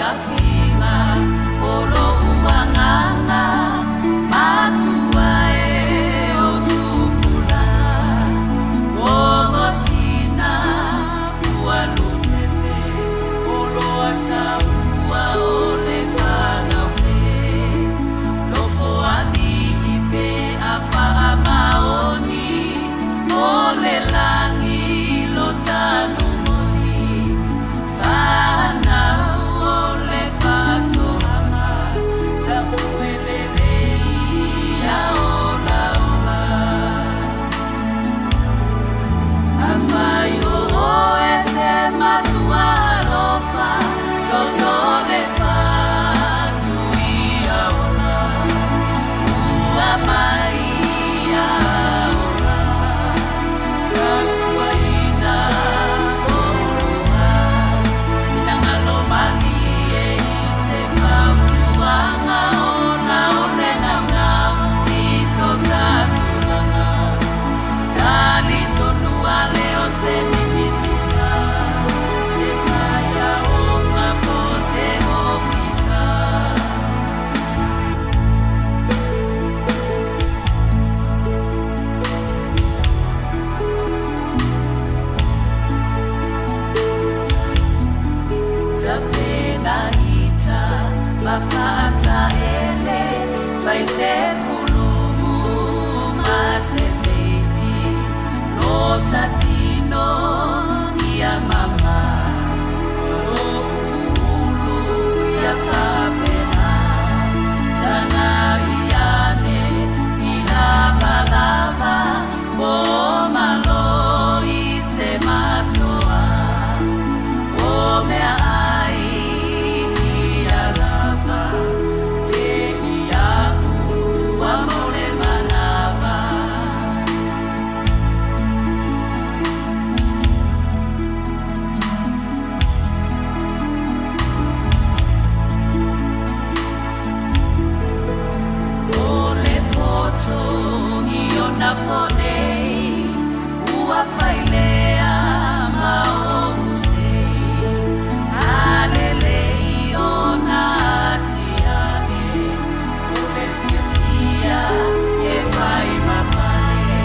Fiafiga o lou agaga matua e o tupulaga o gosina ua lumeme o loa taua o le fanau nei nofo alii pe a faamaoni o le lagi lo tanumoni fanau o le faatoaga tapuelelei ia olaola. Afai o oe se matua alofa, toto le fatu ia ola, fua mai ia ola, tautuaina oulua, finagalo malie i se fautuaga ona o le naunau i so ta tulaga. Talitonu ale o se minisita, se faiaoga po o se ofisa. Tapenaita ma faataele, fai se kulumu ma se feisi, lo ta tino ia mama, lo ulu ia faapena, tagai ane i lavalava, po o malo i se masoa. O mea ai ia lava, te iaʻu ua mau le manava. O le poto i ona po nei, ua failea ma ou sei, a lelei ona atiae, o le fiafia e fai ma pale,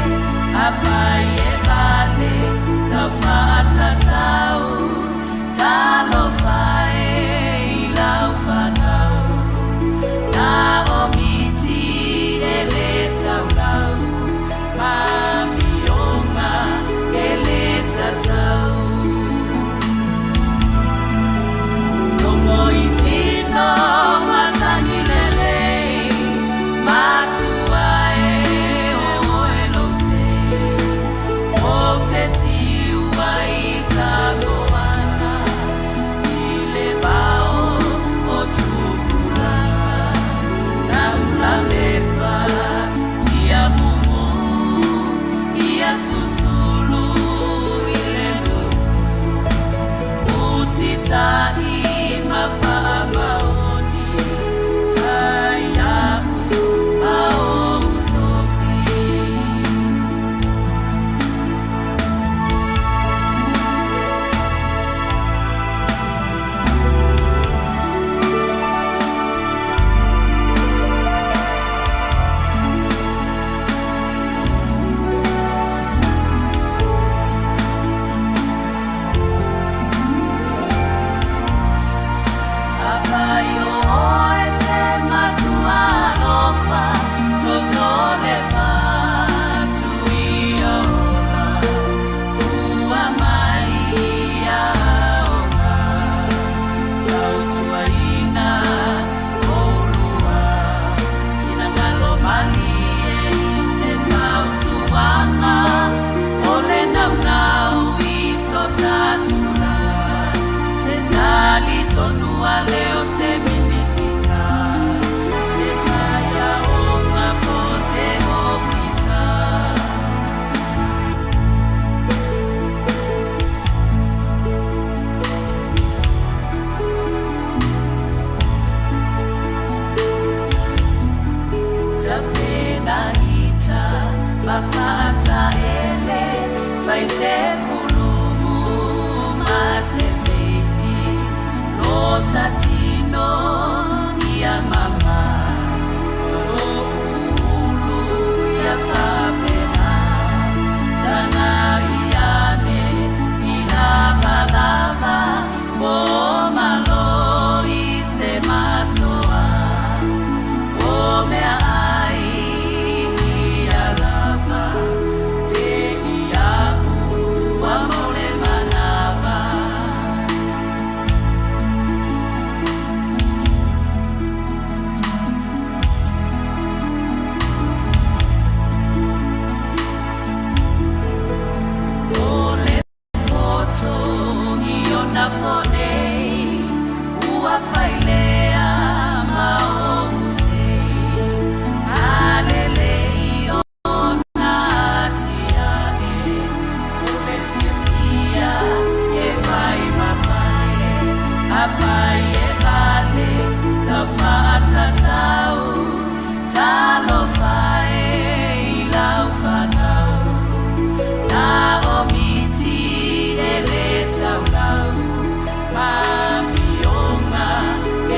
afai e vale lau faatatau, talofa e i lau fanau. Na o miti e le taulau, ma amioga e le tatau. Logo i tino matagi lelei, matua e o oe lou sei. Ou te tiu ai Samoana, i le vao o tupulaga. Na ulamepa ia mumu, ia susulu i le nuu. Usitaʻi ma faamaoni, fai iaʻu ma ou tofi. Afai o oe se matua alofa, toto le fatu ia ola, fua mai ia ola, tautuaina oulua, finagalo malie i se fautuaga, o le naunau i so ta tulaga, te talitonu ale o se minisita, se faiaoga po o se ofisa. Tapenaita ma faataele, fai se kulumu ma se feisi, lo ta Ua failea ma ou sei Alelei ona atiae O le fiafia e fai ma pale Afai e vale lau faatatau Talofa e i lau fanau Na o miti e le taulau Ma amioga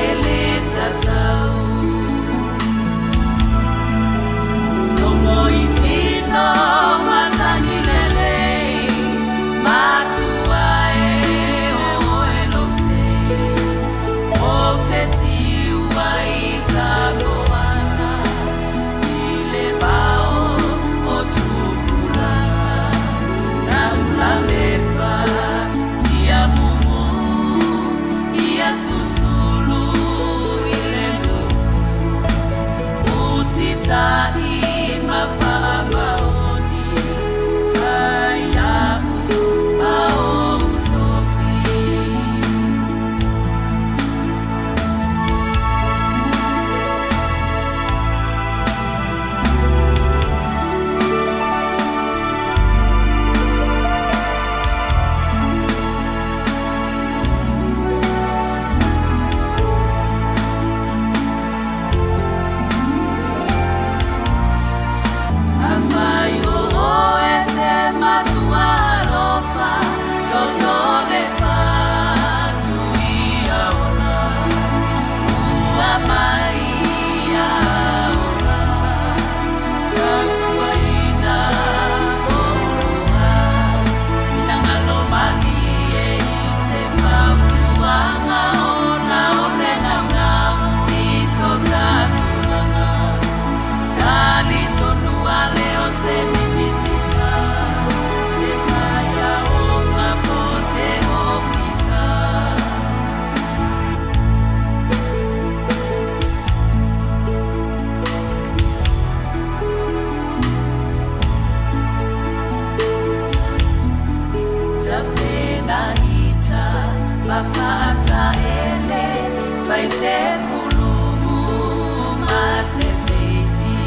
e le tatau. Logo i tino matagi lelei, matua e o e losei. O te tiu ai sa moana, i le vao o tupulaga. Na ula mepa ia mumu, ia susulu i le nuu. Usita'i ma faamaoni, fai a'u ma ou tofi. Afai o oe se matua alofa, toto le fatu ia ola, fua mai ia ola, tautuaina oulua, finagalo malie i se fautuaga ona o le naunau i so ta tulaga. Talitonu ale o se Minisita, se faiaoga po o se ofisa. Tapena ita ma faataele, fai se kulumu ma se feisi,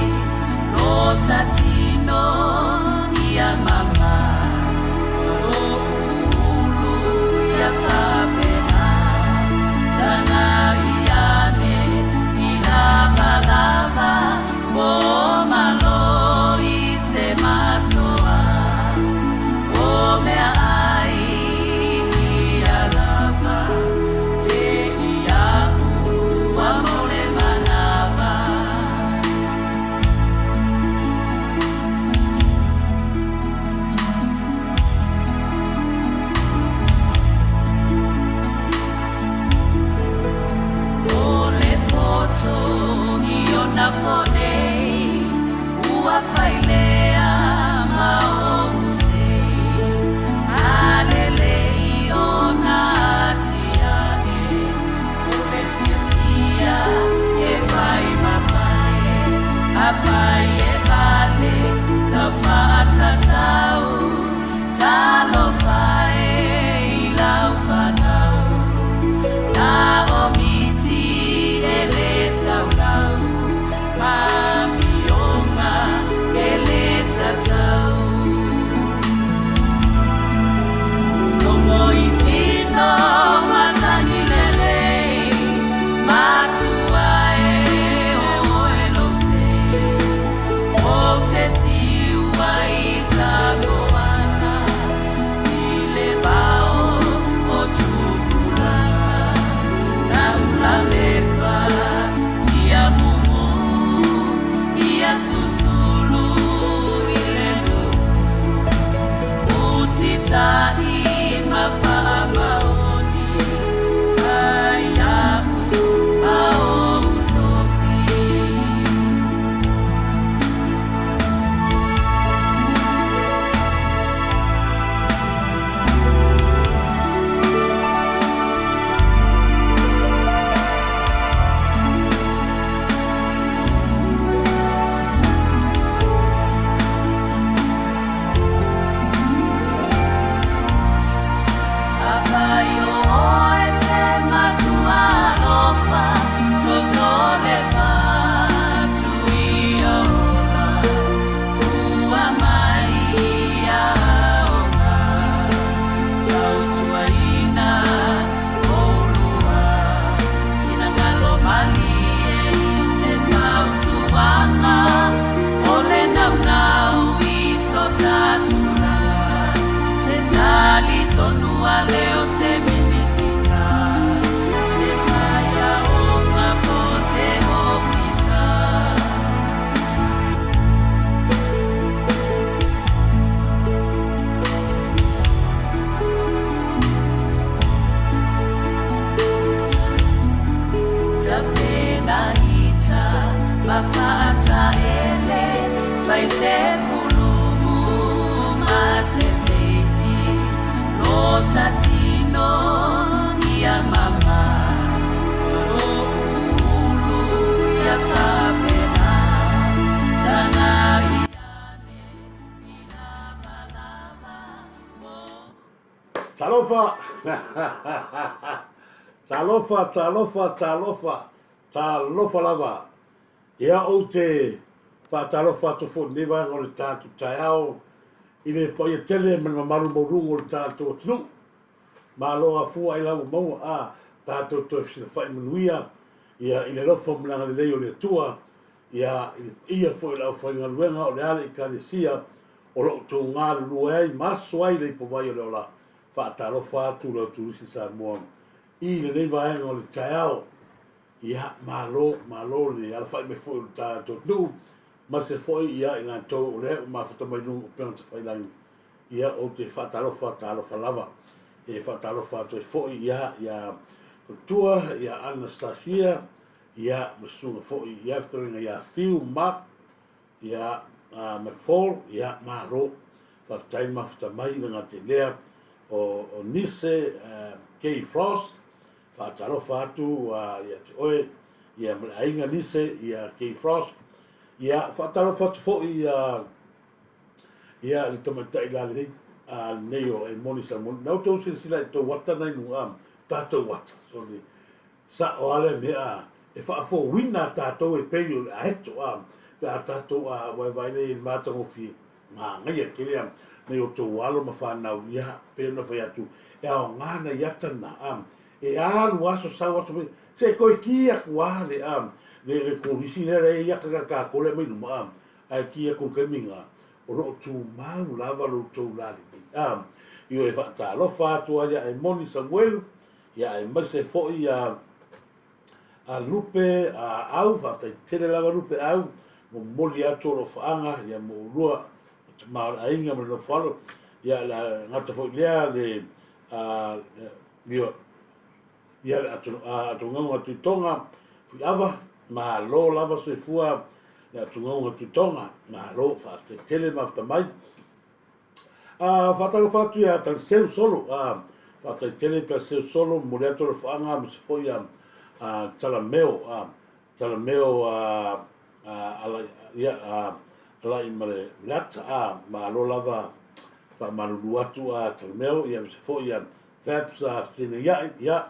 lota tino ia mama, o ulu ia faapena, tagai ane i lavalava, o malo i se masoa. O mea ai ia lava, te iaʻu Talofa! Talofa, talofa, talofa, talofa lava. Ia ou te faatalofa atu foi i lenei vaega o le tatou taeao i le paia tele ma le mamalu maualuga o le tatou atunuu. Malo afua ai la ua maua a tatou toe fesilafai manuia ia i le alofa ma le agalelei o le Atua ia i le paia foi o le aufaigaluega o le ale Ekalesia o lo o outou galulue ai ma aso ai le ipuvai o le ola. Faatalofa atu lau Turisi Samoa i lenei vaega o le taeao. Ia, malo, malo le alafai mai foi o le tatou atunuu, aemaise foi ia i latou o lea ua mafuta mai luga o upega tafailagi. Ia, ou te faatalofa talofa lava. E faatalofa atu ai foi ia ia Faletua, ia Anastasia, ia ma susuga foi ia fetalaiga ia Fiu Mark, ia McFall, ia malo. Faafetai le mafuta mai le gata i lea o, o Nise Kay Frost, faatalofa atu ia te oe, ia ma le aiga Nise, ia Kay Frost. Ia faatalofa atu foi ia ia le tamaitai lalelei a lenei o Emoni Samuel. Na outou silasila i tou ata nai luga, tatou ata, sorry. Sa'o a lea mea a, e faafouina a tatou e pei o le aeto a, pe a tatou a vaevae nei i le matagofie, manaia tele a nai outou alo ma fanau, ia, pei ona fai atu, e aoga nai ata na a, e alu aso sau aso mai, se toe ki atu a le a, le, le kolisi lea lea i ata tatou lea mai luma a, ae ki atu i le taimi na, o lo o tumau lava lo outou lalelei a. Ioe faatalofa atu ai ia Emoni Samuelu, Ia aemaise foi ia a Lupe a Au, faafetai tele lava Lupe Au, momoli atu o alofaaga ia mo oulua tama o le aiga ma le nofo alo. Ia le gata foi lea le a ia ia le atogauga Tuitoga Fuiava, malo lava soifua le atogauga Tuitoga, malo faafetai tele mafuta mai. A faatalofa atu ia Taliseu Solo, a faafetai tele Taliseu Solo, momoli atu alofaaga aemaise foi a Talameo, a Talameo a ala ia a alai ma le ata, a malo lava faamalulu atu a Talameo, ia aemaise foi a Fabs a Feteenaia'i, ia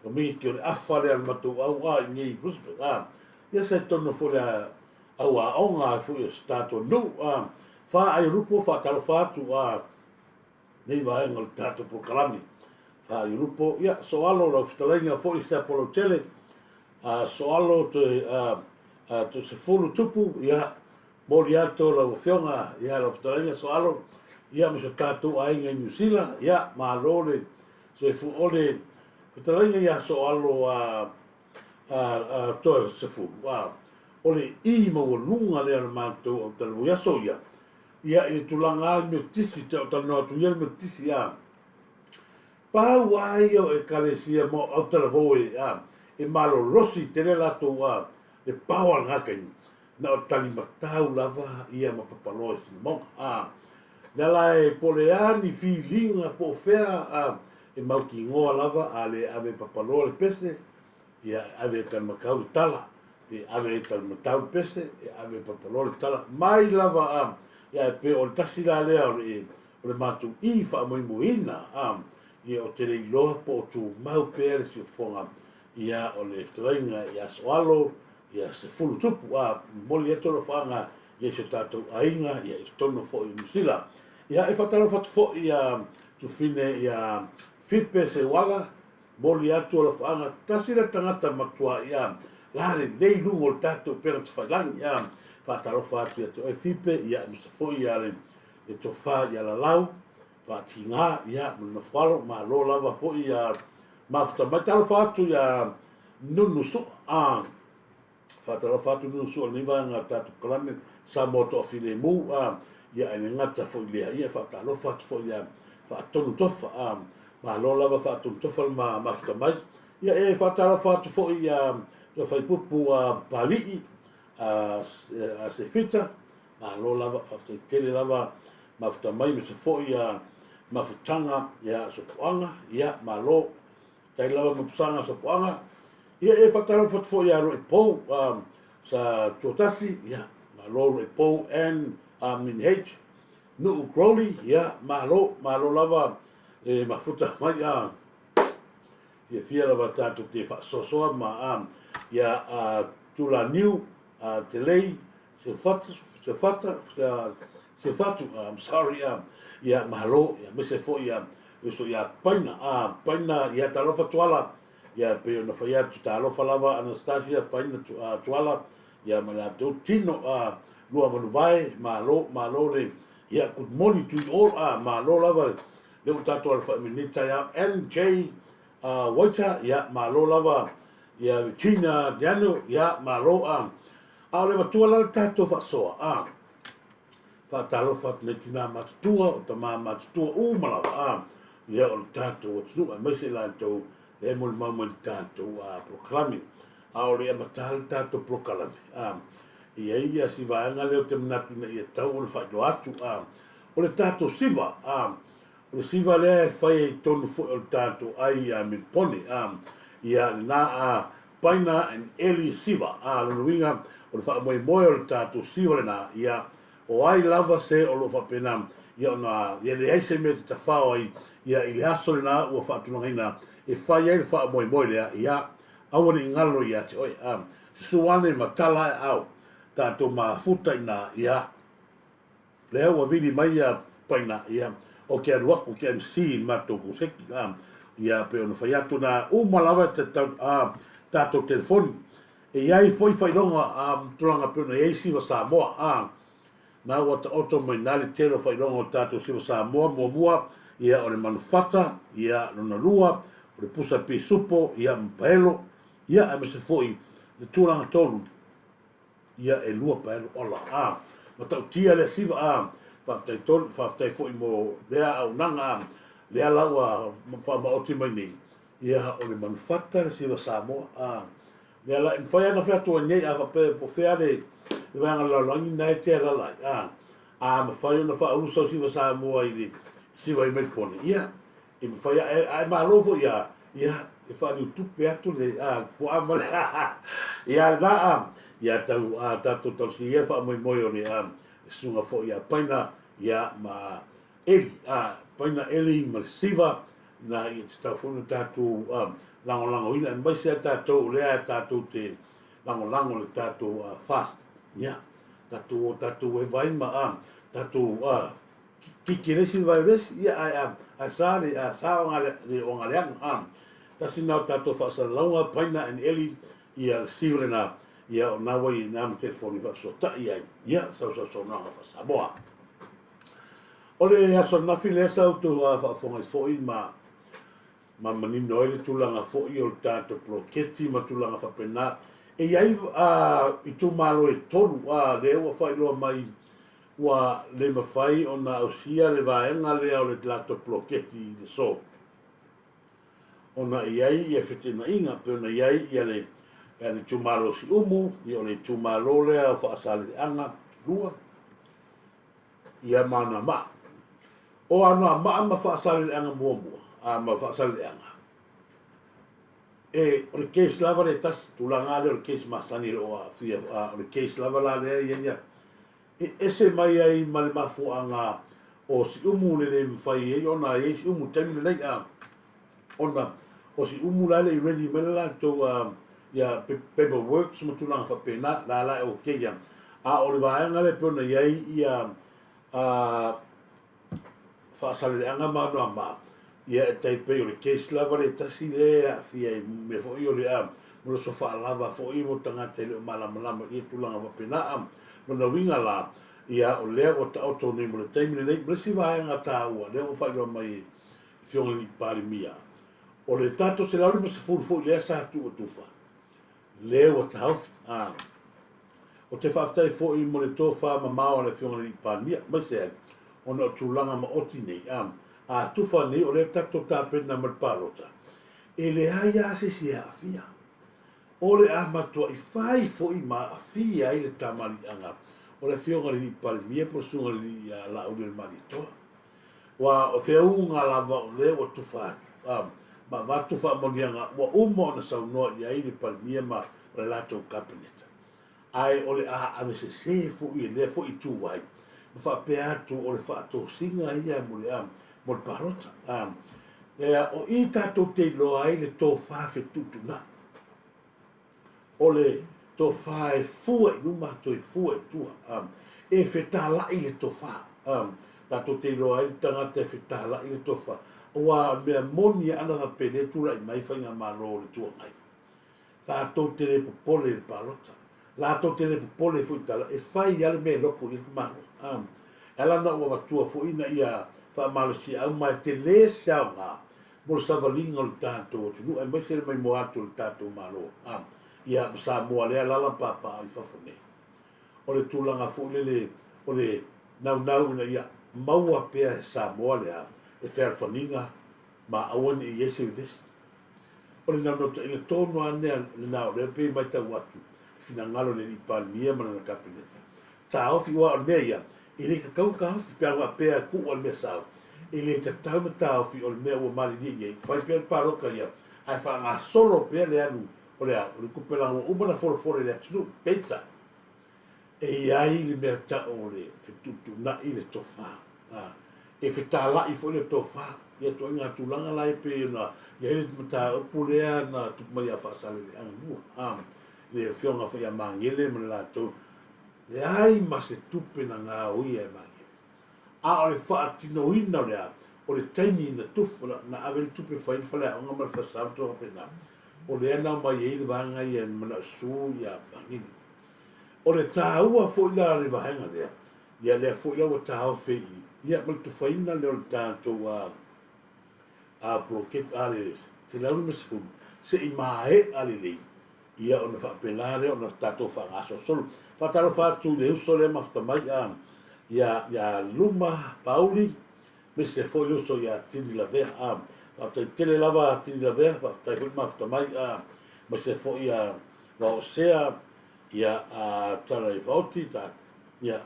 community o le afa lea o le matou au a i nei i Brisbane, a ia se tonu foi le au aoga ai foi o se tatou nuu a Faaaiolupo faatalofa atu a nei vaega o le tatou polokalame Faaaiolupo ia soalo lau fetalaiga foi Siapolautele a soalo toe a a toe sefulu tupu ia moli atu lau afioga ia lau fetalaiga soalo ia ma so tatou aiga i Niu Sila ia malo le soifua o le fetalaiga ia soalo a a toe sefulu, a, o le i maualuga lea o le matou autalavou i aso ia, ia i le tulaga lava i Metotisi, te talanoa atu ia i le Metotisi, a, pau lava ia o Ekalesia ma o autalavou e, a, e malolosi tele latou, a, le power i lena taimi, na o talimatau lava ia ma papaloa i Sinamoga, a, lea la e po o le a ni filiga po o fea, a, e mautinoa lava a le ave e papaloa le pese, ia e ave e Talimatau le tala, pe ave e Talimatau le pese, e ave e Papaloa le tala, mai lava a, ia e pei o le tasi la lea o le, o le matou i faamoemoeina a, ia ou te le iloa po o tumau pea le siufofoga, ia o le fetalaiga ia Soalo, ia Sefulu Tupu, a, momoli atu alofaaga ia i so tatou aiga, ia i totonu foi o Niu Sila. Ia e faatalofa atu foi ia Tufine ia Fipe Seuala, Moli atu alofaaga tasi le tagata matua ia la lelei luga o le tatou upega tafailagi ia faatalofa atu ia te oe Fipe ia aemaise foi ia le le tofa ia Lalau faatiga ia ma le nofoalo malo lava foi ia mafuta mai talofa atu ia Nunu Sua a Faatalofa atu Nunu Sua i lenei vaega o le tatou polokalame Samoa Toafilemu a ia e le gata foi i lea ia e faatalofa atu foi ia Faatonu Tofa a malo lava Faatonu Tofa le ma mafuta mai ia e faatalofa atu foi ia Toafaipupu a Papalii a a Sefita malo lava faafetai tele lava mafuta mai ma se foi ia mafutaga ia Sopoaga ia malo Tai lava ma pusaga sopoaga. Ia e faatalofa atu foi ia Roipou sa Tuatasi, ia malo Roipou N I mean H Nuu Crowley, ia malo, malo lava e mafuta mai a fiafia lava tatou te faasoasoa ma a ia a Tulaniu a Telei Sefata Sefata Sefatu I'm sorry a ia malo ia aemaise foi ia uso ia Paina a Paina ia talofa Tuala ia pei ona fai atu talofa lava Anastasia Paina Tuala ia ma latou tino a lua manuvae malo malo le ia good morning to you all a malo lava le ua tatou alafai mai nei taeao NJ Waita ia malo lava ia Regina Daniel ia malo a a o le avatua la le tatou faasoa a faatalofa atu nei tinā matutua o tamā matutua uma lava a ia o le tatou atunuu aemaise latou e molimau mai le tatou polokalame. A o le amata le tatou polokalame, a, e i ai ia si vaega lea ou te manatu ina ia tau ona faailoa atu, a, o le tatou siva, a, o le siva lea e fai ai tonu foi o le tatou ai ia Milipone, a, ia lena a Paina and Eli Siva, a, lona uiga o le faamoemoe o le tatou siva lena, ia, O ai lava se o lo o faapena ia ona ia leai se mea e te tafao ai ia i le aso lena ua faatulagaina e fai ai le faamoemoe lea, ia aua ne i galo ia te oe. A susu ane ma tala ae ao tatou mafuta ina ia lea ua vili mai ia paina ia o ke alu aku ke MC i le matou koseki a ia pe ona fai atu na uma lava te tau a tatou telefoni E i ai foi faailoga a tulaga pei ona i ai Siva Samoa, a na ua taoto mai na le tele o faailoga o tatou Siva Samoa, muamua, ia o le manufata, ia lona lua, o le pusa pisupo, ia ma paelo, ia aemaise foi le tulaga tolu, ia e lua paelo ola, a matautia lea siva, a faafetai tolu, faafetai foi mo lea auaunaga, a lea la ua faamaoti mai nei, Ia, o le manufata le siva Samoa. A, mea la, e mafai lava ona fai atu ai nei, a faapea po o fea le, le vaega o le lalolagi lena e te alaala ai. A, a mafai ona faaulu sau siva Samoa i le siva i Melipone, ia, e mafai lava, a e malo foi lava, ia, e faaliutupe atu le, a, le puaa ma le, ia, lena, a, ia, tau, a, tatou tausia ia le faamoemoe o le, a, le susuga foi ia Paina, ia, ma Eli, a, Paina Eli ma le Siva, na ia tatau foi ona tatou lagolagoina, aemaise a tatou o lea tatou te lagolago le tatou fast, ia, tatou o tatou e vai ma a, tatou kiki le isi vai le isi, ia, ae a, ae sa le, a sa o ngale, le o ngaleaga, a, tasi na o tatou faasalalauga, Paina and Eli, ia, le Siva lena, ia, o na wai na ma telefoni faafesootai ai, ia, sausausonoga faa-Samoa. O le aso ananafi lea sa outou faafofoga ai foi ma ma manino ai le tulaga foi o le tatou poloketi ma tulaga faapena. E i ai itumalo e tolu lea ua faailoa mai ua le mafai ona ausia le vaega lea o le latou poloketi i le so ona e i ai ia feteenaiga pei ona i ai ia le itumalo o Siumu, ia o le itumalo lea o Faasaleleaga 2, ia ma Anoamaa. O Anoamaa ma Faasaleleaga muamua, a ma Faasaleleaga, e, o le case lava lea e tasi, tulaga lava lea o le case masani o lo o aafia, a, o le case lava la lea e i ai ia, e ese mai ai ma le mafuaaga o Siumu le le mafai ai ona i ai Siumu i le taimi lenei, a, ona o Siumu la e le i ready mai le latou a, ia paper works ma tulaga faapena, la la e okay ia. A o le vaega lea e pei ona i ai ia a, Faasaleleaga ma Anoamaa, ia e tai pei o le case lava lea e tasi lea e aafia i mea foi o le a, mo le aso faalava foi mo tagata e le o malamalama i ia tulaga faapena. A, lona uiga la, ia o lea ua taoto nei mo le taimi lenei, ma le isi vaega taua lea ua faailoa mai e le Afioga i le Palemia, o le tatou 150 foi lea sa tuu atu fa, lea ua taofi. A, ou te faafetai foi mo le tofa mamao a le Afioga i le Palemia, aemaise ai ona o tulaga maoti nei. A, a tufa nei o lea tatou tapena ma le palota, e leai lava se isi e aafia. O le a matuai fai foi ma aafia ai le tamaliiaga o le Afioga i le Palemia po o le Susuga i le Alii ia Laaulialemalietoa. Ua o feauga lava o lea ua tufa atu, a, ma avatu faamanuiaga ua uma ona saunoa i ai le Palemia ma le latou Kapeneta. Ae o le a avesese foi e lea foi ituvai, ma faapea atu o le faatosina ia mo le a mo le palota. Ia, o i tatou te iloa ai le tofa fetuutuunai. O le tofa e fua i luma toe fua i tua. E fetala'i le tofa. Tatou te iloa ai le tagata e fetala'i le tofa. Aua o le mea moni lava ana faapea lea e tulai mai faigamalo o le Itu Agai. Latou te le popole i le palota. Latou te le popole foi i tala, e fai lava le mea e loto i ai le Malo. E ala ona ou avatua foi ina ia faamalosiau ma e tele se aoga mo le savaliga o le tatou atunuu aemaise le maimoa atu o le tatou Malo ia ma Samoa lea alaala ma papaaao i fafo nei. O le tulaga foi lele o le naunau ina ia maua pea e Samoa lea e fealofaniga ma aua ne i i ai se vevesi. O le naunautaiga tonu lava lena o lea pei e matau atu i finagalo o le Alii Palemia ma lana Kapeneta. Taofi aua o le mea ia, e le tatau ona taofi pe ana faapea e tuu le mea sao. E le tatau ona taofi o le mea ua malilie i ai, fai pea le palota ia ae faagasolo pea le alu o le a, o le tupe leaga ua uma ona folafolo i le atunuu. Peitai, E i ai le mea tau o le fetuutuunai le tofa. E fetala'i foi le tofa. Ia ituaiga tulaga la e pei ona i ai le mataupu lea na tupu mai ia Faasaleleaga 2, i le afioga foi ia Magele ma le latou, leai ma se tupe na gaoia e Magele. A o le faatinoina o le a? O le taimi na tufu, na ave ai le tupe e fai ai le faleaoga ma le falesa ma tulaga faapena, o lea na aumai ai le vaega ia na manao susu ia Magele. O le taua foi la o le vaega lea, ia lea foi la ua taofi i, ia ma le tufaina lea o le tatou a, a poloketi, a le 150, se i maea lelei, ia ona faapena lea ona tatou faagasolosolo. Faatalofa atu i le uso lea mafuta mai a, ia, ia Luma Pauli, aemaise foi le uso ia Tini Lavea. A, faafetai tele lava Tini Lavea, faafetai foi le mafuta mai, a, aemaise foi ia Vaosea, ia a Tala i Vaoti, ta, ia,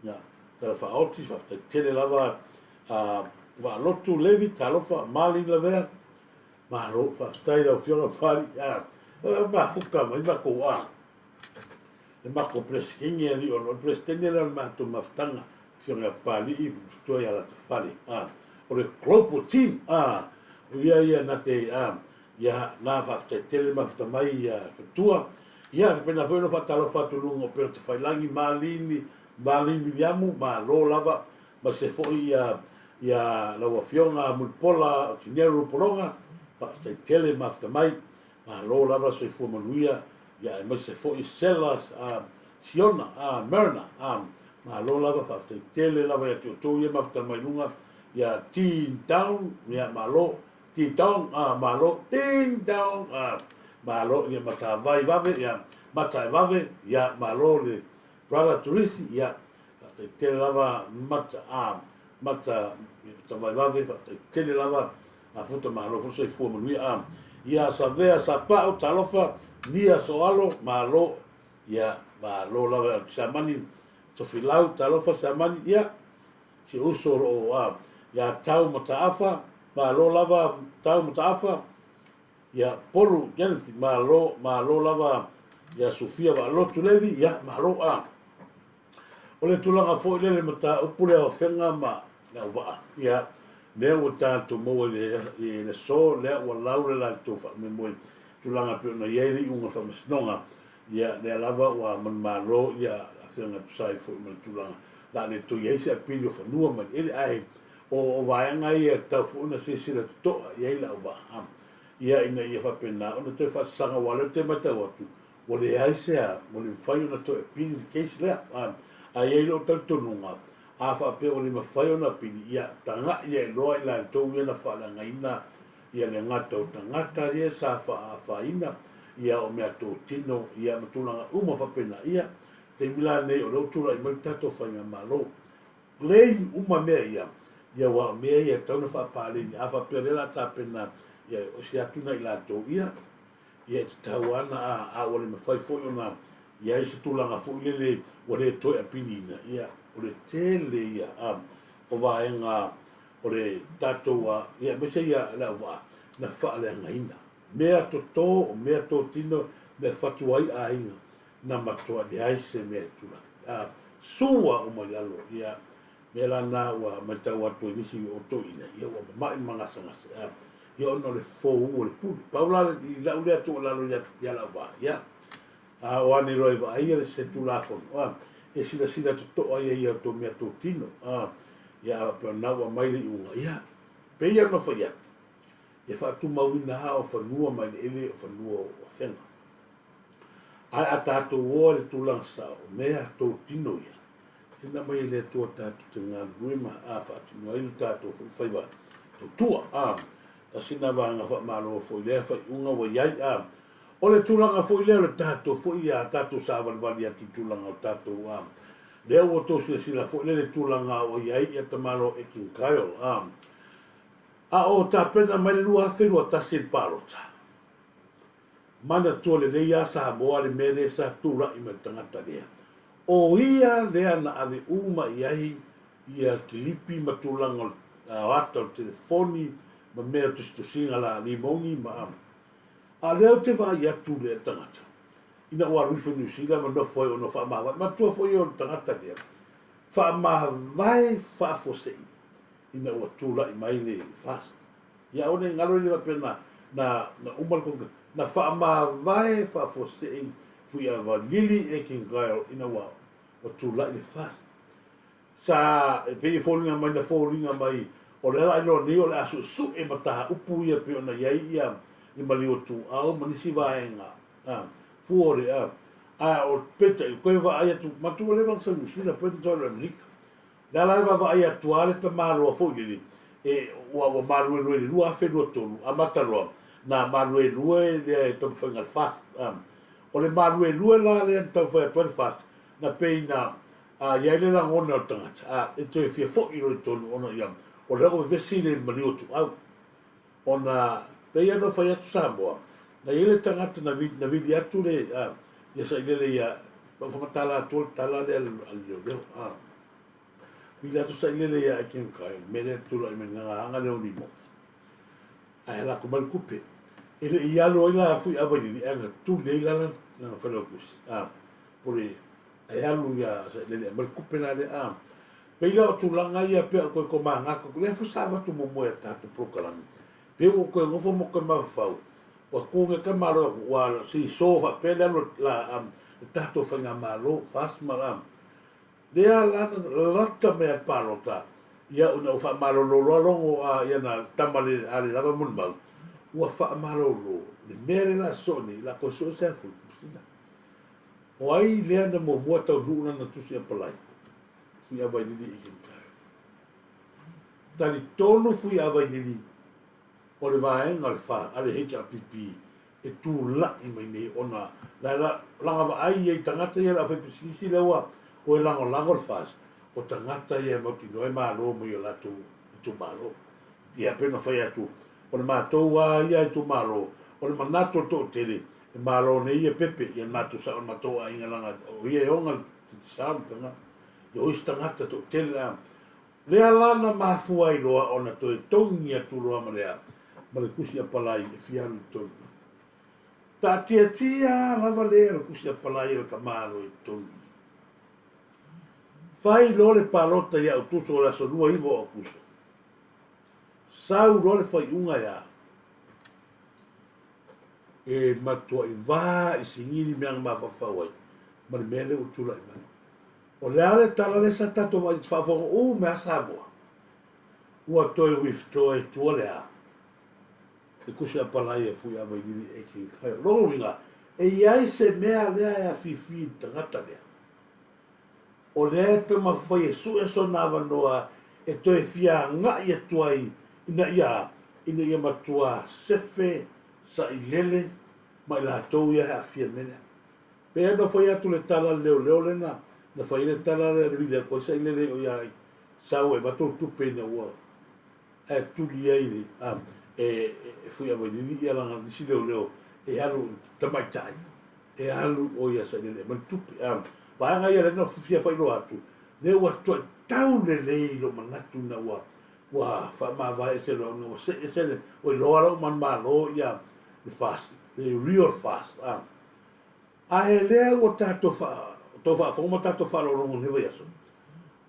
ia, Tala Faaoti, faafetai tele lava a Vaalotu Levi, talofa, Mali Lavea, malo, faafetai lau Afioga Mali, a, mafuta mai matou, a, le matou Peresetene alii o le Peresetene lea o le matou mafutaga, Afioga ia Papalii Puputoa ia Latafale, a, o le global team, a, o ia ia na te, a, ia, na faafetai tele mafuta mai ia Fatua. Ia, faapena foi ona faatalofa atu i luga o Pena Tafailagi, Malini, Malini Viliamu, malo lava, ma se foi ia, ia lau Afioga Mulipola Otineru Pologa, faafetai tele mafuta mai, malo lava soifua manuia, ia aemaise foi Sela, a, Siona, a, Mariner, a, malo lava, faafetai tele lava ia te outou ia mafuta mai luga, ia Teen Town, ia malo, Ding dong, a, malo, ding dong, a, malo, ia Matavai vave, ia Mata e vave, ia malo le brother Tulisi, ia faafetai tele lava Mata, a, Mata, Matavai vave, faafetai tele lava Afuta malo foi soifua manuia, a, ia Savea Sapa'u, talofa, Nia Soalo, malo, ia malo lava Siamani Tofilau, talofa Siamani, ia Si uso o lo o a ia Tau Mataafa, malo lava Tau Mataafa, ia Polu Kenneth, malo, malo lava ia Sofia Vaalotu Levi, ia malo a. O le tulaga foi lea le mataupu lea o Afega ma Leauvaa, ia lea ua tatou maua i le, i le aso lea ua lau le latou faamoemoe tulaga e pei ona i ai le iuga o le faamasinoga, ia lea lava ua manumalo ia Afega e tusa ai foi ma le tulaga la le toe i ai se apili o fanua ma eleele, ae o vaega ia e tatau foi ona silasila totoa i ai le auvaa, ia ina ia faapena ona toe faasasaga, aua o lea ou te matau atu, ua leai se a, ua le mafai ona toe apili le case lea. Ae i ai lou talitonuga, a faapea ua le mafai ona apili, ia tagai ae loa i latou ia na faaleagaina ia le gata o tagata ia sa faaafaina, ia o meatotino, ia ma tulaga uma faapena, ia taimi la lenei o lea ua tulai mai le tatou faigamalo. Claim uma mea ia, ia aua o mea ia e tatau ona faapaleni. A faapea o lea o le a tapena ia e osi atu nai latou ia, ia e tatau lava ona a, a ua le mafai foi ona i ai se tulaga foi lele ua le toe apiliina, ia o le tele ia a, o vaega o le tatou a, ia aemaise ia le auvaa na faaleagaina. Mea toto, o mea totino, mea fatu ai aiga, na matua leai se mea e tulai. A, sua uma i lalo, ia, Mea la na ua matau atu ai nisi o toeaiina, ia ua mama'i ma gasegase, a, ia ona o le fou o le pule. Pau la i lau lea tuualalo ia, ia lau vaa, ia, a o ane loa e vaaia le se Tulafono, a, e silasila toto'a ia ia outou mea totino, a, ia a faapea o lena ua aumai le iuga, ia, pei lava ona fai atu, e faatumauina lava o fanua ma eleele o fanua o Afega. Ae a tatou o i le tulaga sao, o mea totino ia, e na aumai e le Atua tatou te galulue ma a faatino ai lo tatou foi faiva tautua. A, tasi lena vaega faamalo foi lea faaiuga ua i ai. A, o le tulaga foi lea o le tatou foi a tatou savalivali atu i tulaga o tatou a, lea ua outou silasila foi lea i le tulaga ua i ai ia tamaloa Ekin Kyle. A, a o tapena mai le 2021 i le palota, Manatua lelei a Samoa le mea lea sa tulai mai le tagata lea. O ia lea na ave uma i ai ia kilipi ma tulaga o le ata o le telefoni ma mea o tusitusiga la limogi ma a. A lea ou te vaai atu lea tagata ina ua alu ifo i Niu Sila ma nofo ai ona faamavae. Manatua foi o le tagata lea faamavae faafuasei ina ua tulai mai le FAST. Ia aua ne i galo le faapea na, na, na uma le koke, na faamavae faafuasei Fuiava Lili Ekin Kyle ina ua, ua tulai le FAST. Sa, e pei e foliga mai na foliga mai, o le ala iloa nei o le a suesue mataupu ia pei ona i ai ia le maliu o ituau ma nisi vaega, a, fua o le, a, a o, peitai, toe vaai atu, matou ua leva ona sau i Niu Sila, pei ona sau i Amerika. Lea la e vaavaai atu lava le tamaloa foi lele, e, ua, ua maluelue i le 2023, amata loa, na maluelue lea e taumafaiga a le FAST. A, o le maluelue la lea na taumafai atu ai le FAST, na pei na, a, i ai le lagona o le tagata, a, e toe fia foi loa i totonu ona ia, o lea ua vevesi le maliu o ituau. Ona, pei lava ona fai atu Samoa, na i ai le tagata na vili, na vili atu le, a, ia sailele ia, na ou faamatala atua le tala lea a le leoleo, a. Vili atu sailele ia King Kyle, le mea lea e tulai mai na aga lea o Limo. Ae lako mai le tupe. E le i alu ai la Fuiavailili, ae na tuli ai la lana failautusi, a, po le, e alu ia sailele e aumai le tupe la lea, a. Pei la o tulaga ia pei a toe tomanatu atu, lea foi sa avatu muamua e tatou polokalame, pei ua toe nofo ma toe mafaufau, ua tu nei tamaloa atu, ua seesaw faapea le alu a le tatou faigamalo, FAST ma le, lea la na lata mai a le palota, ia ina ua faamalolo loa logo a ia na tama le a le lava molimau, ua faamalolo le mea lea la soo nei, la toe sue se afu i Kusina. O ai lea na muamua taunuu lana tusi apalai? Fuiavailili i Kinkae. Talitonu Fuiavailili o le vaega o le fa a le HRPP e tulai mai nei ona la la langa vaai ia i tagata ia le aufaipisinisi lea ua ua e lagolago le FAST o tagata ia e mautinoa e malo mai o latou itumalo. Ia pei ona fai atu o le matou a ia itumalo o le manatu o le toatele e malo nei ia Pepe ia matou sao le matou aiga laga o ia e ona le Sound pena ia o isi tagata toatele a lea la na mafua ai loa ona toe togi atu loa ma le a ma le tusi apalai e fia alu i totonu. Taatiatia lava lea le tusi apalai a le tamaloa i totonu. Fai loa le palota ia Autuso o le aso 29 o Aukuso. Sau loa le faaiuga e a? E matuai va i sigili mea na mafaufau ai ma le mea lea ua tulai mai. O le a le tala lea sa tatou vaai faafofoga uma lava Samoa, ua toe withdraw e tua le a? Le tusi apalai a Fuiavailili e King Kyle. Lona uiga, e i ai se mea lea e afifi i le tagata lea, o lea e taumafai e sue sona avanoa e toe fia agai atu ai ina ia, ina ia matua sefe, sailele ma i latou ia e aafia i le mea lea. Pei lava ona fai atu le tala a le leoleo lea na, na fai ai le tala lea na vili atu ai sailele o ia sau e avatu le tupe ina ua ae tuli ai le, a, e, e Fuiavailili ia lana nisi leoleo e alu tamaitai e alu o ia sailele e aumai le tupe. A, vaega ia lea na fia faailoa atu, lea ua toe tau lelei lou manatu ina ua ua faamavae ese loa ona ua see ese le, ua iloa la uma e le Malo ia le FAST, le real FAST. A, ae lea ua tatou faa, tou faafofoga ma tatou faalogologo i lenei vaiaso.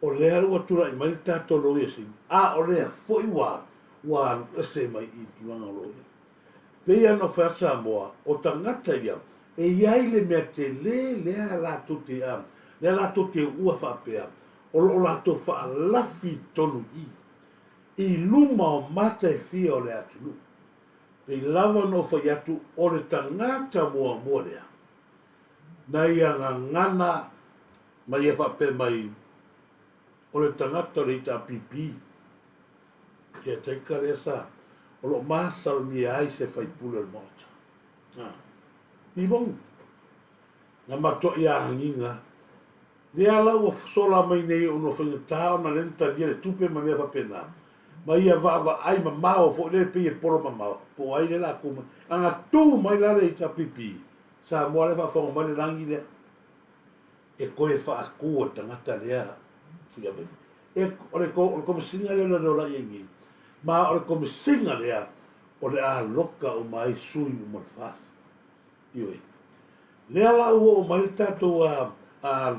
O lea ua tulai mai le tatou Loia Sili, a o lea foi ua ua alu ese mai i tulaga o lo o i ai. Pei lava ona ou fai atu Samoa, o tagata ia, e i ai le mea tele lea latou te, lea latou te uua faapea, o lo o latou faalafi i totonu i i, i luma o mata e fia o le atunuu. Pei lava ona ou fai atu, o le tagata muamua lea na ia gagana ma ia faapea mai, o le tagata o le HRPP, caretaker lea sa, o lo o masalomia ai se faipule o le Maota. A, Pimou, na matuai agiga, lea la ua sola mai nei ona ua faigata ona lea na talia le tupe ma mea faapena, ma ia vaavaai mamao foi lea pei e polo mamao, po o ai lea la tu mai. A na tu mai la le HRPP, Samoa lea faafofoga mai le lagi lea, e toe faatu e le tagata lea Fuiava. E, o le, o le komesina lea o le ola i ai nei, ma o le komesina lea o le a loka uma ai sui uma o le FAST. Ioe. Lea la ua oo mai le tatou a, a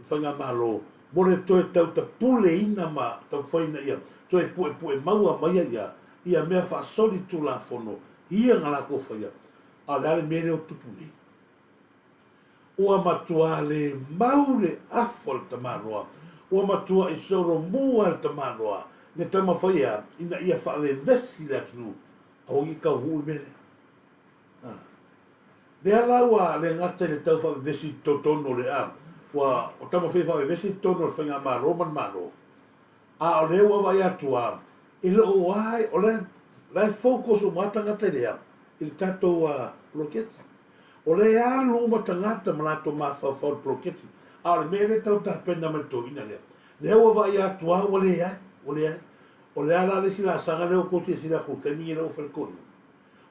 faigamalo mo le toe tautapuleina ma taumafai ina ia toe puepue maua mai ia ia mea faasoli tulafono ia na latou faia. A o le a le mea lea ua tupu nei? Ua matua le mau le afa o le tamaloa, ua matuai solomua le tamaloa le taumafai ea ina ia faavevesi le atunuu, aua ne i taunuu le mea lea. A. Lea la ua le gata i le tau faavevesi i totonu o le a, ua taumafai e faavevesi i totonu o le Faigamalo ma le Malo, a o lea ua vaai atu a, e le o a, o la la e focus uma lava tagata i le a, i le tatou poloketi. O lea e alu uma tagata ma latou mafaufau i le poloketi, a o le mea lea e tau tapena mai le toeaina lea, lea ua vaai atu a ua leai, ua leai. O le a la le isi laasaga lea ua tou silasila atu i le taimi lenei lea ua fai le toeaina?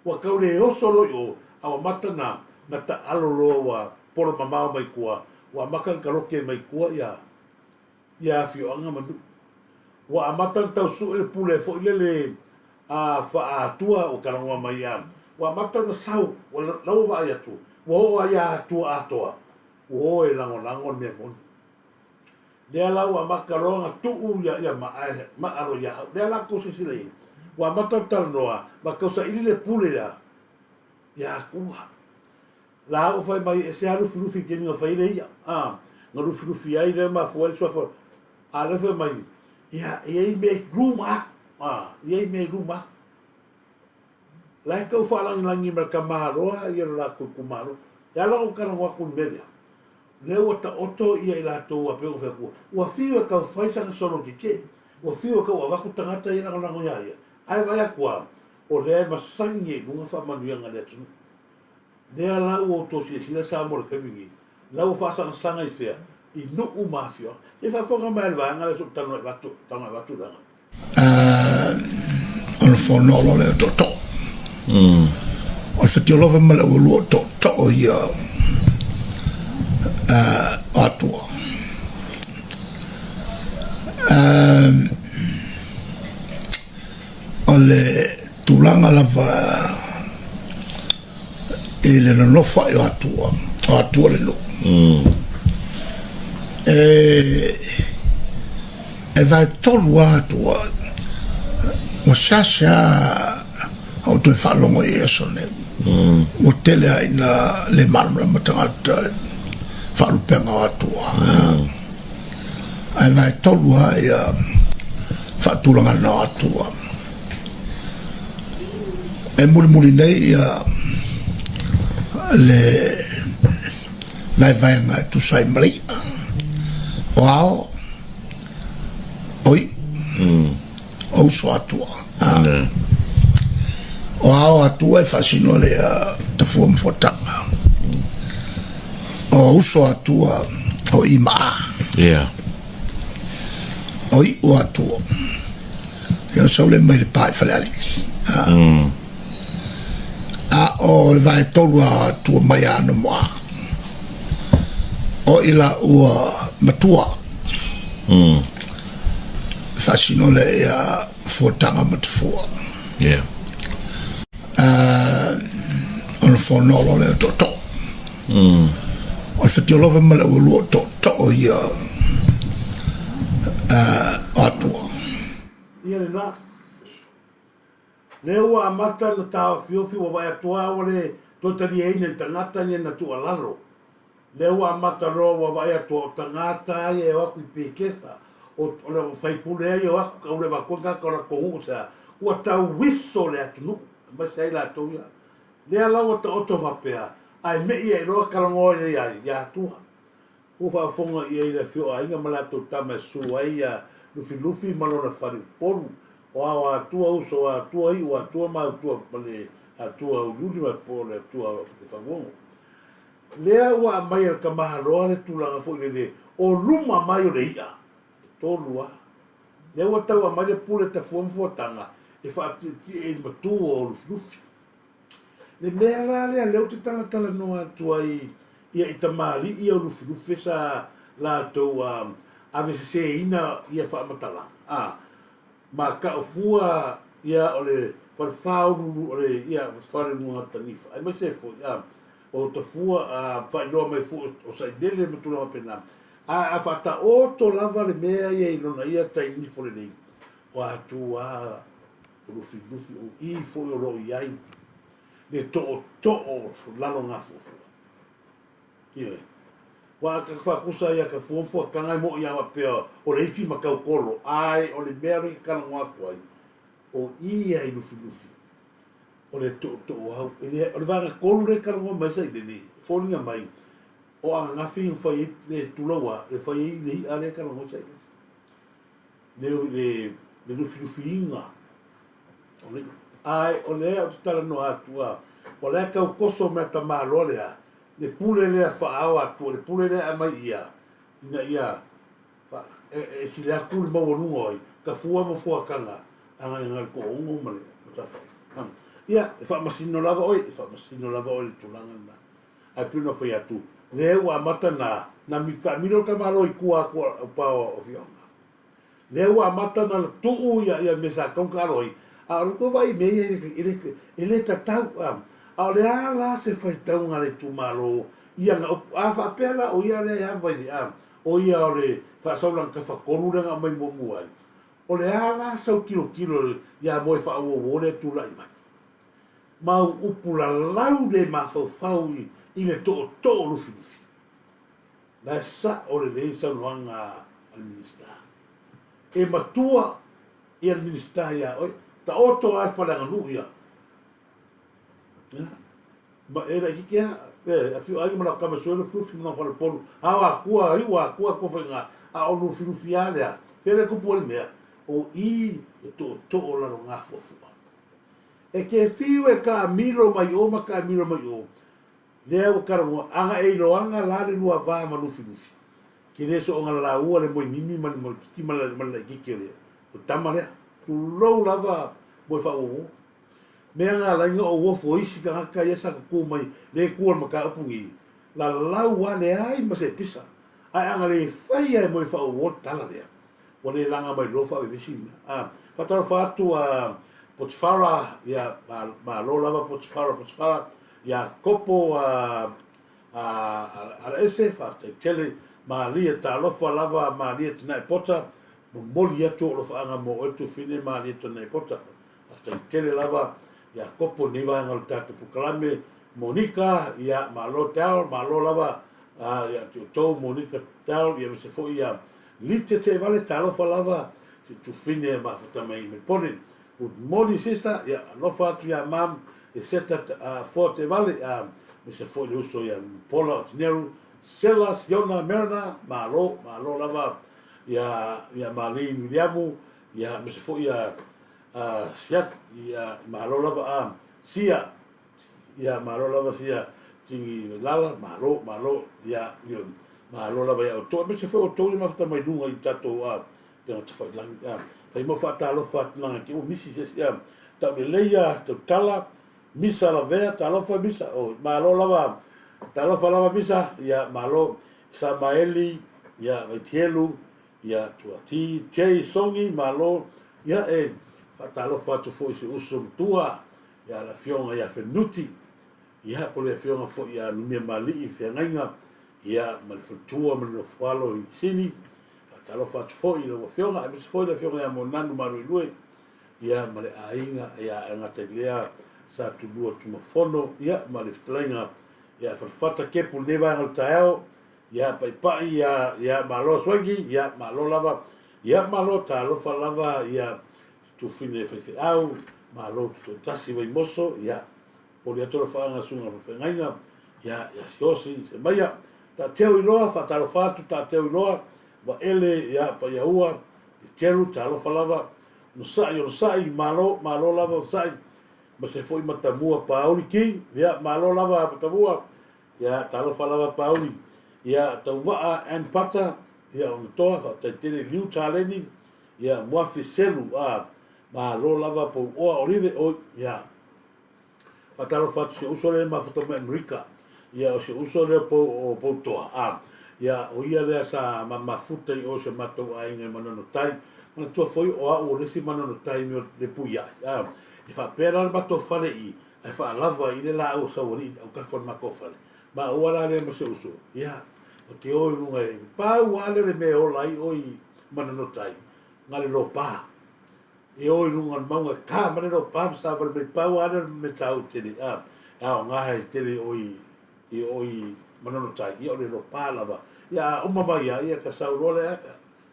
Ua tau le oso loa i o, a ua amata ona na taalo loa ua polo mamao mai tua, ua amata ona taloke mai tua ia ia afioaga ma nuu. Ua amata ona tau sue le pule foi lele a faa-Atua ua talanoa mai ia, ua amata ona sau, ua la ua vaai atu, ua oo lava ia Atua atoa, ua o e lagolago le mea moni. Lea la ua amata loa ona tuu ia, ia maa, maa loa ia au. Lea la tou silasila i ai, ua amata ona talanoa ma tau saili le pule ia, ia Atua. La ua fai mai e se a lufilufi i taimi na fai ai le ia, a, na lufilufi ai lea mafua ai le suafa. A lea fai mai, ia, e i ai mea i luma aku, a, e i ai mea i luma aku. La e tau faalagilagi ma le tamaloa ia lo latou itumalo. E ala ona ou talanoa atu i le mea lea, lea ua taoto ia i latou a pei ona fai atu, ua fiu e tau fai sana solo tetee, ua fiu e tau avatu tagata ia e lagolago ia ia, ae vaai atu lava, o lea e masani ai i luga faamanuiaga a le atunuu. Lea la ua outou silasila Samoa i le taimi lenei, la ua faasagasaga i fea? I nuu ma afioaga. Se i faafofoga mai lava i le vaega lea se i ou talanoa avatu, talanoa avatu le vaega. Ona fono loa lea o tootoo. O le fatialofa ma le aualua o tootoo ia o Atua. O le tulaga lava i le nonofo ae o Atua, o Atua le nuu. E vaetolu lava Atua, ua seasea ou toe faalogo i aso nei. Ua tele lava ina le malamalama tagata i faalupega o Atua. Ae vaetolu lava ia faatulagaga o Atua. E mulimuli nei ia le vaevaega e tusa ai ma le i'a, o ao, o iu, o uso atua. O ao atua e faasino le tafua ma fuataga. O uso atua o i ma a. O iu atua. Ia sau le mai le pa i Falealili. A o le vaetolu a tua mai a Nomoa. O i la ua matua. Faasino le ia fuataga ma tafua. Ona fono loa lea o tootoo. O le fatialofa ma le aualua o tootoo ia o Atua. Ia lena. Lea ua amata ona taofiofi ua vaai atu lava ua le toe taliaina i tagata ni ana tuualalo. Lea ua amata loa ua vaai atu o tagata a ia e o atu i Pekesa, o le faipule a ia e o atu tau le avatua ni tagata o latou nuu sa, ua tauiso le atunuu, aemaise ai latou ia. Lea la ua taoto faapea, ae me'i ae loa talanoa ia ia Atua. Ua faafofoga i ai le afio o aiga ma latou tama e susu ai ia Lufilufi ma lona fale Upolu, o Ao Atua, Uso o Atua, Iu Atua ma Autua ma le Atua Uliuli ma po o le Atua o le Fauogo. Lea ua aumai e le Tamaloa le tulaga foi lele o luma mai o le i'a, e tolu a. Lea ua tau aumai le pule tafua ma fuataga e faatietie i le matu o Lufilufi. Le mea la lea lea ou te talatalanoa atu ai ia i tamalii ia o Lufilufi sa latou aveseseina ia faamatalaga a ma tau fua ia o le falefaulu o le ia faleluagatanifa aemaise ai foi a o tafua a faailoa mai foi o Sailele ma tulaga faapena a a faataoto lava le mea ia i lona ia tainifo lelei o atu a o Lufilufi, o i foi o lo o i ai le tootoo o lalogafuafua. Ioe. Ua a ka faakusa ia ka fua ma fuataga e moʻi a faapea o le ifi ma taukolo, ae o le mea lea e talanoa atu ai, o i ia i Lufilufi, o le tootoo au, e le, o le vaega 3 lea e talanoa mai Sailele, e foliga mai, o Ananafi na fai ai le tulaua, le fai ai le i'a lea e talanoa ai Sailele. Le, le, le lufilufiina o le ae o lea ou te talanoa atu a o lea tau toso mea tamaloa lea le pule lea faaao atu le pule lea aumai ia ina ia fa, e, e sili atu le maualuga o ai ka fua ma fuataga agai agai le toauno ma le matafai. Ia, e faamasino lava oe, e faamasino lava oe i le tulaga lena. Ae pei ona fai atu, lea ua amata na, na faamilo le tamaloa i tua atu o pa o afioaga. Lea ua amata na tuu ia, ia mea sa tatau ona taalo ai, a o le tou vaai i mea ia e le, e le tatau. A, a o le a la se faitauga a le itumalo i ana upu? A faapea la o ia lea e ava i le, a, o ia o le faasaulaga tafatolu lea na aumai muamua ai, o le a la sau tilotilo ia moe faauouo lea e tulai mai? Mau upu lalau le mafaufau i le tootoo lufilufi. La e sa'o lelei saunoaga a le Minisita. E matua ia le Minisita iā oe, taoto lava le faleaganuu ia. Ia, ma e laitiiti lava, e afio aiga ma lau tama sue lufilufi ma lona falepolu, ao akua, iu akua, akua faiga, a o lufilufi lava lea, fea lea e tupu ai le mea? O i le tootoo o Lalogafuafua. E te fiu e taamilo mai o ma taamilo mai o, lea ua talanoa, ana e iloaga la le lua va ma Lufilufi, ke le soonga lalaua le moemimi ma le moetiti ma le laititi o le tama lea. Tulou lava moe faauouo. Mea na ala ai na ou ofo isi tagata ia sa tutu mai le itu o le mataupu nei, lalau a leai ma se pisa, ae ana le faia e moe faauouo le tala lea, Ua le laga mai loa faavevesi le mea. A, faatalofa atu a Potifara, ia, malo lava Potifara, Potifara, ia Kopo a, a, Alaese, faafetai tele, Malia, talofa lava Malia Tinae Pota, momoli atu ou alofaaga mo oe Tufine Malia Tinae Pota, faafetai tele lava ia Kopo i lenei vaega o le tatou polokalame, Monika, ia, malo Daryl, malo lava ia te outou Monika, Daryl, ia aemaise foi ia Lite Teevale, talofa lava si Tufine e mafuta mai i Melbourne. Good morning sister, ia alofa atu ia mam e Seta Foa Teevale, aemaise foi le uso ia Paula Otineru, Sela, Siona, Merina, malo, malo lava ia ia Marlene Wiliamu, ia aemaise foi ia Siat, ia malo lava a Sia, Ia, malo lava sia Tigi Lala, malo, malo, ia, ioe, malo lava ia outou, aemaise foi outou ia mafuta mai luga i tatou a, pega tafailangi, a, fai mau faatalofa atu langa te ua misi se isi, a, taulelei ia tautala, Misa Lavea, talofa Misa, oi, malo lava, talofa lava Misa, ia, malo, Samaeli, ia, Vaitielu, ia, Tuati, Jay Songi, malo, ia, e, faatalofa atu foi i si uso matua, ia le Afioga ia Fenuti, ia po o le Afioga foi ia Numiamalii Feagaiga, ia ma le faletua ma le nofoalo i Sini. Faatalofa atu foi i lau Afioga aemaise foi le Afioga ia Moananu Maluelue, ia, ma le aiga, ia, ae gata i lea Sa Tulua Tumafono, ia, ma le fetalaiga ia Fatafata Kepu i lenei vaega o le taeao, ia, Paipai, ia, ia, malo Suagi, ia, malo lava, ia, malo, talofa lava, ia, Tufine Faifeau, malo Tutoatasi Vaimoso, ia, Momoli atu alofaaga i susuga i faafeagaiga, ia, ia Siaosi Semaia, Taateu Iloa, faatalofa atu Taateu Iloa, Vaele, ia, Paiaua, Peteru, talofa lava, Onosai, onosai, malo, malo lava onosai, ma se foi Matamua Pauli King, ia, malo lava Matamua, ia, talofa lava Pauli, ia, Tauvaa Ann Pata, ia, Onetoa, faafetai tele, Liu Taleni, ia, Muafi Selu, a, malo lava Pouoa Olive, oi, ia, Faatalofa atu si ou uso lea e mafuta mai Amerika. Ia, o si ou uso lea o Poutoa, a, ia, o ia lea sa ma mafuta i o i si o matou aiga i Manono Tai. Manatua foi o au o le isi Manono Tai i mea o Lepuiai, a. E faapea la le matou fale i i, ae faalava i le laau o Saualii i le autafa o le matou fale. Maua la lea ma si ou uso, ia, ou te o i luga e, pau lava lea o le mea e ola ai oe i Manono Tai, na o le lopa. E o i luga o le mauga e tā ma le lopa ma savali mai pau lava lea o le mea taua tele a e aoga ai tele i o i i o i Manono Tai ia o le lopa lava ia a uma mai lava ia ka sau loa lea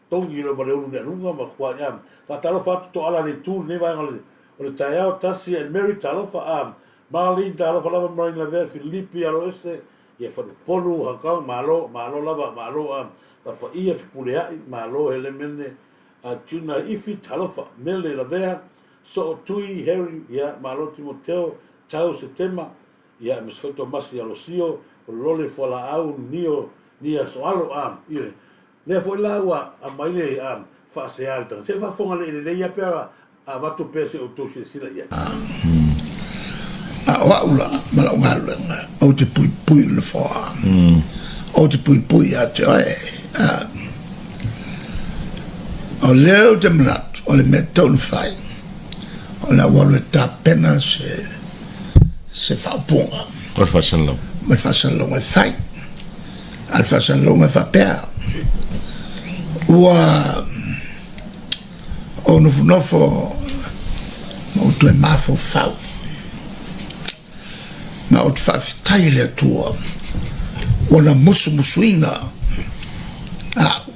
togi loa ma le ulu i luga ma kuai a faatalofa atu Toala le itu lenei vaega o le o le taeao tasi and Mary talofa a Marlene talofa lava Marlene Lavea Filipi Aloese ia Faleupolu Hong Kong malo malo lava malo a Papaia Fepuleai malo Helemene A Tuna Ifi, talofa, Mele Lavea, Soo Tui, Harry, ia, malo Timoteo, Tau Setema, ia, aemaise foi Tomasi Alosio, Lole Fualaau, Nio, Nia Soalo, a, ioe. Lea foi la ua aumai le, a, faasea a le tagata. Se i faafofoga lelei lava pe a avatu pea se i outou silasila i ai. A o au la ma lau galuega, ou te puipui i le nofoa. Ou te puipui ia te oe. O lea ou te manatu, o le mea tatau ona fai, o le a ou alu e tapena se, se faaupuga. O le faasalalauga. Ma le faasalalauga e fai. A o le faasalalauga e faapea, ua Ou nofonofo ma ou toe mafaufau, ma ou te faafetai i le Atua ua na musumusuina au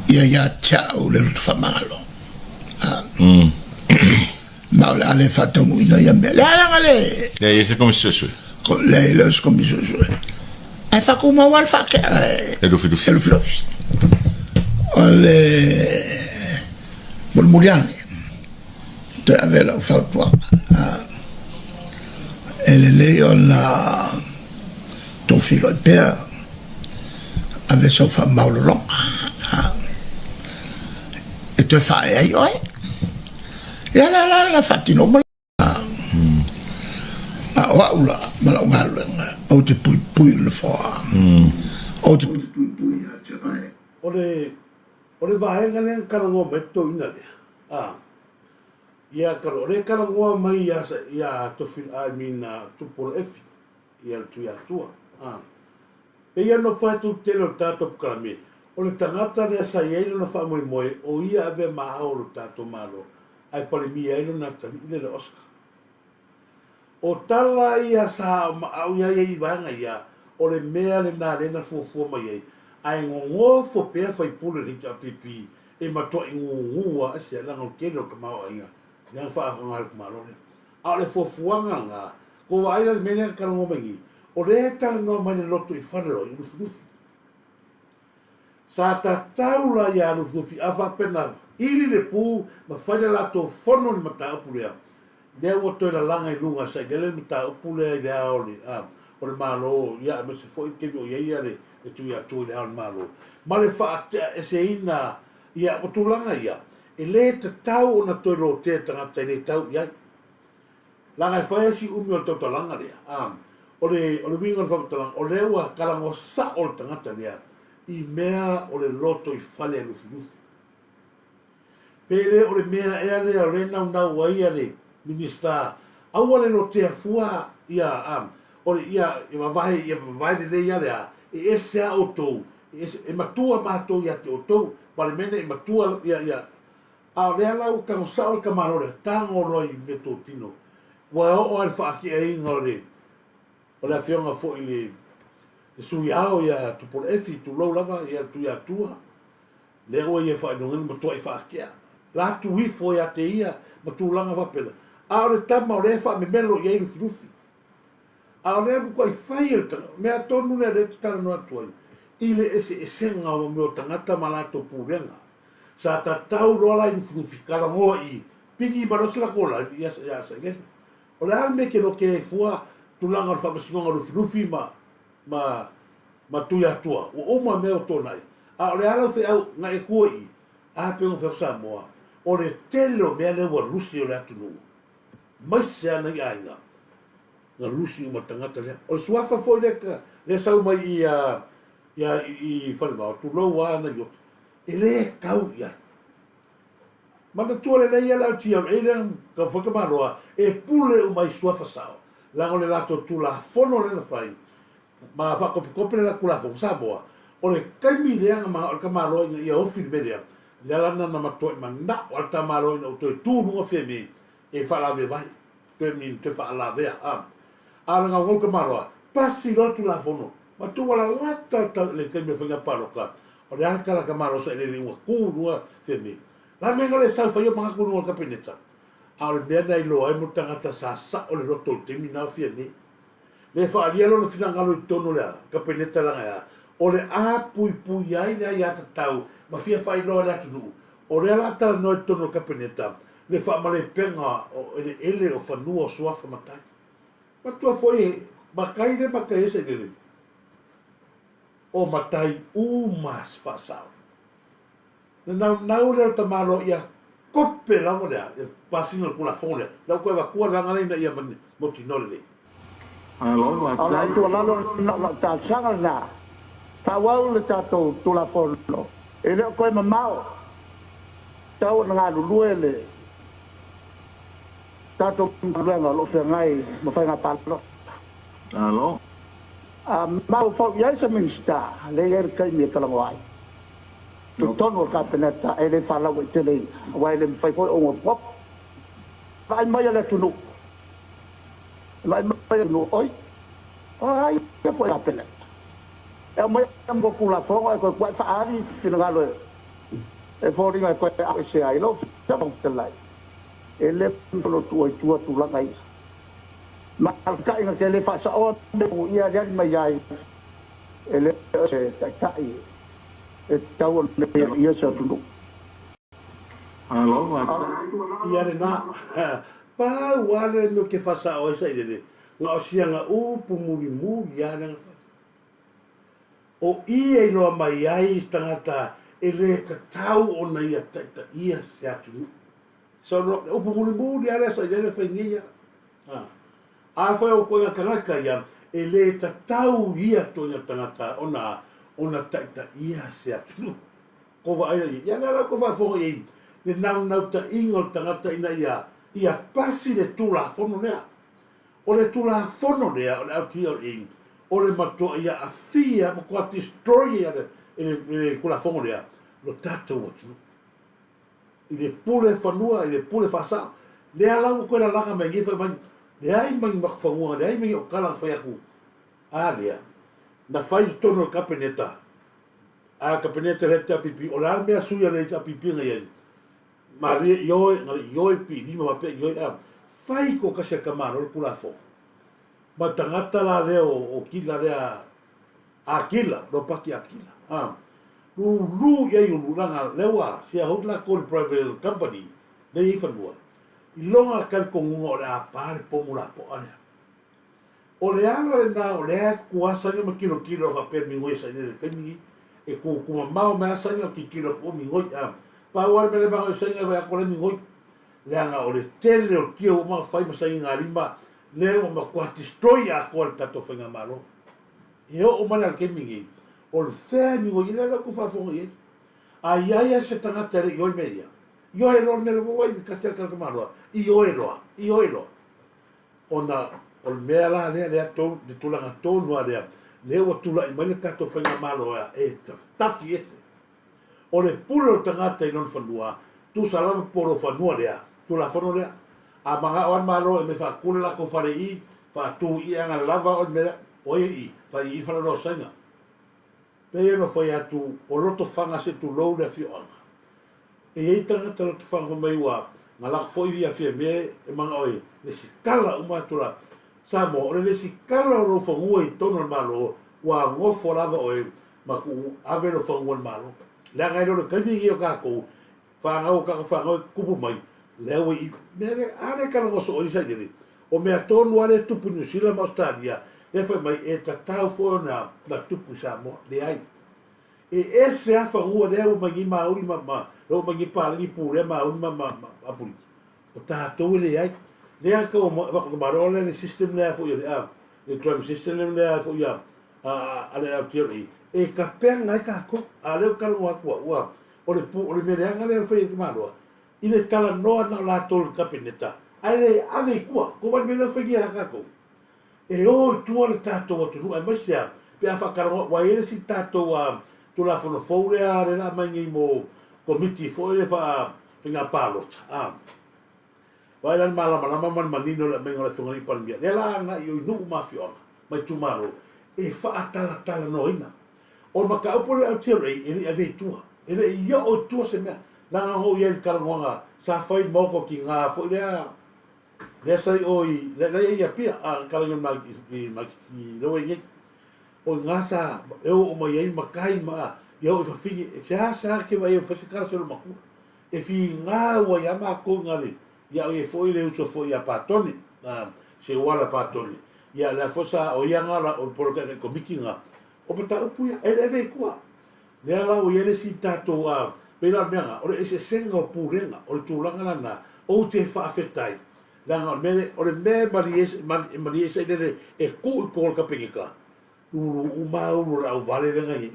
ia ia te au le loto faamagalo. Ma o le a le faataunuuina ia mea. Le a laga le... Leai e se Komisi Suesue. Leai e le o se Komisi Suesue. Ae faatumau lava le faatea e... E Lufilufi. E Lufilufi. O le mulimuli ane, toe ave lau fautuaga. E lelei ona tou feiloai pea, ave sau faamaualaloga e toe faaee ai oe. Ia la la la faatino uma la. A o au la ma lau galuega, ou te puipui i le nofoa. Ou te puipui ia te oe. O le, o le vaega lea na talanoa mai ai toeaina lea, a, ia talo, o lea e talanoa mai ia, ia Tofi, I mean, Tupuola Efi, ia le Tuiatua, a. Pei ona fai atu le tele o le tatou pkalame, o le tagata lea sa i ai lona faamoemoe o ia avea ma ao o lo tatou Malo ae palemia ai lona atalii lea le Oscar. O tala ia sa aomaau i ai i vaega ia, o le mea lena lea na fuafua mai ai, ae gogofo pea faipule o le HRPP e matuai gugu lava aisea leaga o le tele o le tamaoaiga lea na faaoga e le Malo lea. A o le fuafuaga lena, Ua vaai la i le mea lea na talanoa mai nei, o lea e talanoa mai le loto i fale o ai, o Lufilufi. Sa tatau la ia Lufilufi a faapea na ili le pu ma fai le latou fono i le mataupu lea, lea ua toe lalaga i luga sailele le mataupu lea i le ao o le, a, o le Malo, ia aemaise foi le taimi o i ai le, le Tuiatua i le ao o le Malo, ma le faateaeseina, ia, o tulaga ia, e le tatau ona toe lotea tagata e le tau i ai. Leaga e fai lava si umi o le tautalaga lea, a, o le, o le uiga o le faamatalaga, o lea ua talanoa sao le tagata lea i mea o le loto i fale a Lufilufi. Pe le o le mea ea lea o lea e naunau ai a le Minisita, aua le lotea fua ia, a, o le, ia, ia vavae, ia vavae lelei a le a, e ese a outou, E matua matou ia te outou, Palemene e matua ia ia a o lea la ua tago sao le tamaloa lea, tago loa i mea totino. Ua oo lava i le faateaina o le o le afioga foi i le le sui ao ia Tupuola Efi, tulou lava ia le Tuiatua, lea ua ia faailogaina matuai faatea. La tu ifo ia te ia ma tulaga faapena. A o le tama o lea e faamemelo i ai Lufilufi. A o lea matuai fai e le tagata, mea tonu lea lea e te talanoa atu ai, i le eseesega o mea o tagata ma latou pulega. Sa tatau loa la i Lufilufi talanoa i pigi ma loa se latou live ia ia Sailele. O le a le mea e te lotea ai fua tulaga o le faamasinoga o Lufilufi ma ma ma Tuiatua ua uma mea ua tuanai, a o le a lau feau na e tua i i? A pei ona fai atu Samoa, o le tele o mea lea ua lusi o le atunuu, maise a nai aiga na lusi uma tagata lea. O le suafa foi lea lea sau mai i a ia i Falevao, tulou a nai ota, e le tau i ai. Manatua lelei ia le LTRA lea na fai tamaloa e pule uma i suafa sao, leaga o le latou Tulafono lea na fai ma faakopikopi le latou Tulafono Samoa, o le taimi lea na manao ai le tamaloa ina ia ofi le mea lea, lea la na matuai manao lava le tamaloa ina ua toe tu i luga Fiame e faalavevai, toe mean toe faalavea a. A o le gaugau tamaloa, pasi loa le Tulafono, matou ua lalata le taimi o le faiga palota, o le a le tala tamaloa sailele ua tu i luga Fiame. La mea na le sau fai o manatu i luga o le Kapeneta, a o le mea na iloa ai mo tagata sa sao le loto i le taimi na o Fiame. Le faaalia lona finagalo i totonu o le Kapeneta leaga e a? O le a puipui ai le aiatatau ma fia faailoa i le atunuu, o lea la talanoa i totonu o le Kapeneta le faamalepega o eleele o fanua o suafa matai. Matua foi e matai le matai ai sailele o matai uma se faasao. Na naunau lea o le tamaloa ia kope lava le a, le pasiga o le Tulafono lea, lea ua toe avatua le vaega lea ina ia mautinoa lelei. Malo faafetai. O lau tuualalo lena, o lau talosaga lena, faaauau le tatou Tulafono, e le o toe mamao, e tatau ona galulue le tatou Matagaluega o lo o feagai ma faiga palota. Malo. A mafaufau i ai se Minisita, lea e i ai le taimi e talanoa ai. Totonu o le Kapeneta e le faalauaiteleina, aua e le mafai foi ona nofonofo. Vaai mai a le atunuu, vaai mai le atunuu, oi, o ai ia ituaiga Kapeneta? E aumai a matou Tulafono ae toe tuai faaali finagalo e foliga e toe aveesea ai. Lau Afioga i le Fofoga Fetalai, e le mafai ona tuua i tua tulaga ia. Ma alalatai na te le faasaoa mea e aliali mai ai, e le o se taitai e tatau ona ia se atunuu. Malo faafetai. Ia lena. Pau lava lea mea ou te faasao ai sailele, na o siana upu mulimuli lava lea na fai. O i e iloa mai ai tagata e le tatau ona ia taitaia se atunuu. So, le upu mulimuli lava lea sailele fai nei ia. Afai o ituaiga tagata ia, e le tatau ia ituaiga tagata ona ona taitaia se atunuu. Ko vaai la ia, ia lea la tou faafofoga i ai le naunautaiga o le tagata ina ia ia pasi le Tulafono lea. O le Tulafono lea o le LTRA, o le matuai aafia, matua destroy e le Tulafono lea lo tatou atunuu. I le pule fanua, i le pule faasao. Lea la ua toe lalaga mai nei fai mai, leai ma ni makufanua, leai ma ni okala na fai atu. A lea, na fai i totonu o le Kapeneta, a Kapeneta le HRPP, o le a le mea sui a le HRPP na i ai? Malie ioe, na le ioe pi lima faapea ioe a. Fai toatasi a tamaloa le Tulafono. Ma le tagata la lea o Kila lea Akila, Ropati Akila, a lulu i ai ulu, leaga lea ua sharehold latou i le private company lea e i ai fanua, iloga le talitonuga o le a pa le pomu lapoa lea. O le ala lena o lea e tutu lava Saina ma tilotilo faapea migoi e Saina i le taimi lenei, e tutu mamao mai lava Saina tilotilo atu o migoi, a pau lava le mea lea e manao ai Saina e vaai atu o la e migoi, leaga o le tele o tia ua uma ona fai ma sainigalima lea ua matua destroy atoa le tatou faigamalo. E oo mai la i le taimi lenei, o le fea e migoi ai, lea la ou te faafofoga i ai. A i ai lava se tagata e le i ioe mea ia, ioe loa le mea lea, ua i le tasi lava le tagata maloa, ioe loa, ioe loa. Ona o le mea la lea, lea tonu, le tulaga tonu lava lea, Lea ua tulai mai le tatou Faigamalo e tafi ese. O le pule o le tagata i lona fanua, tusa lava po o lou fanua lea, Tulafono lea. A manao lava le Malo e mea faatu le latou fale i i, faatu i i aga lava o le mea lea, o ai e i i, fai i i faleoloa Saina. Pei ona fai atu, o Lotofaga se tulou le afioaga. E i ai tagata Lotofaga fai mai ua galako foi ia Fiame e manao e lesitala uma atu la Samoa, o le lesitala o lou fanua i totonu o le Malo, ua nofo lava oe ma tuu ave lou fanua i le Malo. Leaga e le o le taimi lenei o tatou fanau, o tatou fanau e tutupu mai, lea ua i mea lea, a lea e talanoa soo ai Sailele, o mea tonu lava lea e tupu i Niu Sila ma Ausetalia, lea fai mai e tatau foi ona tupu i Samoa. Leai. E ese lava fanua lea ua mai nei Māori ma, ma, lea ua mai nei Palagi pulea Māori ma, ma, ma Apoliki. O tatou e leai. Lea tau avatu le Malo lea le system lea foi a le, a, le driving system lea foi a, a le LTRA, e tapeaga ai tatou. A o lea ou te talanoa atu au, ua, o le pu, o le mea leaga lea e fai e le Malo, i le talanoa na o latou i le Kapeneta, ae le ave i tua. Kou vaai i le mea lea e fai nei ia tatou. E o i tua le tatou atunuu aemaise a pe a faatalanoa aua e i ai le isi tatou Tulafono fou lea lea la aumai nei mo Komiti foi lea faa faiga palota a. Vaai la le malamalama ma le manino o le aumaiga o le Afioga i le Palemia lea la agai i nuu ma afioaga ma itumalo e faatalatalanoaina. O le mataupu lea o le LTRA e le i avea i tua, e le i oo i tua se mea leaga na ou i ai i le talanoaga sa fai i le Maota o Tina foi lea lea sa i o i lea la i ai Apia a na talanoa i i i lea ua i nei. O i ina sa e oo mai ai matai ma ia oo i fafine e seasea te vaai ai fai se tala se loomatua. E finau ai lava matou i ina le ia o i ai foi le uso foi ia Patone, a Seuala Patone, ia lea foi sa o ia na o le polo taitai komiti na o mataupu ia e le ave i tua. Lea la ua i ai le isi tatou a pei la o le mea na o le eseesega o pulega o le tulaga lena ou te faafetai leaga o le mea o le mea e malie e malie sailele e tuu i totonu o le Kapeneta lulu uma ulu o le auvale lea na i ai.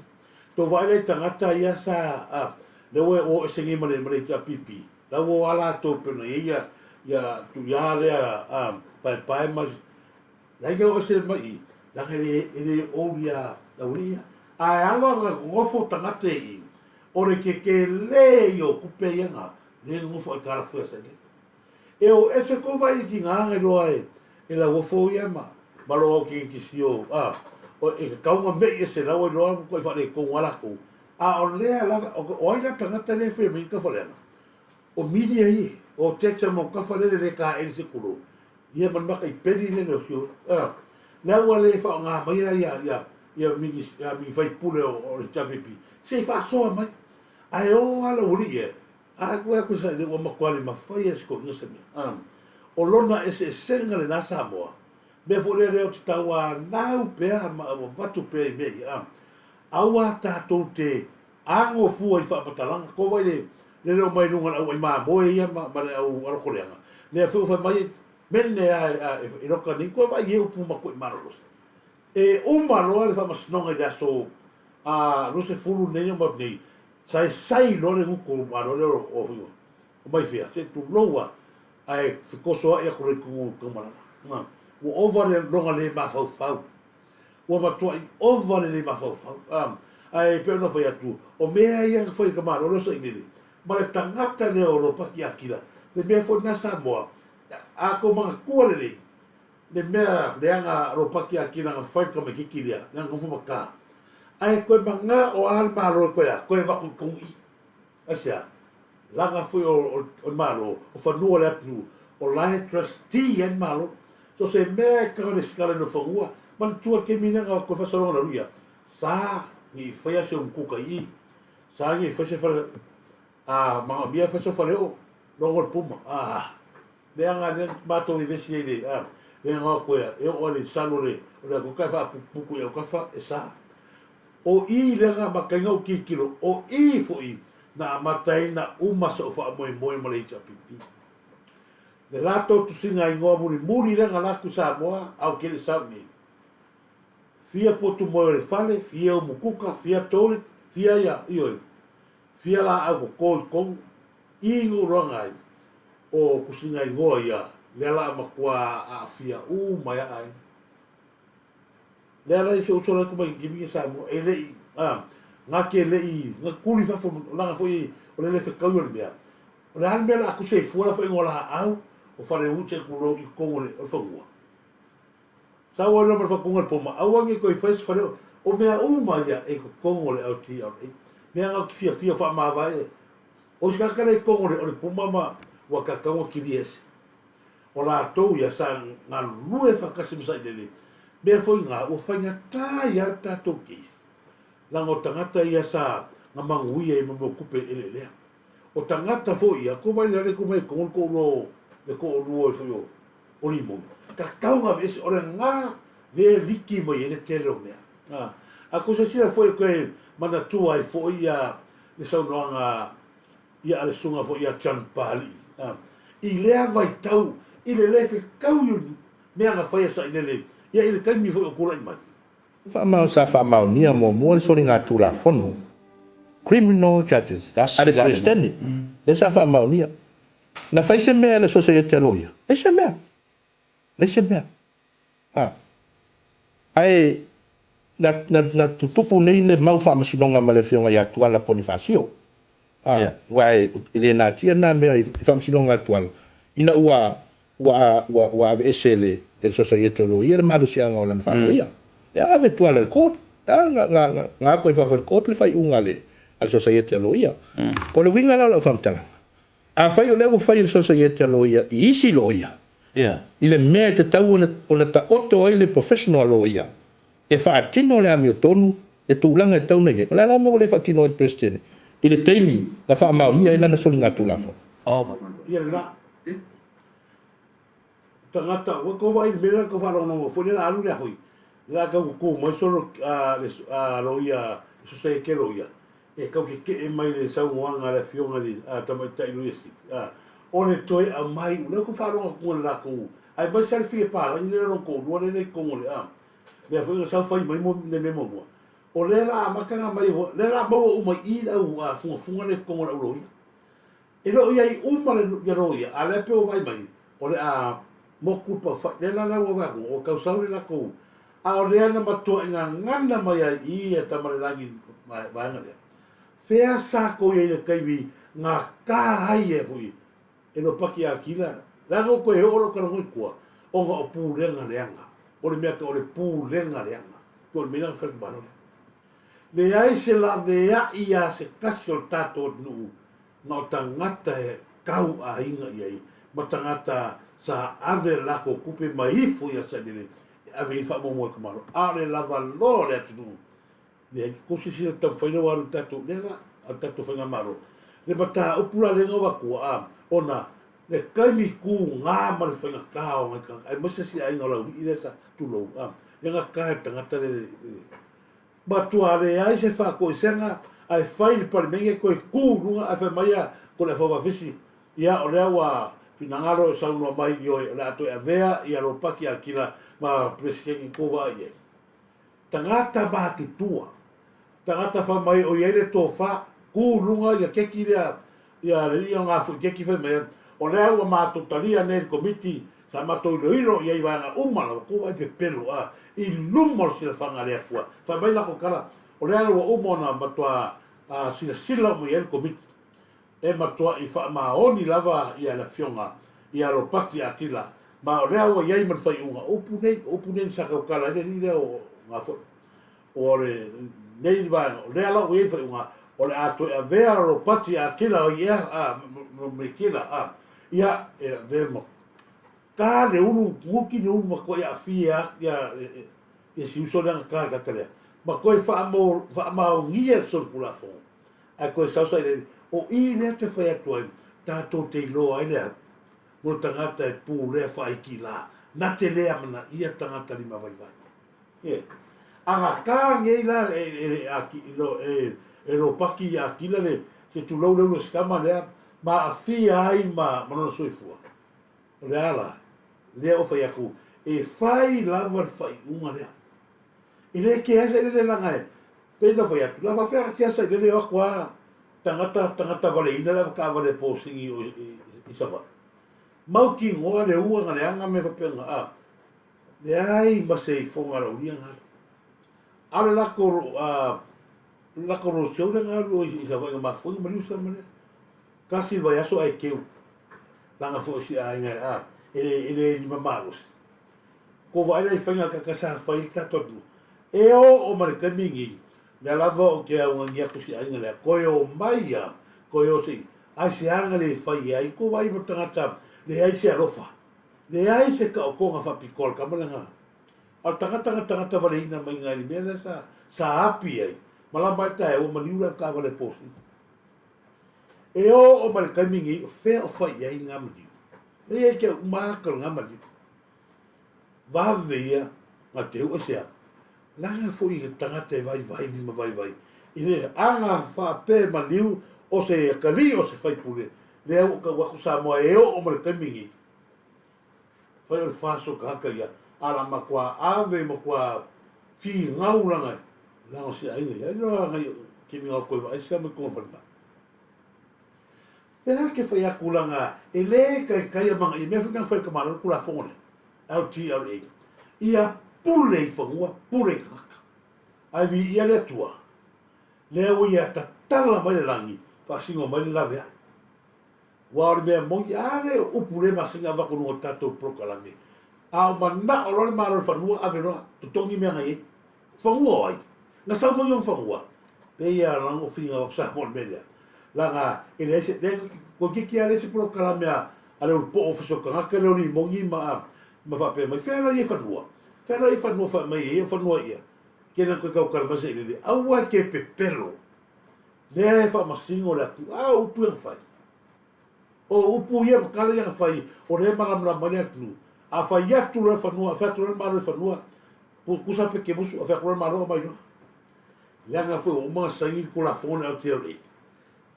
Tou vaai la i tagata ia sa a lea ua o ese nei ma le ma le HRPP la ua o a latou pei ona i ai ia ia Tuia lea a Paepae ma la ia o ese mai i leaga e le e le oli ia aualii ia ae alo ana nofo tagata i o le tetele ia o tupe ia na le nofo aitalafu ia sailele. E o ese kou vai i tina na iloa e e lauofo ia ma ma lo au ki ki sio a o e tatau na mei ese la ua iloa ua matua faaletonu a latou a o lea lava o ai la tagata lea e fai mai tafa leaga o media ia o text mo tafa lele le taeli se tulou ia ma le maka i peli lele o sio a lea ua le faaaoga mai ia ia ia mini ia mini faipule o le HRPP se i faasoa mai ae o a le ualii e A koe aku sa ile ua matua le mafai e se toeaina se mea. A o lona eseesega lena Samoa, mea foi lea lea ou te tauanau pea ma avatu pea i mea ia. A aua tatou te ago fua i faamatalaga, ko vai le lele o mai luga le au ai mamoe ia ma, ma le au alokoleaga. Lea foi ua fai mai mene a e, a e, e loka nei, koe vai e upu matua i malolosi. E uma loa le faamasinoga i le aso a 20 nei o mau nei, Saisai loa le gutu o malo lea o o Maifea, se tulou a, ae fetosoa'i atu loa i totonu o Taumalala. Na, ua ova le lona le mafaufau. Ua matua'i ova le le mafaufau. A, ae pei ona fai atu, o mea ia na fai e ka Malo lea o Sailele, ma le tagata lea o Ropati Akila, le mea foi lena Samoa, a tou manatua lelei, le mea leaga Ropati Akila na fai i le tamaititi lea, lea na nofo ma ta. Ae toe manao a le Malo e toe a? Toe avatu i totonu i i. Aisea? Leaga foi o le Malo, o fanua o le atunuu, o la e trustee ai le Malo. So se mea e tago i le lesitala i lou fanua, manatua le taimi lea na toe faasologa na luia, sa ne i faia se umukuka i i, sa ne i faia se fale, a manaomia e fai se faleoo, logo le puma, a. Leaga lea matou vevesi ai le a le ga koe e oo ale salo le o le akoka e faapukupuku i autafa e sa. O i lea na amata ai na ou tilotilo, o i foi na amata ai na uma so'u faamoemoe ma le HRPP. Le latou tusiga igoa mulimuli lea na latou i Samoa a o ke le sau nei. Fia potu moe o le fale, fia umukuka, fia toilet, fia ia, ioe, fia laau toto i tonu, i lou loaga ai, o tusiga igoa ia, lea la a matua aafia uma ai a aiga. Lea la i si ou uso la e mai Gimiki Samoa, e le i, a, gake le i, na kuli fafo, laga foi o le le fekaui o le mea. O le a le mea la a kusi ai fua la faaigoa laau o Faleu se tulou i totonu o le fanua. Sau ai loa ma le faatuga le poma, aua ne i toe fai se fale o mea uma ia e i totonu o le LTRA. Mea na ou te fiafia faamavae, o isi tagata la i totonu o le poma ma ua tatau ona kilia ese. O latou ia sa galulue faatasi ma Sailele, mea foi na ua faigata ai lava le tatou case, leaga o tagata ia sa na manuia i mea o tupe eleelea. O tagata foi ia, ko vai le ko mai ko ko lo le ko luo foi o o limoni. Tatau na aveese, o le na le liki mai ai le tele o mea. A, a ko se sila foi koe manatua ai foi ia le saunoaga ia a le susuga foi ia John Papalii, a, i lea vaitau i le le fetau i mea na fai a Sailele ia i le taimi foi o tulai mai. Faamao Sa faamaonia muamua le soligatulafono, criminal judges, a le Peresetene, lea sa faamaonia. Na fai se mea e le Sosaiete a Loia? Leai se mea. Leai se mea. A. Ae na, na, na tutupu nei le mau faamasinoga ma le Afioga ia Tuala Ponifasio. A, yeah. Aua e, e le natia na mea i faamasinoga a Tuala, ina ua, ua, ua, ua aveese e le, e le Sosaiete o Loia le malosiaga o lana faaloia. Lea ave Tuala i le court, a, na, na, na, na ako i fafo i le court le faaiuga a le, a le Sosaiete a Loia. O le uiga la o lau faamatalaga, Afai o lea ua fai e le Sosaiete a Loia i isi loia, i le mea e tatau ona taoto ai le professional a loia e faatino le amiotonu le tulaga e tatau ona i ai, o le a la le mea ua le faatino ai le Peresetene i le taimi na faamaonia ai lana soligatulafono? Ia lena tagata, ua tou vaai i le mea lea na tou faalogologo foi lea o le a alu lea foi, o le a tau tutu mai solo le loia, le sosaiete loia, e tau tetee mai le saunoaga a le Afioga i le Tamaitai Loia Sili, o le toe aumai, o lea ou te faalogo atu i le latou, aemaise lava le fia palagi lea lona toalua lea e i totonu o le, lea foi na sau fai mai le mea muamua, o lea o le a amata ona aumai, o lea o le a maua uma i i le au fugafuga lea i totonu o le au loia. E le o i ai uma le loia, a o lea pei ua vaai mai, o le a motu le paufai. Lea la la ua vaai atu, ua tau sau le latou, a o lea na matuai gagana mai ai i i e Tamalelagi i le vaega lea. Fea sa tou i ai i le taimi na ta ai e foi e Lopati Akila, leaga ua toe oo lau talanoa i tua, ona o pulega leaga. O le mea tau o le pulega leaga. Tuuai mai la faletumalo lea. Leai se laveai ia se tasi o le tatou atunuu na o tagata e tau aiga i ai ma tagata sa ave a latou tupe mai ifo ia Sailele e ave i ai faamuamua i le Malo. A o le lava loa o le atunuu, leai, tou silasila taumafai lea ua alu i le tatou, lea la, a le tatou Faigamalo. Le mataupu la lea na avatua, a, ona le taimi tuga ma le faigata o nai tagata, aemaise si aiga o Laulii lea sa, tulou, a, lea na ta e le tagata lea le, Matua leai se faatoesega ae fai le Palemene toe tu i luga ae fai mai a ko le Afaufafisi, ia o lea ua finagalo e saunoa mai ioe o le a toe avea ia Lopati Akila ma Peresetene tou vaai i ai. Tagata matutua, tagata fai mai o i ai le tofa, tu i luga ia keki lea ia le alii o Gafui keki fai mai o lea ua matou talia nei le Komiti Sa matou iloilo i ai vaega uma lava, kou ai pepelo a i luma o le silafaga a le Atua. Fai mai latou tala, o lea ua uma ona matua silasila uma i ai le Komiti, e matuai faamaoni lava ia le Afioga ia Ropati Atila, ma o lea ua i ai ma le faaiuga, o upu nei, o upu nei na sa tautala ai le alii lea o Gafo'i. O lenei vaega, o lea la ua i ai le faaiuga, o le a toe avea Ropati Atila o ia a, ma Mekila a, ia e avea ma Ta le ulu, guti le ulu ma toe aafia ia ia si uso lea na ta i le tagata lea, ma toe faamaonia le solitulafono, ae toe sau sailele. O i lea te fai atu ai, tatou te iloa ai le alu mo le tagata e pulea faaikila, na te le amanaia tagata limavaivai. Ie. A na ta nei la e, e, e Ropati ia Akila le, se tulou le ulu o si tama lea, ma aafia ai ma, ma lona soifua. O le a la? Lea ua fai atu, e fai lava le faaiuga lea. E le kea ai sailele leaga e, pei ona fai atu, la faafefea ona kea sailele o atu a tagata, tagata valeina le avetaavale a posini o i, i Savaii. Mautinoa le ua na leaga mea faapena, a, leai ma se ifoga a le aulia na alu. A o le latou, a, le latou road show lea na alu i Savaii na mafua ai ona maliu Samoa. Tasi le vaiaso ae keu. Leaga foi o si aiga a, e le, e le lima malosi. Ko vaai la i faiga kaka sa fai le tatou atunuu. E oo ma le taimi lenei, lea lava ou te augani atu si aiga lea, toe omai a, toe o se i, aisea na le fai ai, ko vaai mo tagata leai se alofa, leai se taotoga faapitoa a le tama lena. A o le tagata na tagata valeina mai i le mea lea sa, sa api ai, malama ai le taeao ua maliu le avetaavale e posina. E oo mai le taimi lenei, o fea o fai i ai na maliu? Leai e te uma ata o lena maliu. Vave ia na te ua se a. Leaga foi le tagata e vaivai lima vaivai. I le aga faape maliu o se atalii o se faipule, lea ua tau atu Samoa e oo mai le taimi lenei. Fai o le faso tagata ia, a la matua ave matua finau lana lana o se aiga ia. Iloa nai kemi ngau koe vaai sia mai konga falemai. Pe a ke fai atu lana e le taitai a manga ia mea foi na fai le tamaloa le Tulafono lea, LTRA, ia pule i fanua, pule i tagata. Ae viia le Atua, lea ua ia tatala mai le lagi, faasino mai le laveai. Aua o le mea moni, a le upu le masani avatu i luga o le tatou polokalame, a o manao loa le Malo i le fanua, ave loa, totogi mea na i ai. Fanua o ai? Na sau mai ona fanua? Pei a lana finau atu Samoa i le mea lea. Leaga e leai se, lea toeitiiti lava leai se polokalame a le Ulupo'o Ofisa o Tagata lea o Limoni ma ma faapea mai, fea la i ai fanua? Fea la i ai fanua fai mai ai o fanua ia? Kena toe tautala mai se elele, aua e te pepelo. Lea e faamasino le atu, a o upu ia na fai. O upu ia ma tala ia na fai, o lea e malamalama ai le atunuu. A fai atu loa le fanua, a fai atu loa le Malo i fanua, tusa pe kemusu, a fai atu loa le Malo aumai loa. Leaga foi ua uma ona saini le Tulafono le LTRA.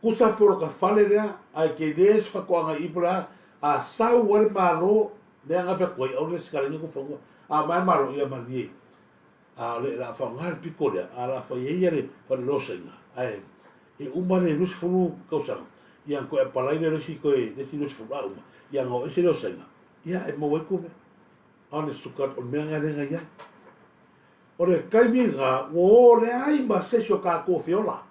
Tusa pe o lota fale lea, ae te le se fatoaga i i po o le a, a sau ai le Malo, mea na fai atu ai, aua le lesitalaina tou fanua. A aumai le Malo, ia malie. A o le a faaaoga le pito lea, a o le a fai ai le falelosaina, ae e uma le 20 tausaga, ia ona toe apalai lea o le isi toe, le isi 20 a uma, ia ona o ese lea o saina, ia e maua ai tupe. Honest to God, o le mea lena lea na i ai. O le taimi lena, ua o leai ma se isi o tatou feola.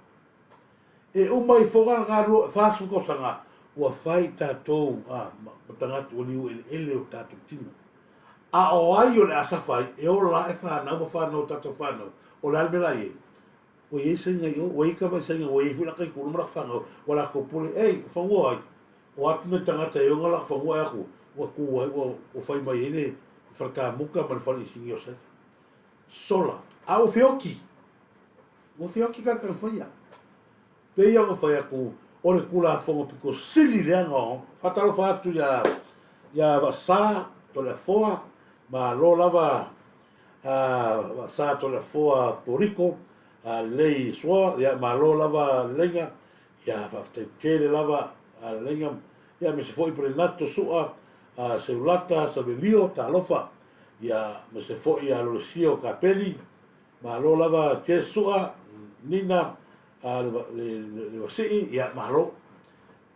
E uma ifoga lena 40 tausaga, ua fai tatou a, ma tagata ua liu eleele o tatou tino. A o ai o le a safa ai, e ola ae fanau ma fanau o tatou fanau, o le a le mea la i ai? Ua i ai saina i o, ua i ai tamai saina, ua i ai foi laka itula ma laka fanau, ua latou pule, ei, o fanua o ai? O atu nai tagata e ona laka fanua ae atu, ua tu ai, ua, ua fai mai ai le fale kamuta ma le fale isini o saina. Sola, a ua feoti, ua feoti tagata na faia. Pei ona fai atu, o le Tulafono pito sili lea na faatalofa atu ia ia Vaasa Toleafoa, malo lava a Vaasa Toleafoa Toriko, a lelei Sua, ia malo lava Leleiga, ia faafetai tele lava a Leleiga, ia aemaise foi Perenato Sua, a Seulata Savelio, talofa, ia aemaise foi ia Lolesio Kapeli, Malo lava Jess Sua, Nina, a le, le, le, le Vasii, ia malo.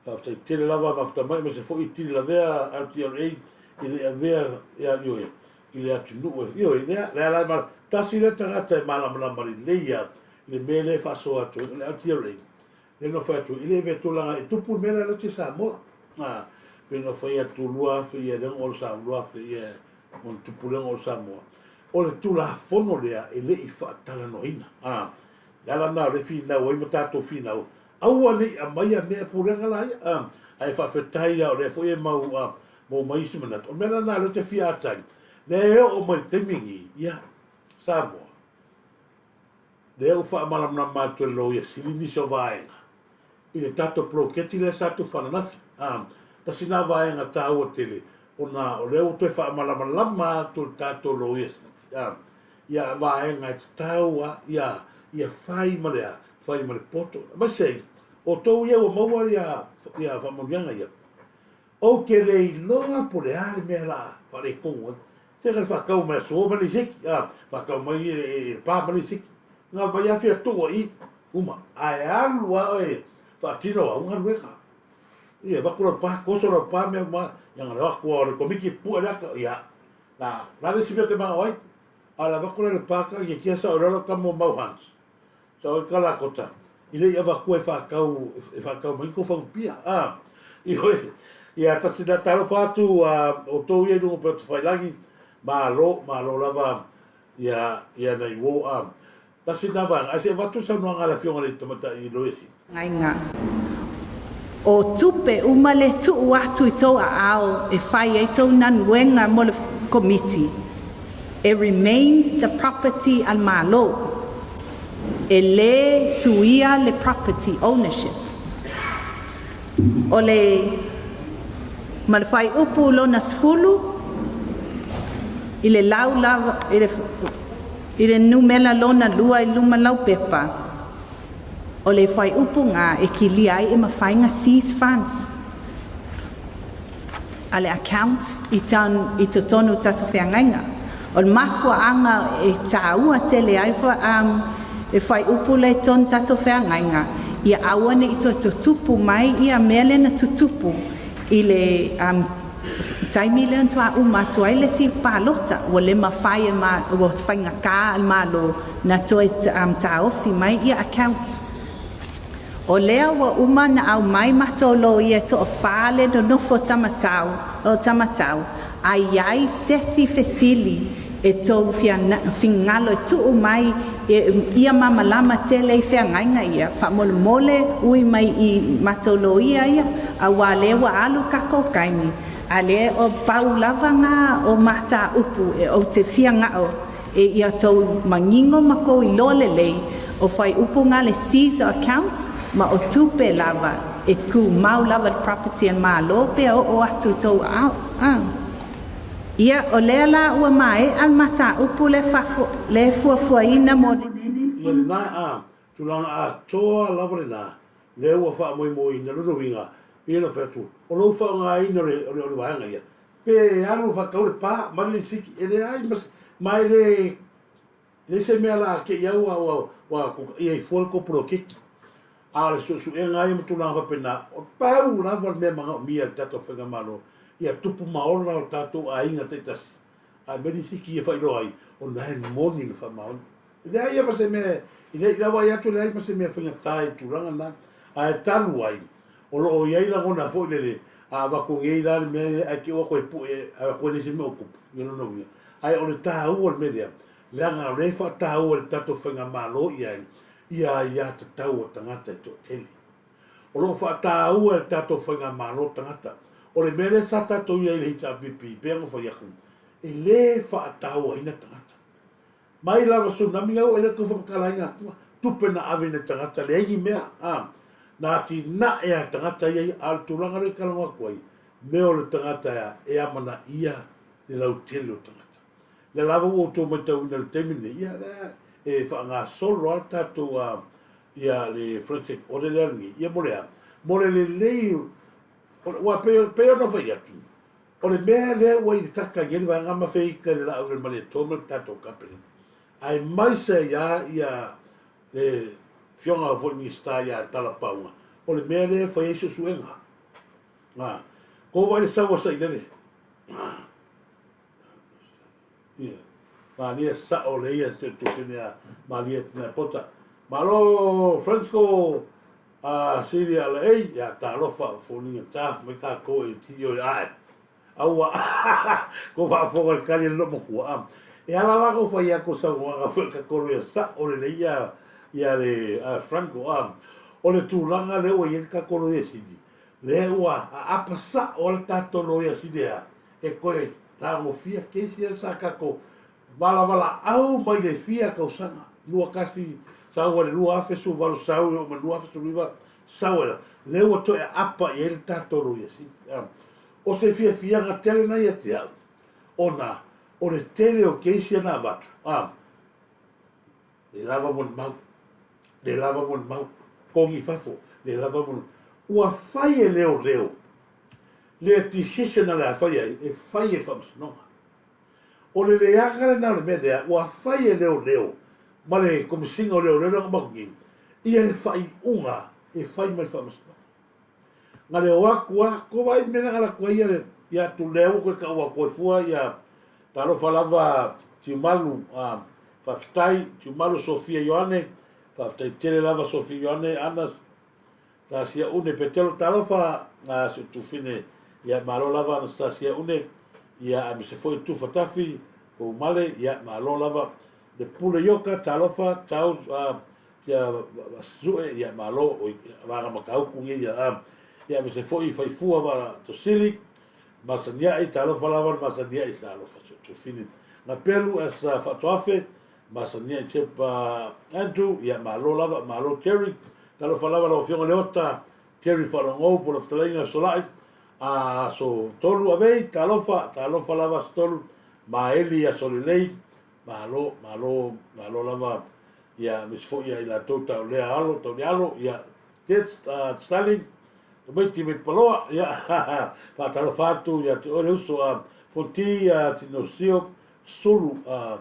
Faafetai tele lava mafuta mai aemaise foi Tili Lavea LTRA i le avea ia ioe i le atunuu e ioe lea lea la ma tasi lea tagata e malamalama lelei ia i le mea lea e faasoa atu ai o le LTRA lea na fai atu i le avea tulaga e tupu le mea lea lea Samoa a pe na fai atu 2000 ia lea o le Samoa 2000 ia ona tupu lea o le Samoa O le Tulafono lea e le i faatalanoaina. A, le ala lena o lea e finau ai ma tatou finau, aua ne i aumaia mea pulega la ia. A, ae faafetai lava o lea foi e mau, a, maua mai isi manatu. O le mea la lena o lea ou te fia ata ai, lea e oo mai i le taimi lenei, ia, Samoa, lea ua faamalamalama atu e le Loia Sili nisi o vaega i le tatou poloketi lea sa tufa ananafi. A, tasi lena vaega taua tele, ona o lea ua toe faamalamalama atu le tatou Loia Sili, a, ia vaega e tatau a, ia, ia fai ma le a, fai ma le poto. Aemaise ai, o outou ia ua maua ia, ia faamanuiaga ia, Ou te le iloa po o le a le mea la faaletonu ai. Se ka faatau mai aso mai le isiki, a faatau mai e le pa mai le isiki. Na mai afi atu i uma. Ae alu a oe faatino au galuega. Ia vaku lau pa, koso lau pa mea uma, ia na atu o le komiti pue le ata, ia. Na, na le isi mea te manao ai. A le avatu lea i le paka, ia tia sao i lalo tama o mau Hans. Sao i Kalakota, i le i avatua e whakau, e whakau mai ko whangupia. A, i hoi, ia tasi nā talofa atu a, o tō ia i runga pe o te whailangi, mālo, mālo lava, ia, ia nei wō, a, tasi nā vaega, ai se avatu saunoanga a le afioga le tamatai i Loesi. Aiga. O tupe uma le tuu atu i tou aao e fai ai tou nanuega mo le Komiti, e remains the property a le Malo. E le suia le property ownership. O le ma le fuaiupu lona 10 i le lau lava i le i le numera lona lua i luma laupepa, O le fuaiupu nga e kilia ai e mafai nga seize funds a le account i town i totonu o tatou feagaiga. O le mafuaaga e taua tele ai le fuaiupu lea i totonu o tatou feagaiga, ia aua ne i toe tutupu mai ia mea lea na tutupu i le taimi lea na toa uma atu ai le isi palota, ua le mafai e ua faigata a le Malo na toe taofi mai ia accounts. O lea ua uma na aumai matou loia e toafa le nonofo tamatau o tamatau a iai sesi fesili e tou fingalo e tuu mai ia mamalama tele i feagaiga ia faamolemole ui mai i matou loia ia aua lea ua alu kakou taimi a lea o pau lava nga o mataupu e ou te fia gao e ia tou manino ma kou iloa lelei o fuaiupu nga le seize o accounts ma o tupe lava e tumau lava le property a le Malo pe oo atu i tou aao. Ia, o lea la ua maea le mataupu le le fuafuaina mo le. Ia lena, a, tulaga atoa lava lena, lea ua faamoemoeina lona uiga, pei ona fai atu, o lou faaaogaina o le, o le, o le vaega ia, pe alu faatau le pa ma le lisiti, e leai ma se, ma e le, leai se mea la te i au ua, ua, ua i ai fua le tou poloketi. A o le suesuega ia ma tulaga faapena, o pau lava le mea manaomia e le tatou Faigamalo, ia tupu ma ola o tatou aiga taitasi, ae aumai lisiti ia faailoa ai, o na e moni le faamaoni. E leai lava se mea, i le vaai atu e leai ma se mea faigata i le tulaga lena. Ae talu ai, o lo o i ai lagona foi lele, a avatu nei la le mea lea, ae te i ua toe pue, avatu ai le isi mea o tupu, ia lona uiga. Ae o le taua o le mea lea, leaga o lea e faataua e le tatou Faigamalo i ai ia aiatatau a tagata e toatele. O lo o faataua e le tatou Faigamalo tagata. O le mea lea sa tatou i ai i le HRPP, pei ona fai atu, e le faatauaina tagata. Mai lava tsunami na ua ile tau whamatalaina atua tupe na ave na tagata leai ni mea a na atinae a tagata ia a o le tulaga lea e talanoa atu ai mea o le tagata e amanaia le lautele o tagata lea lava ua outou matauina i le taimi lenei ia lea e faagasolo a le tatou a ia le forensic audit lea lenei ia mo le a mo le lelei ua pei pei ona fai atu O le mea lea ua i le taka i ai le vaega ma feita i le laau le Malietoa ma le tatou Cabinet, aemaise ai lava ia le Afioga foi Minisita ia Tala Pauga, o le mea lea e fai ai suesuega. A, ko vaai le sau a Sailele. A, ia, malie sao le ia se tufine a malie tina pota. Malo Franco A sili ala ei, ia talofa o foliga taf mai tatou e ti oi ae. Aua ko faafofoga le tali a le loomatua a. E ala la kou fai atu saunoaga foi ka tolu ia sao lelei ia ia le Franco a. O le tulaga lea ua i ai le tatou loia sili, lea ua aapa sao a le tatou loia sili a e toe tagofia kesi ia sa tatou Valavalaau mai le fia tausaga, 21 sau ai le 2018 sau e oo mai le 2019 sau ai la, lea ua toe aapa i ai le tatou Loia Sili. O se fiafiaga tele na ia te au, ona o le tele o case ia na avatu, le lava molimau, le lava molimau, togi i fafo, le lava molimau. Ua fai e leoleo le decision a le a fai ai, e fai e le Faamasinoga. O le leaga lena o le mea lea ua fai e leoleo ma le Komesina o Leoleo lea na uma atu nei ia le faaiuga e fai mai le Faamasinoga. Na le o atu a, ko vaai le mea lea na alu atu ai ia le ia Tuleu koe taua atu ai fua ia talofa lava Tiumalu, a, faafetai, Tiumalu Sofia Ioane, faafetai tele lava Sofia Ioane, Ana, Tasia Une, Petelo, talofa, a, si ou tufine, ia, malo lava Anastasia Une, ia, aemaise foi Tufa Tafi, kou male, ia, malo lava, le Pule Ioka, talofa, tau, a, tia Vasue, ia, malo, oi, vaga Matautu nei, ia, a, ia, aemaise foi Faifua va Tosili, Masaniai, talofa lava le Masaniai, talofa si ou tufine, Gapelu as Faatoafe, Masaniai Chepa Andrew, ia, malo lava, malo Terry, talofa lava lau Afioga Leota, Terry Faalogou po o le Fetalaiga Solai, a aso 3 avei, talofa, talofa lava aso 3, Maeli aso lelei, malo, malo, malo lava, ia, aemaise foi ia i latou taulea alo, taule alo, ia, Kids, Sally, tamaiti mai Paloa, ia, faatalofa atu ia te oe le uso, a Fonti, a Tinosio, Sulu, a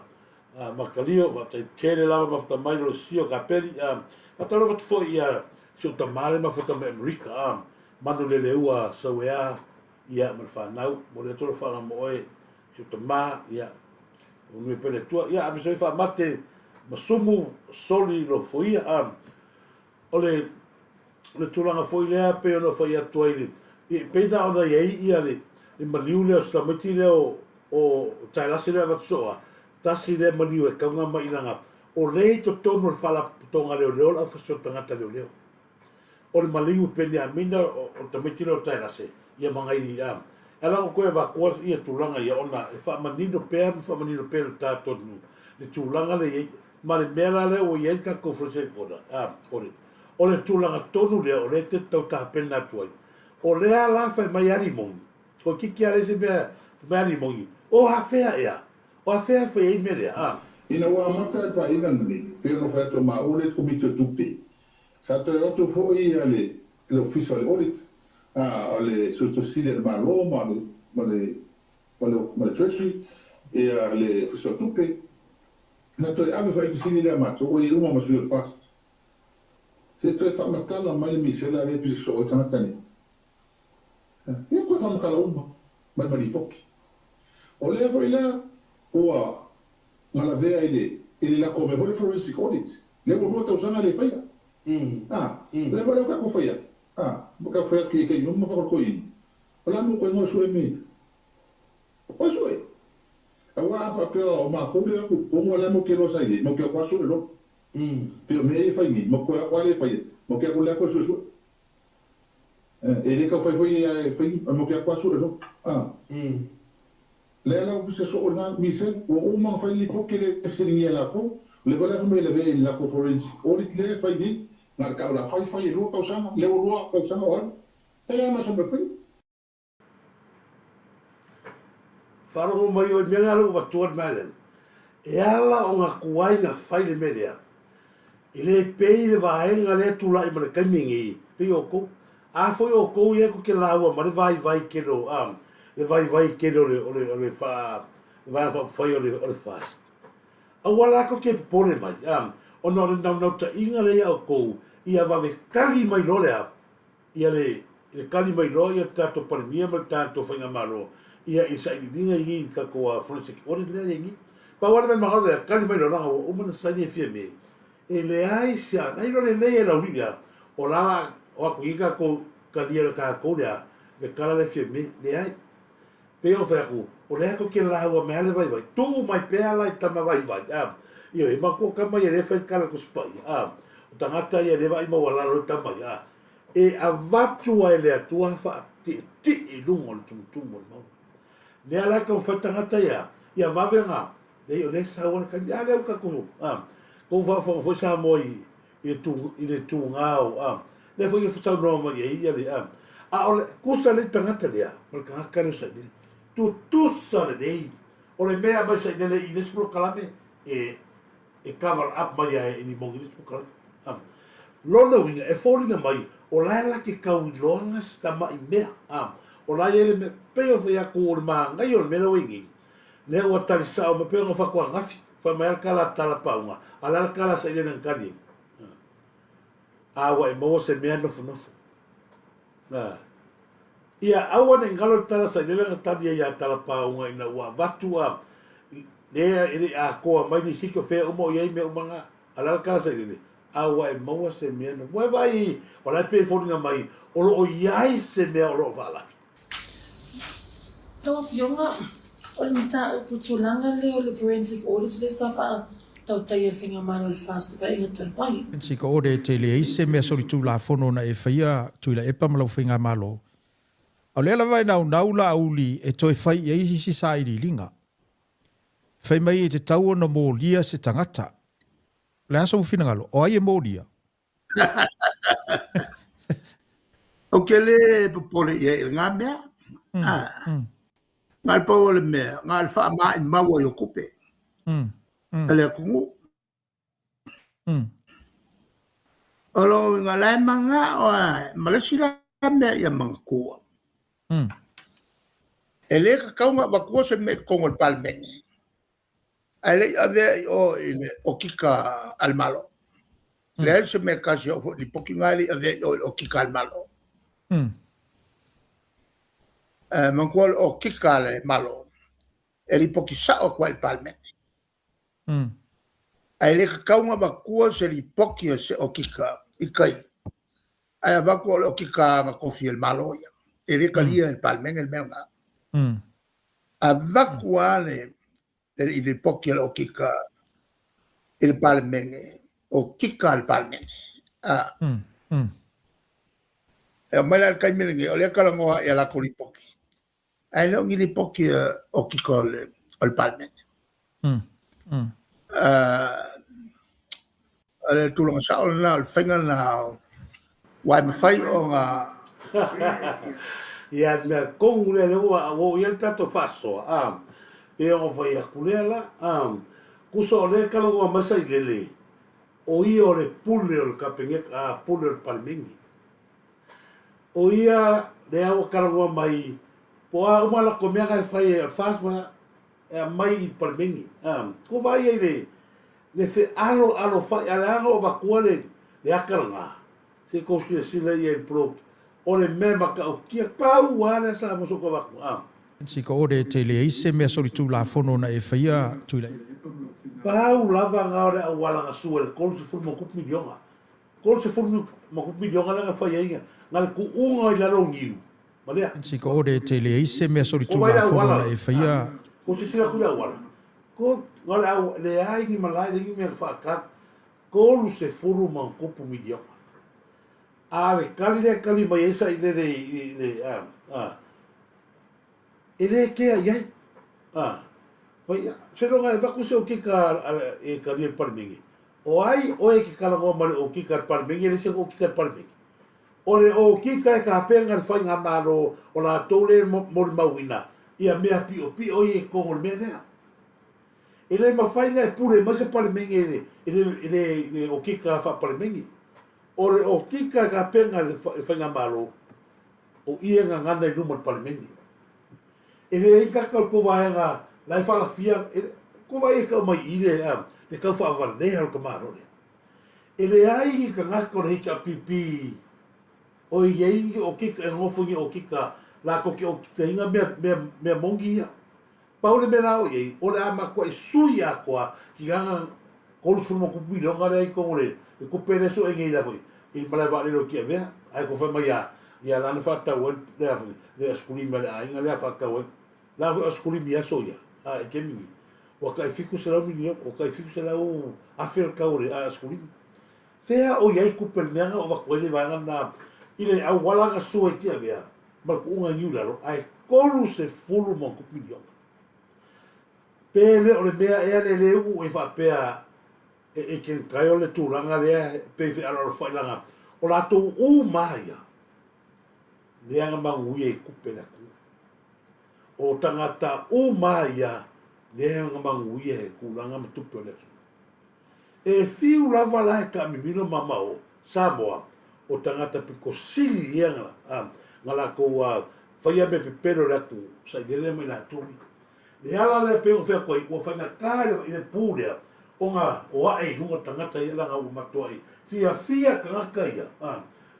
Makalio, faafetai tele lava mafuta mai lo le sio Kapeli, a faatalofa atu foi ia si ou tama le mafuta mai Amerika, a Manu Leleua Sauea, ia, ma le fanau, momoli atu le alofaga mo oe, si ou tama, ia, manuia pea le Atua, ia, aemaise foi faamate ma sumu, soli lofoia, a O le, le tulaga foi lea pei ona fai atu ai le, e pei na ona i ai ia le, le maliu lea o si tamaiti lea o, o Taelase lea avatu soo a, tasi lea maliu e kauga mai i laga, o lea i totonu o le faalapotopotoga a leoleo le aufasi o tagata leoleo. O le maliu o Peniamina o, o le tamaiti lea o Taelase, ia ma ngai a, e ala ona toe avatua ia tulaga ia ona e faamanino pea ma faamanino pea i le tatou le tulaga lea i ai. Ma le mea la lea ua i ai le tatou Forensic Audit, audit, o le tulaga tonu lea o lea e te tau tapena atu ai. O lea la fai mai alimoni, toeitiiti lava leai se mea fai mai alimoni, o afea ea? O afea e fai ai le mea lea, a? Ina ua amata le Paeaiga lenei, pei ona fai atu maua le Komiti o Tupe, sa toe o atu foi le Ofisa o le Audit, o le Suetusi Sili a le Malo ma le ma le Treasury, ia le Ofisa o Tupe, Na toe ave foi fesili lea matou, o i uma ma sui o le FAST. Se toe faamatala mai le misela lea pisa soo ai tagata nei. Ia toe faamatala uma mai ma lipoti. O lea foi la ua galavea i le i le latou mea foi le forensic audit, lea ua lua tausaga le faia. A, lea foi la ua tatou faia, a, ua tatou fai atu i taimi uma ma faatolotoliina. O le a mo koe ngoe sue mea ia? Oi sue! Aua a faapea o matou lea atu totonu a lea matou te iloa sa i ai, matou te atu a sue loa. Pei o mea ia e fai nei, matou toe atu a le faia, matou te atu lea toe suesue. E le tau fai foi e fai ni, matou te atu a sue loa. A. Lea la ua soo lena misela, ua uma ona fai le lipoti lea e fesiligia e latou, o lea foi la fai mai e lavea i le latou forensic audit lea e fai nei, na o le tau o le a fai fai e lua tausaga, lea ua lua tausaga o alu, e le a ma se mea faia. Faalogo mai oe i mea na lea ua avatua le mea lea. E ala ona tuai na fai le mea lea, e le pei le vaega lea e tulai ma le taimi lenei, pei o outou. A foi o outou ia tou te laua ma le vaivai tele o, a, le vaivai tele o le, o le, o le faa, le Vaega Faaupufai o le, o le FAST. Aua la tou te popole mai, a, ona o le naunautaiga lea ia outou, ia vave tali mai loa le a, ia le le tali mai loa ia le tatou Palemia ma le tatou Faigamalo ia i sailiiliga i i tatou a forensic audit lea i i. Pau lava le mea magalo lea, tali mai loa leaga ua uma ona saini e Fiame. E leai se a, na iloa lelei e Laulii a, o la o atu i tatou talia le tatou lea, le tala lea Fiame, leai. Pei ona fai atu, o lea tou te lauga mai lava le vaivai, tuu mai pea la i tama vaivai, a. Ioe, matua tama ia lea e fai le tala i le Tusi Paia, a. O tagata ia lea e vaai maualalo ai tama ia, a. E avatu ai e le Atua faatietie i luga o le tumutumu o le mauga. Lea la e taumafai tagata ia, ia vave ona, leai o lea e sau lava le taimi, a lea ua tatou, a, tou faafofoga foi Samoa i, i le tu, i le tuga o, a, lea foi e saunoa mai ai ia le, a, a o le, tusa lelei tagata lea, ma le tagata lea o Sailele. Tutusa lelei. O le mea e aumai Sailele i le isi polokalame, e, e cover up mai ai e ni moni le isi polokalame. A, lona uiga, e foliga mai, o la e la ke kau iloaga si tama'i mea, a, o la e i ai le mea, pei ona fai atu o le manaia o le mea lea ua i nei, lea ua tali sao mai, pei ona fai atu ananafi, Fai mai a le tala a tala pauga, a le a le tala a sailele na tali ai? A ua e maua se mea nofonofo. A. Ia aua ne i galo le tala sailele na tali ai ia tala pauga ina ua avatu a. Lea e le i atoa mai lisiti o fea uma o i ai mea uma na, a o le a le tala sailele? A ua e maua se mea na ua e vaai o la e pei e foliga mai o lo o i ai se mea o lo o faalafi. Lau Afioga, o le mataupu tulaga lea o le forensic audit lea sa faatautaia e le Faigamalo i le FAST Paeaiga talu ai. Forensic audit e leai se mea solitulafono na e faia Tuilaepa ma lau Faigamalo. A o lea lava e naunau Laauli e toe fai i ai isi sailiiliga. Fai mai e tatau ona molia se tagata. O le a sou finagalo? O ai e molia? Ou te le popole i ai i lena mea. Ah. Na o le pau o le mea, na o le faamaʻimau ai o tupe a le atunuu. O lona uiga, o la e manao lava, ma le isi la mea ia manatua, e le tatau ona avatua se mea i totonu o le Palemene, ae le i avea i o i le okika a le Malo. Leai se mea e tasi e oo foi i le lipoti lena e le i avea i o i le okika a le Malo. Ae manatua o le okika a le Malo, e lipoti sao atu ai i le Palemene. Ae le tatau ona avatua se lipoti a se okika i tai, ae avatu o le okika na tofi e le Malo ia. E le talia e le Palemene le mea lena. Avatu lava le lipoti a le okika i le Palemene, okika a le Palemene. E aumai la i le taimi lenei, o lea e talanoa i a latou lipoti, ae le o ni lipoti a okika o le Palemene. O le tulaga sao lena, o le faiga lena aua e mafai ona Ia, le mea tonu lea lea ua oo i ai le tatou faasoa, a, pei ona fai atu lea la, a, tusa o lea e talanoa mai Sailele, o ia o le pule o le Kapeneta, a, pule o le Palemene. O ia lea ua talanoa mai, po o a uma latou mea na e fai ai, o le FAST e aumai i le Palemene. A, kou vaai ai le, le fealoalofai, a o le a na ou avatua le, le ata lena, se i tou silasila i ai i le pro, o le mea matautia, pau lava lea sa mo sotou avatu. A. Sika ore te leai se mea solitulafono na e faia Tuilaepa. Pau lava na o le auala na sua i le 30 ma tupu miliona. 30 ma tupu miliona lea na fai ai na le tuuga i lalo o niu. Ma lea. Sika ore te leai se mea solitulafono na e faia. Ko silasila atu i le auala. Ko, na o le au, leai ni malae, leai ni mea na faatali. 30 ma tupu miliona. A le tali lea e tali mai ai sailele i le, a, a, e le kea i ai. A, mai, seiloga e avatu se okika e talia e le Palemene. O ai oe e te talanoa ma le okika a le Palemene, e leai se okika a le Palemene. O le okika e tapena le faigamalo o latou lea e molimauina ia mea piopio ia i totonu o le mea lea. E le mafai ona e pule mai se Palemene i le okika faa-Palemene. O le okika e tapena e le faigamalo, o ia e gagana i luma o le Palemene. E leai kaka o le tou vaega la e faalafia, kou vaai e tau mai i i le tau faavalea o le tamaloa lea. E leai ni tagata o le HRPP o i ai ni okika, e nonofo i ni okika latou te okikaina mea moni ia. Pau le mea la o i ai, o le a matuai sui atoa ki lana 30 miliona lea i totonu o le tupe lea e sue nei la foi i le malae vaalele o Tiavea, ae ua fai mai ia ia lana faatau ai le a foi le asikulimi a le aiga lea faatau ai. La foi asikulimi i aso ia, a i taimi nei, ua tai 700 miliona, ua tai 700 afe le tau o le asikulimi. Fea o i ai tupe le mea na avatu ai le vaega lena i le auala na sue i Tiavea ma le tuuga i Niulalo, ae 30 miliona. Pe le o le mea ea le le uu e faapea e e kenekai o le tulaga lea e pei fealoalofai laga o latou uma ia lea na manuia i tupe le atunuu. O tagata uma ia lea na manuia i tulaga ma tupe o le atunuu. E fiu lava la e taamimilo ma ma o Samoa o tagata pito sili ia na latou faia mea pepelo i le atunuu sailele ma i latou ia. Le ala lea pei ona fai atu ai, ua faigata i le pu lea ona o ae i luga tagata ia leaga ua matuai fiafia tagata ia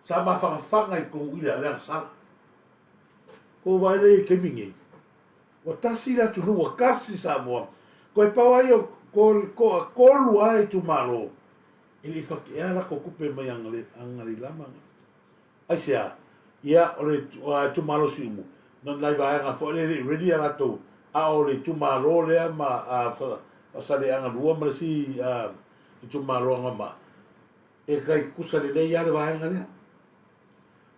sa mafanafana i totonu i le agasala. Kou vaai lea i le taimi nei, ua tasi le atunuu, ua tasi Samoa. Koe pau ai o toatolu lava itumalo e le i fatiea latou tupe mai Agaleilama. Aisea? Ia, o le itumalo o Siumu, na o nai vaega foi lea e le i ready a latou, a o le itumalo lea ma Faasaleleaga 2 ma le isi itumalo Anoamaa, e tai tutusa lelei lava le vaega lea.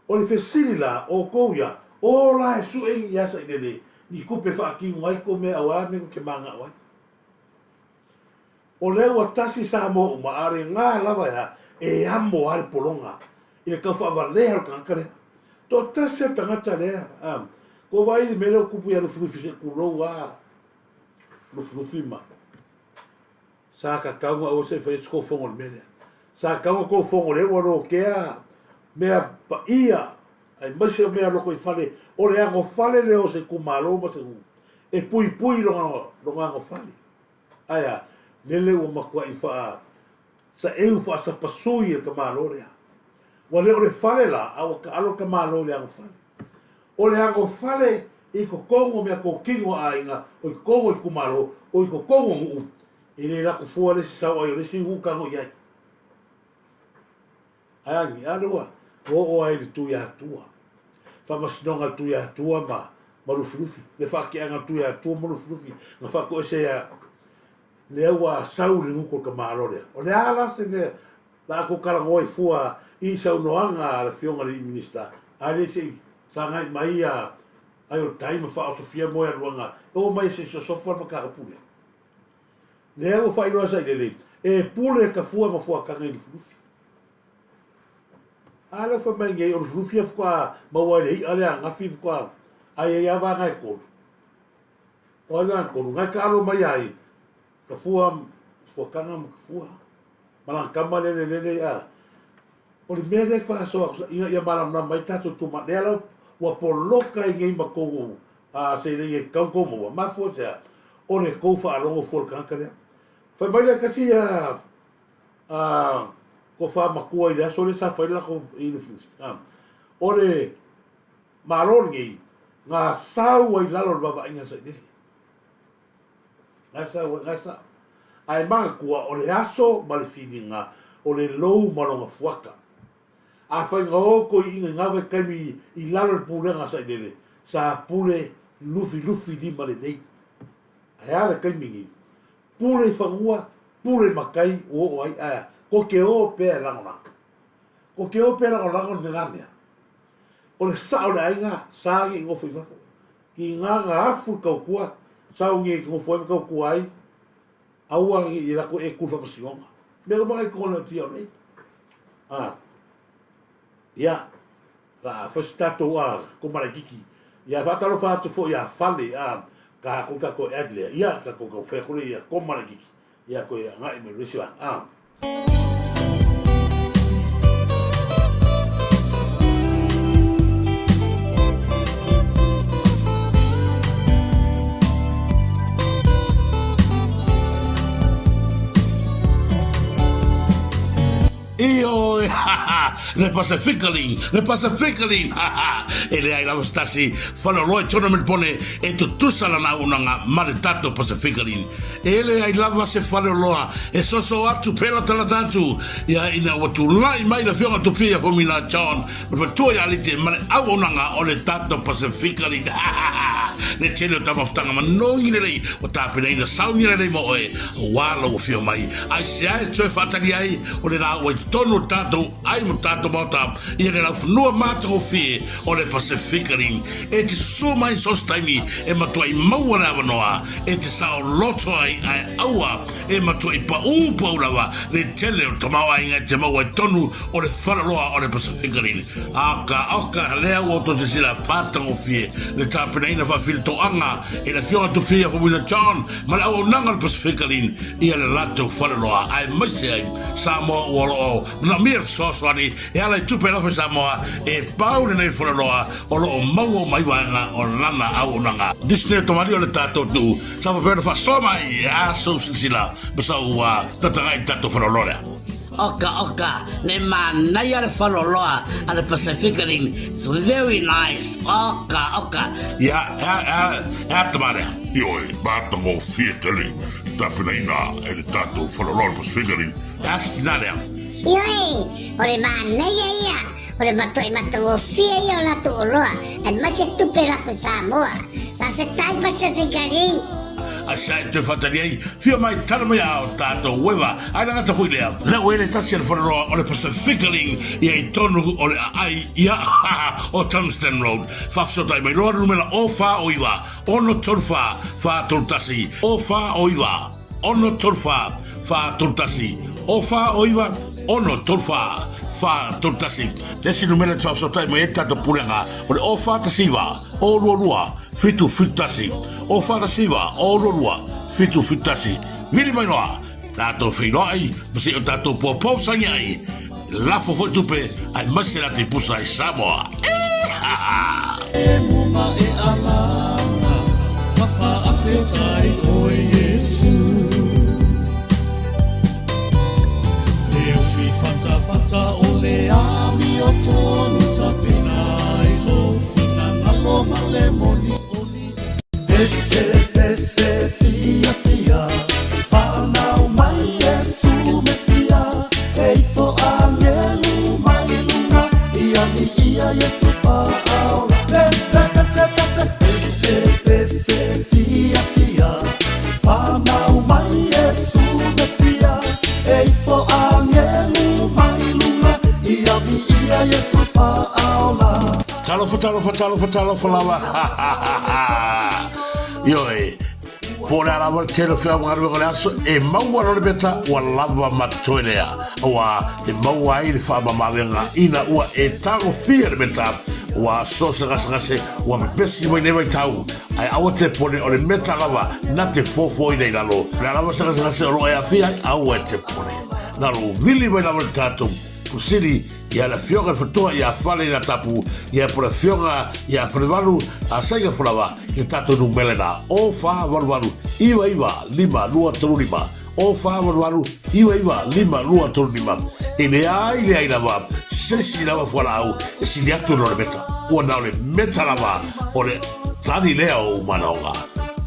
O le fesili la, outou ia, o la e sue ni asa i lele, ni tupe e faatino ai tou mea aua mea tou te mananao ai. O lea ua tasi Samoa uma, a o lena lava e a, e amo lava le pologa i le tau faavalea o le tagata lea. Toatasi lava le tagata lea, a, tou vaai i le mea lea ua tupu ia Lufilufi se i tulou lava Lufilufi ma. Sa tatau ona aua se i faia se tou fono i le mea lea. Sa tatau ona tou fono lea ua lotea mea paia aemaise o mea lotoifale o le anofale lea o se itumalo ma se nuu e puipui lona anofale. Ae a? Lele ua matuai faa saeu faasapasui e le tamaloa lea. Ua le o le fale la, a ua taalo le tamaloa i le anofale. O le anofale i totonu o meatotino a aiga, o i totonu o itumalo, o i totonu o nuu, e le latu fua le isi saoai o le isi nuu tago i ai. Ae a ni? A lea ua oo ai i le Tuiatua, faamasinoga a le Tuiatua ma ma Lufilufi, le faateaga a le Tuiatua ma Lufilufi na faatoese a lea ua sau i le gutu o le tamaloa lea. O le a la se mea la a tou talanoa ai fua i saunoaga a le Afioga i le alii Minisita, a le se i sagai mai a ai o le tai ma faaosofia moealuaga e oo mai se i sosofa le mataupu lea. Lea ua faailoa sailele e pule ka fua ma fuataga i Lufilufi. A lea fai mai nei o Lufilufi ia faatoa maua ai le i'a lea ananafi faatoa ai ai lava vaega e tolu. O ai vaega e tolu? Na e taalo mai ai ka fua fuataga ma ka fua ma lana tama lele lele a. O le mea lea e faasoa atu ina ia malamalama ai tatou itumalo. Lea la ua poloka ai nei ma tou seleni e tatau ona tou maua. Mafua i se a? O le tou faalogo fua i le tagata lea. Fai mai le tasi tofa matua i le aso lea sa fai le latou i Lufilufi. O le Malo lenei na sau ai lalo o le vaavaaiga a Sailele. Na sau ai, na sao. Ae manatua o le aso ma le filiga o le lou ma lona fuata. Afai na o toeiina i na vaitaimi i lalo o le pulega a Sailele, sa pule lufilufi lima lelei. Ae a le taimi nei? Pule i fanua, pule i matai ua oo ai, ae a? Ko te o pea e lagolago. Ko te o pea e lagolago le mea mea. O le sao o le aiga, sa nei nofo i fafo. Ki ngā ngā afu i tautua, sau nei nofo ai ma tautua ai, aua nei i lako e kulu whakamasinoga. Mea uma ngai kona tia o nei. Ah. Ia, la fai se tatou a ko malaikiki. Ia whaatalofa atu foi a Fale a ka ko tatou ad lea. Ia ka ko kau whea kore ia ko malaikiki. Ia koe agai mai le isi vaega. Ah. Ioe, ha ha, le Pacifically, le Pacifically, ha ha, e leai lava se tasi faleoloa i Tournament Pone e tutusa lana auaunaga ma le tatou Pacifically. E leai lava se faleoloa e soso atu pelatalata atu ia ina ua tulai mai le Afioga Tupia Fomina John ma le faletua ia Alite ma le auaunaga o le tatou Pacifically, ha ha ha, le tele o tamafutaga manogi lelei ua tapenaina sauni lelei mo oe aua lou afio mai. Aisea e toe faatali ai o le la ua i totonu o le tatou ai ma tatou maota ia le laufanua matagofie o le Pacific Rim e te susū mai so se taimi e matuai maua le avanoa e te saoloto ai ae aua e matuai paū pau lava le tele o le tamaoaiga e te maua i totonu o le faleoloa o le Pacific Rim. Aka oka lea ua outou silasila matagofie le tapenaina faafilitoaga e le Afioga Tupia Faumuina John ma le auaunaga o le Pacific Rim ia le latou faleoloa aemaise ai Samoa ua o lo o manaomia le fesoasoani e ala i tupe alofa i Samoa e pau lenei faleoloa o lo o maua uma ai vaega o lana auaunaga. Nisi nei o tamalii o le tatou atunuu sa faapea ona faasoa mai e a sou silasila ma sau tataga'i i le tatou faleoloa lea. Oka oka, le manaia le faleoloa a le Pacific Rim, it's very nice, oka oka. Ia, e a, e a, e a tama lea? Ioe, matagofie tele. tapenaina e le tatou faleoloa o le Pasefika le asi la lea. Ioe, o le manaia ia, o le matuai matagofie ia o latou oloa, aemaise tupe lafo i Samoa. Faafetai Pasefika Link. A sa e toe faatali ai, fia mai tala mai a o tatou ueva, ae le gata foi lea, lea ua i ai le tasi a le faleoloa o le Pasefika Link ia i tonu o le aai ia o Tungsten Road. Faafesootai mai loa le numera o 4 o 9 6 3 4 3 1 o 4 o 9 6 3 4 4 3 1 o 4 o 9 6 3 4 4 3 1. Le isi numera e te faafesootai mai ai le tatou pulega o le o 4 1 9 o 2 2 7 7 1 o 4 1 9 o 2 2 7 7 1. Vili mai loa tatou feiloai ma se i o tatou poupou sagi ai lafo foi tupe aemaise latou pusa i Samoa. Talofa, talofa, talofa, talofa lava. Ioe, po o le a lava le tele o feau ma galuega o le aso, e maua loa le meta ua lava ma totoe lea, aua e maua ai le faamamaavega ina ua e tagofia le meta, ua so se gasegase ua pepesi mai nei vaitau, ae aua te pone o le meta lava na te fofoina i lalo. O le a lava se gasegase o lo o e aafia ai, aua e te pone. Na lou vili mai lava le tatou Pusili ia le Afioga i le Fatoa ia Fale na Tapu ia po le Afioga ia Falevalu a Saiga Folawa i le tatou numele na o 4 8 8 9 9 5 2 3 5 o 4 8 8 9 9 5 2 3 5. E leai leai lava se isi lava fualaau e sili atu i lo le meta. Ua na o le meta lava o le tali lea o ou manaoga.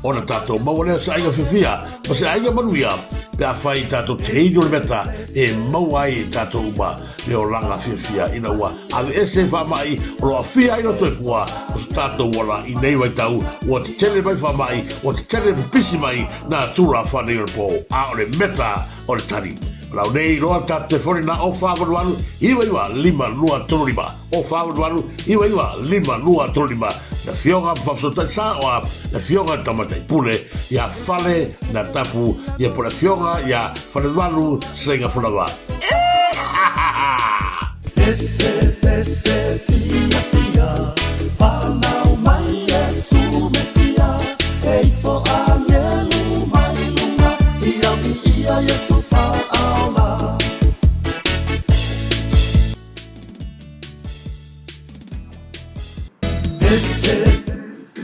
Ona tatou maua lea o se aiga fiafia ma se aiga manuia pe afai tatou te inu le meta e maua ai e tatou uma le olaga fiafia ina ua aveese faamai o lo o aafia ai lou soifua o so tatou ola i nei vaitau ua tetele mai faamai ua tetele pipisi mai nā tulafono o le po, a o le meta o le tali. O lau nei iloa tatou telefoni na o 4 8 8 9 9 5 2 3 5 o 4 8 8 9 9 5 2 3 5. Le Afioga Faafesootai Saoa, le Afioga Tamaitai Pule ia Fale na Tapu ia po le Afioga ia Falevalu Seiga Folawa. Pese, pese, fia, fia, whanau mai Iesu Mesia, e ifo angelu mai luga, ia viia Iesu faaola.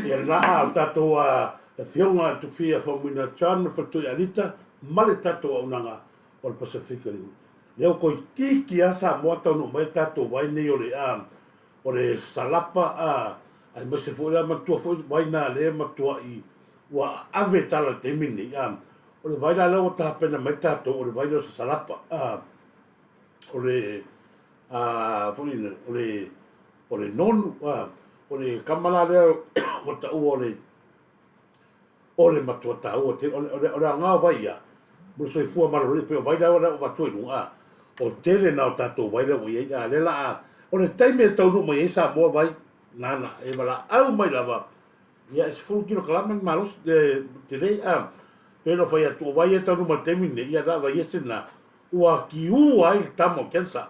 Ia lena a o tatou Afioga Tufia Faumuina John Fatui Alita ma le tatou auaunaga o le Pasefika Rim. Lea ua toeitiiti lava Samoa taunuu mai le tatou vai nei o le a o le Salapa a aemaise foi la manatua foi vai na lea e matuai ua ave tala i le taimi lenei a o le vai la lea ua tapena mai tatou o le vai lea o se Salapa a o le a foi o le o le nonu a o le kama la lea ua taua o le o le matua taua tele o le o le aoga o vai ia mo le soifua maloloina pei o vai la ua avatu ai i luga a o tele na o tatou vai lea ua i ai a lea la a o le taimi e taunuu mai ai Samoa vai nana e valaau mai lava ia e 10 kilokalama le malosi le tele a pei ona fai atu o vai e taunuu mai le taimi lenei ia na vai ese lena ua kiu ai le tama o cancer.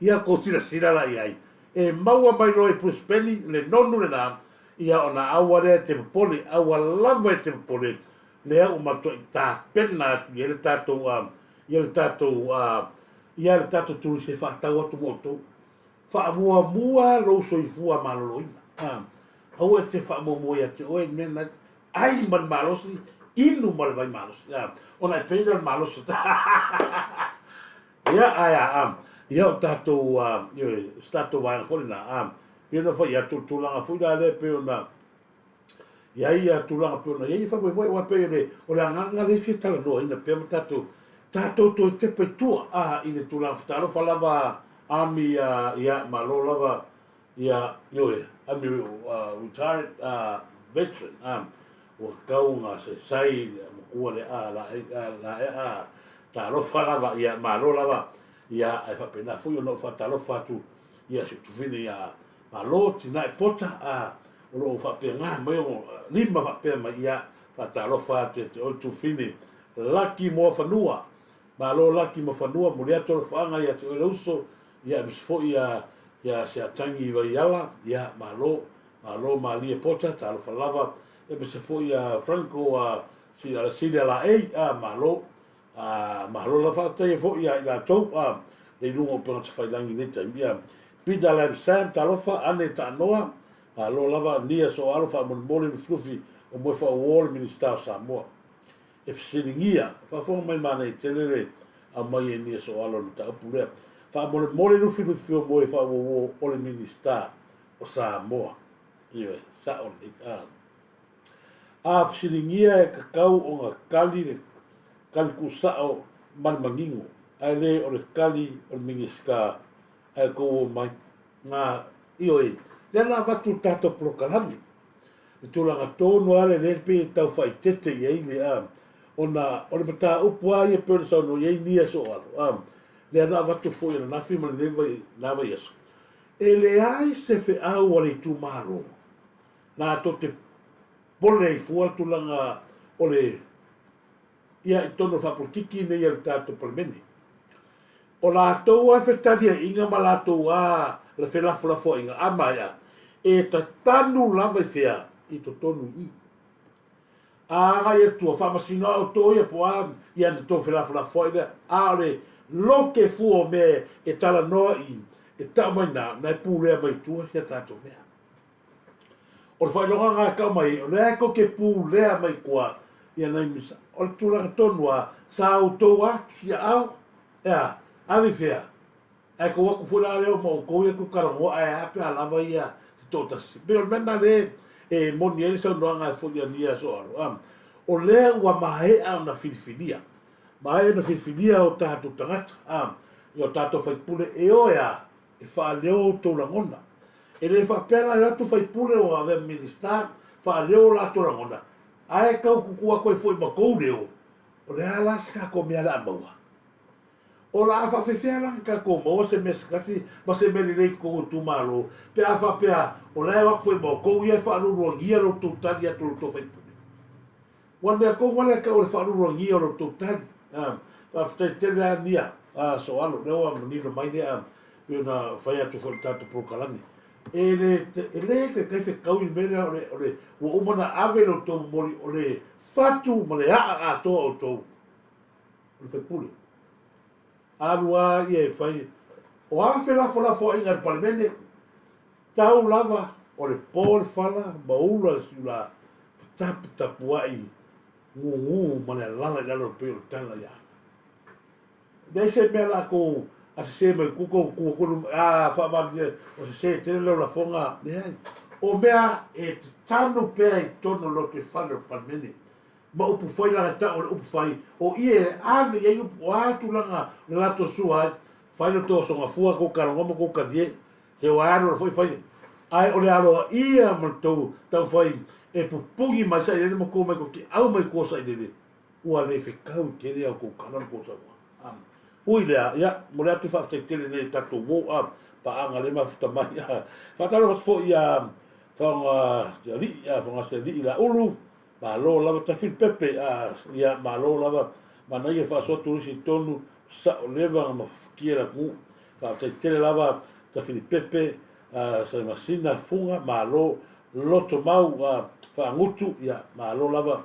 Ia kou silasila la i ai. E maua mai loa i Brisbane le nonu lena, ia ona aua lea e te popole, aua lava e te popole, lea ua matuai tapena atu i ai le tatou, ia le tatou, ia le tatou turisi e faatau atu mo outou. Faamuamua lou soifua maloloina. Aua e te faamuamua ia te oe i mea na ai ma le malosi, inu ma le vai malosi. Ona e pei lea o le malosi. Ia, ae a, ia o tatou, ioe, se tatou vaega foi lena, pei ona fai atu, o le tulaga foi la lea pei ona i ai ia tulaga pei ona i ai le faamoemoe, aua pei o le, o le agaga lea e fia talanoaina pea ma tatou, tatou toe tepa i tua, a, i le tulaga fatalofa lava Army, a, ia, malo lava, ia, ioe, Army retired, a, veteran, a, ua tatau ona saisai le matua lea, a, la, a, la, a, talofa lava, ia, malo lava, ia, ae faapena foi ona ou faatalofa atu ia si ou tufine ia Malo Tinae Pota, a, o lo o faapena mai ona lima faapea mai, ia, faatalofa atu ia te oe Tufine Laki Moafanua, malo Laki Moafanua, momoli atu alofaaga ia te oe le uso, ia aemaise foi ia, ia Siatangi Vaiala, ia, malo, malo Malie Pota, talofa lava, aemaise foi ia Franco a Silia Laei, a, malo, Ā, mahalo lava faafetai ai foi ia i latou, ā, le i luga o upega tafailangi i nei taimi. Ia, Peter Lam Sam, talofa, ane Taanoa, malo lava, Nia Soalo, faamolemole Lufilufi o Moefaauo le Minisita o Samoa. E fesiligia, faafofoga mai manaia tele le aumai e Nia Soalo o le mataupu lea. Faamolemole Lufilufi o Moefaauo o le Minisita o Samoa. Ioe, sao lelei, ā. A fesiligia e tatau ona kali le kali tuusao ma le manino, ae le o le kali o le Minisita ae tou o mai. Na, ioe, lea na avatu le tatou polokalame, le tulaga tonu lava lea lea pei e tau faaeteete i ai le, a, ona o le mataupu lava ia pei ona saunoa i ai Nia Sooalo, a, lea na avatu foi ananafi ma lenei vai, na vaiaso, e leai se feau a le itumalo latou te pole ai fua le tulaga o le ia i totonu o le faapolokiki nei a le tatou Palemene. O latou a fetaliaiga ma latou a le felafolafoaiga a maea, e tatanu lava i fea? I totonu i i. A agai atu, faamasino a outou ia po o a ia na tou felafolafoai lea, a o le lote fua o mea e talanoa i i, e tau mai na, na e pulea mai tua sia tatou mea. O le faailoga lena e tau mai ai, o lea tou te pulea mai tua ia nai misa. O le tulaga tonu lava, sa outou atu i aao, e a, ave i fea? Ae tou atu foi la lea ma outou ia tou talanoa ae a pe a lava ia se toatasi. E pei o le mea lena lea e moni ai le saunoaga e foi ania Soalo, a, o lea ua maea ona filifilia, maea ona filifilia o tatou tagata, a, i o tatou faipule e oe a e faaleo outou lagona. E le faapea la e o atu faipule ua avea ma Minisita, faaleo o latou lagona, ae tau tutu atu ai foi ma tou leo, o le a la se tatou mea o le a maua? O le a faafefea la ona tatou maua se mea se tasi ma se mea lelei i totonu o itumalo pe a faapea o la e o atu foi ma outou ia e faalualuagia lo outou tali atu i lo outou faipule? Ua mea tonu lava lea tau o le faalualuagia o lo outou tali. Faafetai tele lava Nia Soalo, lea ua manino mai lea pei ona fai atu foi i le tatou polokalame. E le, e le taitai fetau i le mea lea o le, o le, ua uma ona ave lo outou momoli o le fatu ma le aa atoa o outou o le faipule. Alu lava ia e fai, o a felafolafoaiga a le Palemene, Tau lava o le po le fala ma ula le siula ma taputapuai gugu ma le alala i lalo pei o le tala ia Ana. Leai se mea lakou a sese mai kuka o tu atu luma a faamalie o sese tele lau lafoga leai. O mea e tatanu pea i totonu o le lotoifale o le Palemene ma upu fai lana tau o le upu fai o ie e ave i ai upu o a tulaga o le latou sua ai fai lo tou aso gafua tou talanoa ma tou talie He wā alo foi fai, ae o le aloaia ma le tou taumafai e pupuni mai sailele ma tou mai tou te au mai tua sailele, ua le fetau tele au tou tala ma tou saunoaga. Ui lea, ia, momoli atu faafetai tele nei i tatou uo a paaga lea mafuta mai. Faatalofa atu foi ia Faogasialii, ia Faogasialii Laulu, malo lava Tafili Pepe, ia, malo lava, manaia faasoa turisi i totonu, sao leva ma futia le atunuu. Faafetai tele lava Tafilipepe, Saimasina, Fuga, malo loto mau Faagutu, ia malo lava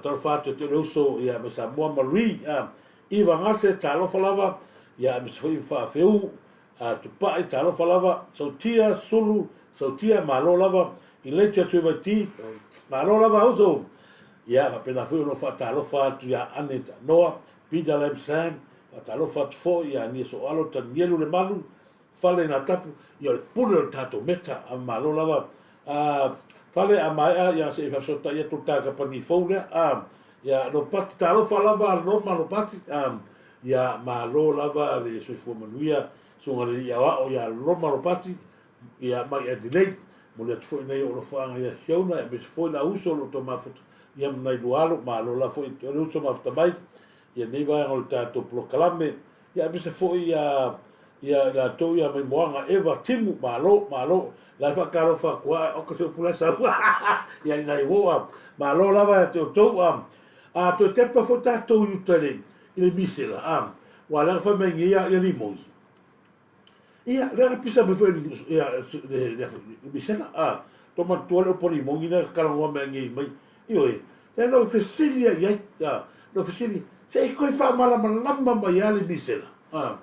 talofa atu ia te oe le uso ia mai Samoa Marie, Iva Gase, talofa lava, ia aemaise foi Faafeu, Tupai, talofa lava, Sautia, Sulu, Sautia, malo lava, Ileitia Tuivaiti, malo lava uso, ia faapena foi ona ou faatalofa atu ia Ane Taanoa, Peter Lam Sam, Faatalofa atu foi ia Ania Soalo Tanielu Lemalu, Fale na tapu, ia o le pule o le tatou meta, a malo lava. Fale a maea ia se i faafesootai atu le ta kamupani fou lea a ia Lopati talofa lava Roma Lopati a ia malo lava le soifua manuia susuga le alii aoao ia Roma Lopati ia mai Adelaide momoli atu foi nei ou alofaaga ia Fiona aemaise foi la uso o lo o tou mafuta ia ma nai lua alo malo lava foi o le uso mafuta mai ia nei vaega o le tatou polokalame Ia aemaise foi ia ia i latou ia Maimoaga Eva Timu malo malo la e faatalofa atu a oka se upu la e sau ia i nai uo a malo lava ia te outou a a toe tepa foi tatou i uta i le i le misela a ua lea na fai mai nei ia ia limoi ia lea na pisa mai foi ia le le le misela a to manatua le upu a limoni lea na talanoa mai nei mai Ioe, lea na ou fesili ai i ai, a, na ou fesili, se i toe faamalamalama mai lava le misela. A,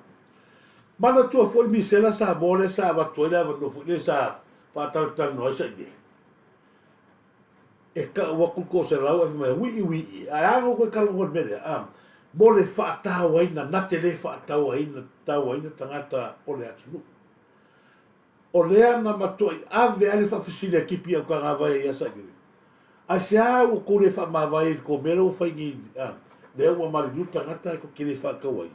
manatua foi misela Samoa lea sa avatu ai le avanoa foi lea sa faatalatalanoa ai Saimele. E tau atu le 100 ae fai mai, wii wii, ae a na ou toe talanoa i le mea lea, a, mo le faatauaina, na te le faatauaina tauaina tagata o le atunuu. O lea na matuai ave ai le faafesili a Kipi Aukagavai ia Saimele, Aisea ua tou le faamavae ai i le tou mea lea ua fai nei, a, lea ua maliliu tagata ae tou te le faatau ai?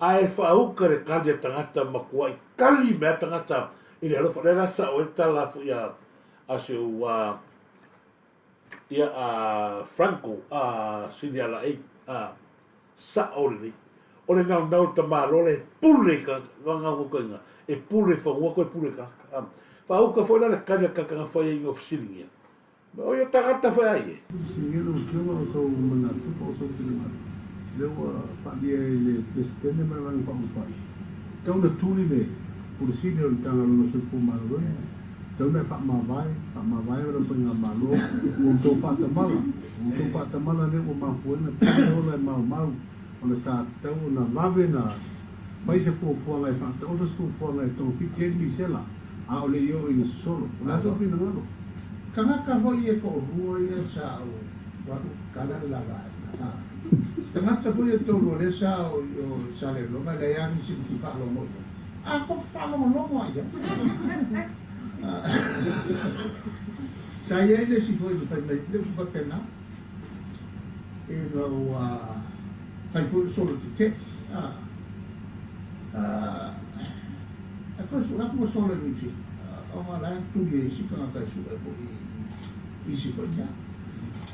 Ae faauka le tali a tagata, matuai tali mai a tagata i le alofa. Lea la sao ai le tala foi a, a si ou, a, ia a Franco, a Sini Alaei, a, Sao lelei. O le naunau o le tamaloa lea e pule i tagata, naunautaiga, e pule i fanua toe pule i tagata. Faauka foi la le tali a le tagata na fai ai ina fesiligia, O ia tagata foi a ia? Fesiligia lau Afioga o sou manatu po o sou finagalo, lea ua faalia e le Peresetene ma le Vaega Faaupufai, tau na tuli le Pule Sili o le Matagaluega o le Soifua Maloloina, tau na e faamavae, faamavae ma lau Faigamalo, ua outou faatamala, Ua outou faatamala lea ua mafua ai ona tele le ola e maumau, ona sa tatau ona vave na fai se fuafuaga e faataoto se fuafuaga e togafiti ai le misela, a o le i oo ina sosolo. O le a sou finagalo? Tagata foi e toalua ia sa ou alu kala le la vaega. Tagata foi e toalua lea sa o i o i Saleloga e leai lava nisi na fia faalogo i ai. A ko faalogologo a i ai. Sa i ai le isi foi na fai mai le upu faapena, ina ua fai foi le solo tetee, a, a, a toe sue atu ua solo i Niu Sila, ona o la e tuli e isi tagata e sue foi i isi foi mea.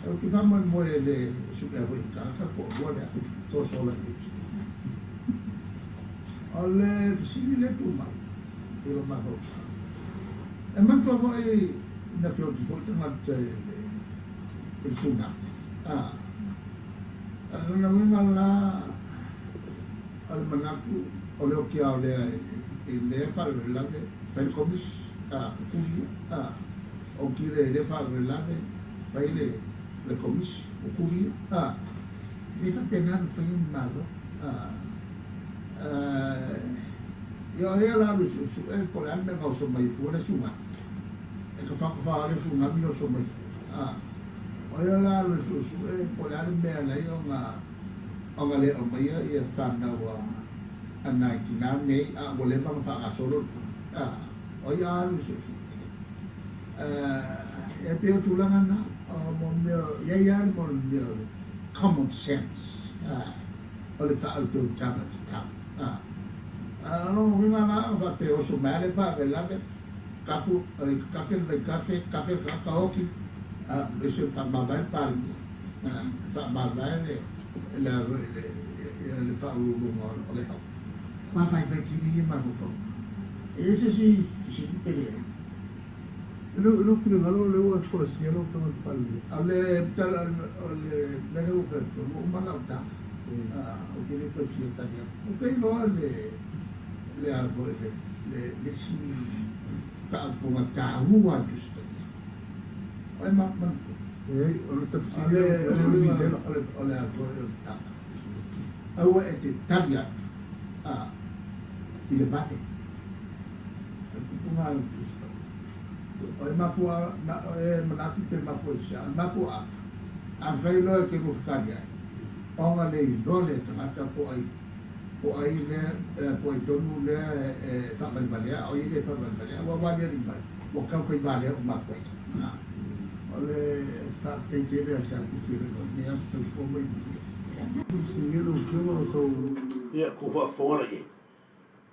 Ou te faamoemoe e le suea foi i tagata toalua lea, sosolo i Niu Sila. O le fesili lea e tu mai i lou mafaufau, e manatua foi na feoti foi tagata i le tsunami, a o lona uiga la o le manatu o le oki ao lea i lea faalavelave fai le komisi, a kukuli ia, a oki lea i lea faalavelave fai le komisi, kukuli ia, a e le faapena ona faia ni Malo, a. Ia o ia la alu e suesue po o le a le mea na oso mai ai fua le tsunami. E tafatafa le tsunami oso mai fua. A o ia la alu e suesue po o le a le mea e ala ai ona ona le aumaia ia fanau a a nai tinā nei a ua leva ona faagasolo le tulaga. A o ia alu e suesue. E pei o tulaga na, o mo mea, i ai lava le mea o le common sense. A. o le faautautaga tatau. A. A o lona uiga la, o faapea oso mai lava le faalavelave, kafu, kafe le vaikafe, kafe le tagata oki, a, ese le faamavae le Palemia, a, faamavae le, le, le, le, le faauluuluga o le hau. Mafaifai kini ia mafaufauga. E i ai se isi fesili pe leai? Lou finagalo o lea ua folasia lau Afioga i le Palemia. O le tala o le mea lea ua fai atu, ua uma lau tala, ou te le toe fia tali atu. Ou te iloa le le a foi le le le isi faaupuga taua a le Tusi Paia. O ai ma manatua? Leai, o le tafsiri o le misela. O le a foi o le tala. Aua e te tali atu a i le vale. O le tupuga a le Tusi Paia. O e mafua, e manatu pe mafua i se a? E mafua a? Afai loa e te lufutali ai, ona le iloa lea e tagata po ai, po ai lea, po ai tonu lea e faavalevalea, a o ia le faavalevalea, ua ua aliali mai, ua tau fai valea uma atu ai. O le faafetai tele ia te au Tuilaepa i lenei aso. Soifua ma ia manuia. Fesiligia lau Afioga o sou. Ia, kou faafofoga la i ai.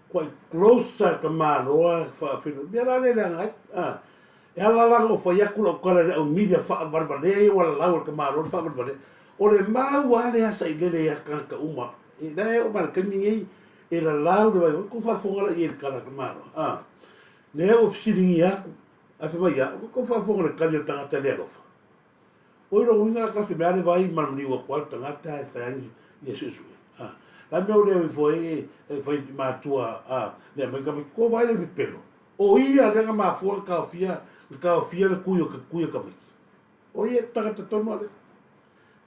Quite close a tamaloa faafeiloai. Mea la lea leaga ai. A. E ala la ona ou fai atu lau tala i le au media faavalevalea ia ua lalau e le tamaloa le faavalevalea. O le mau lava lea sa i lele ia tagata uma. E la e oo mai le taimi nei e lalau le vaivai. Kou faafofoga la i ai i le tala a le tamaloa. A. Lea ua fesiligia atu, ae fai mai ia, kou faafofoga i le tali a le tagata le alofa. Oi lou uiga ka fai mea le vai ma maliu atu ai le tagata e fai ai ia suesue. A, la mea o lea ifo ai e fai i matua a lea mai ka ko vai le pepelo. O ia lea na mafua na taofia na taofia le kui o ke kui o tamaiti. O ia tagata tonu a lea.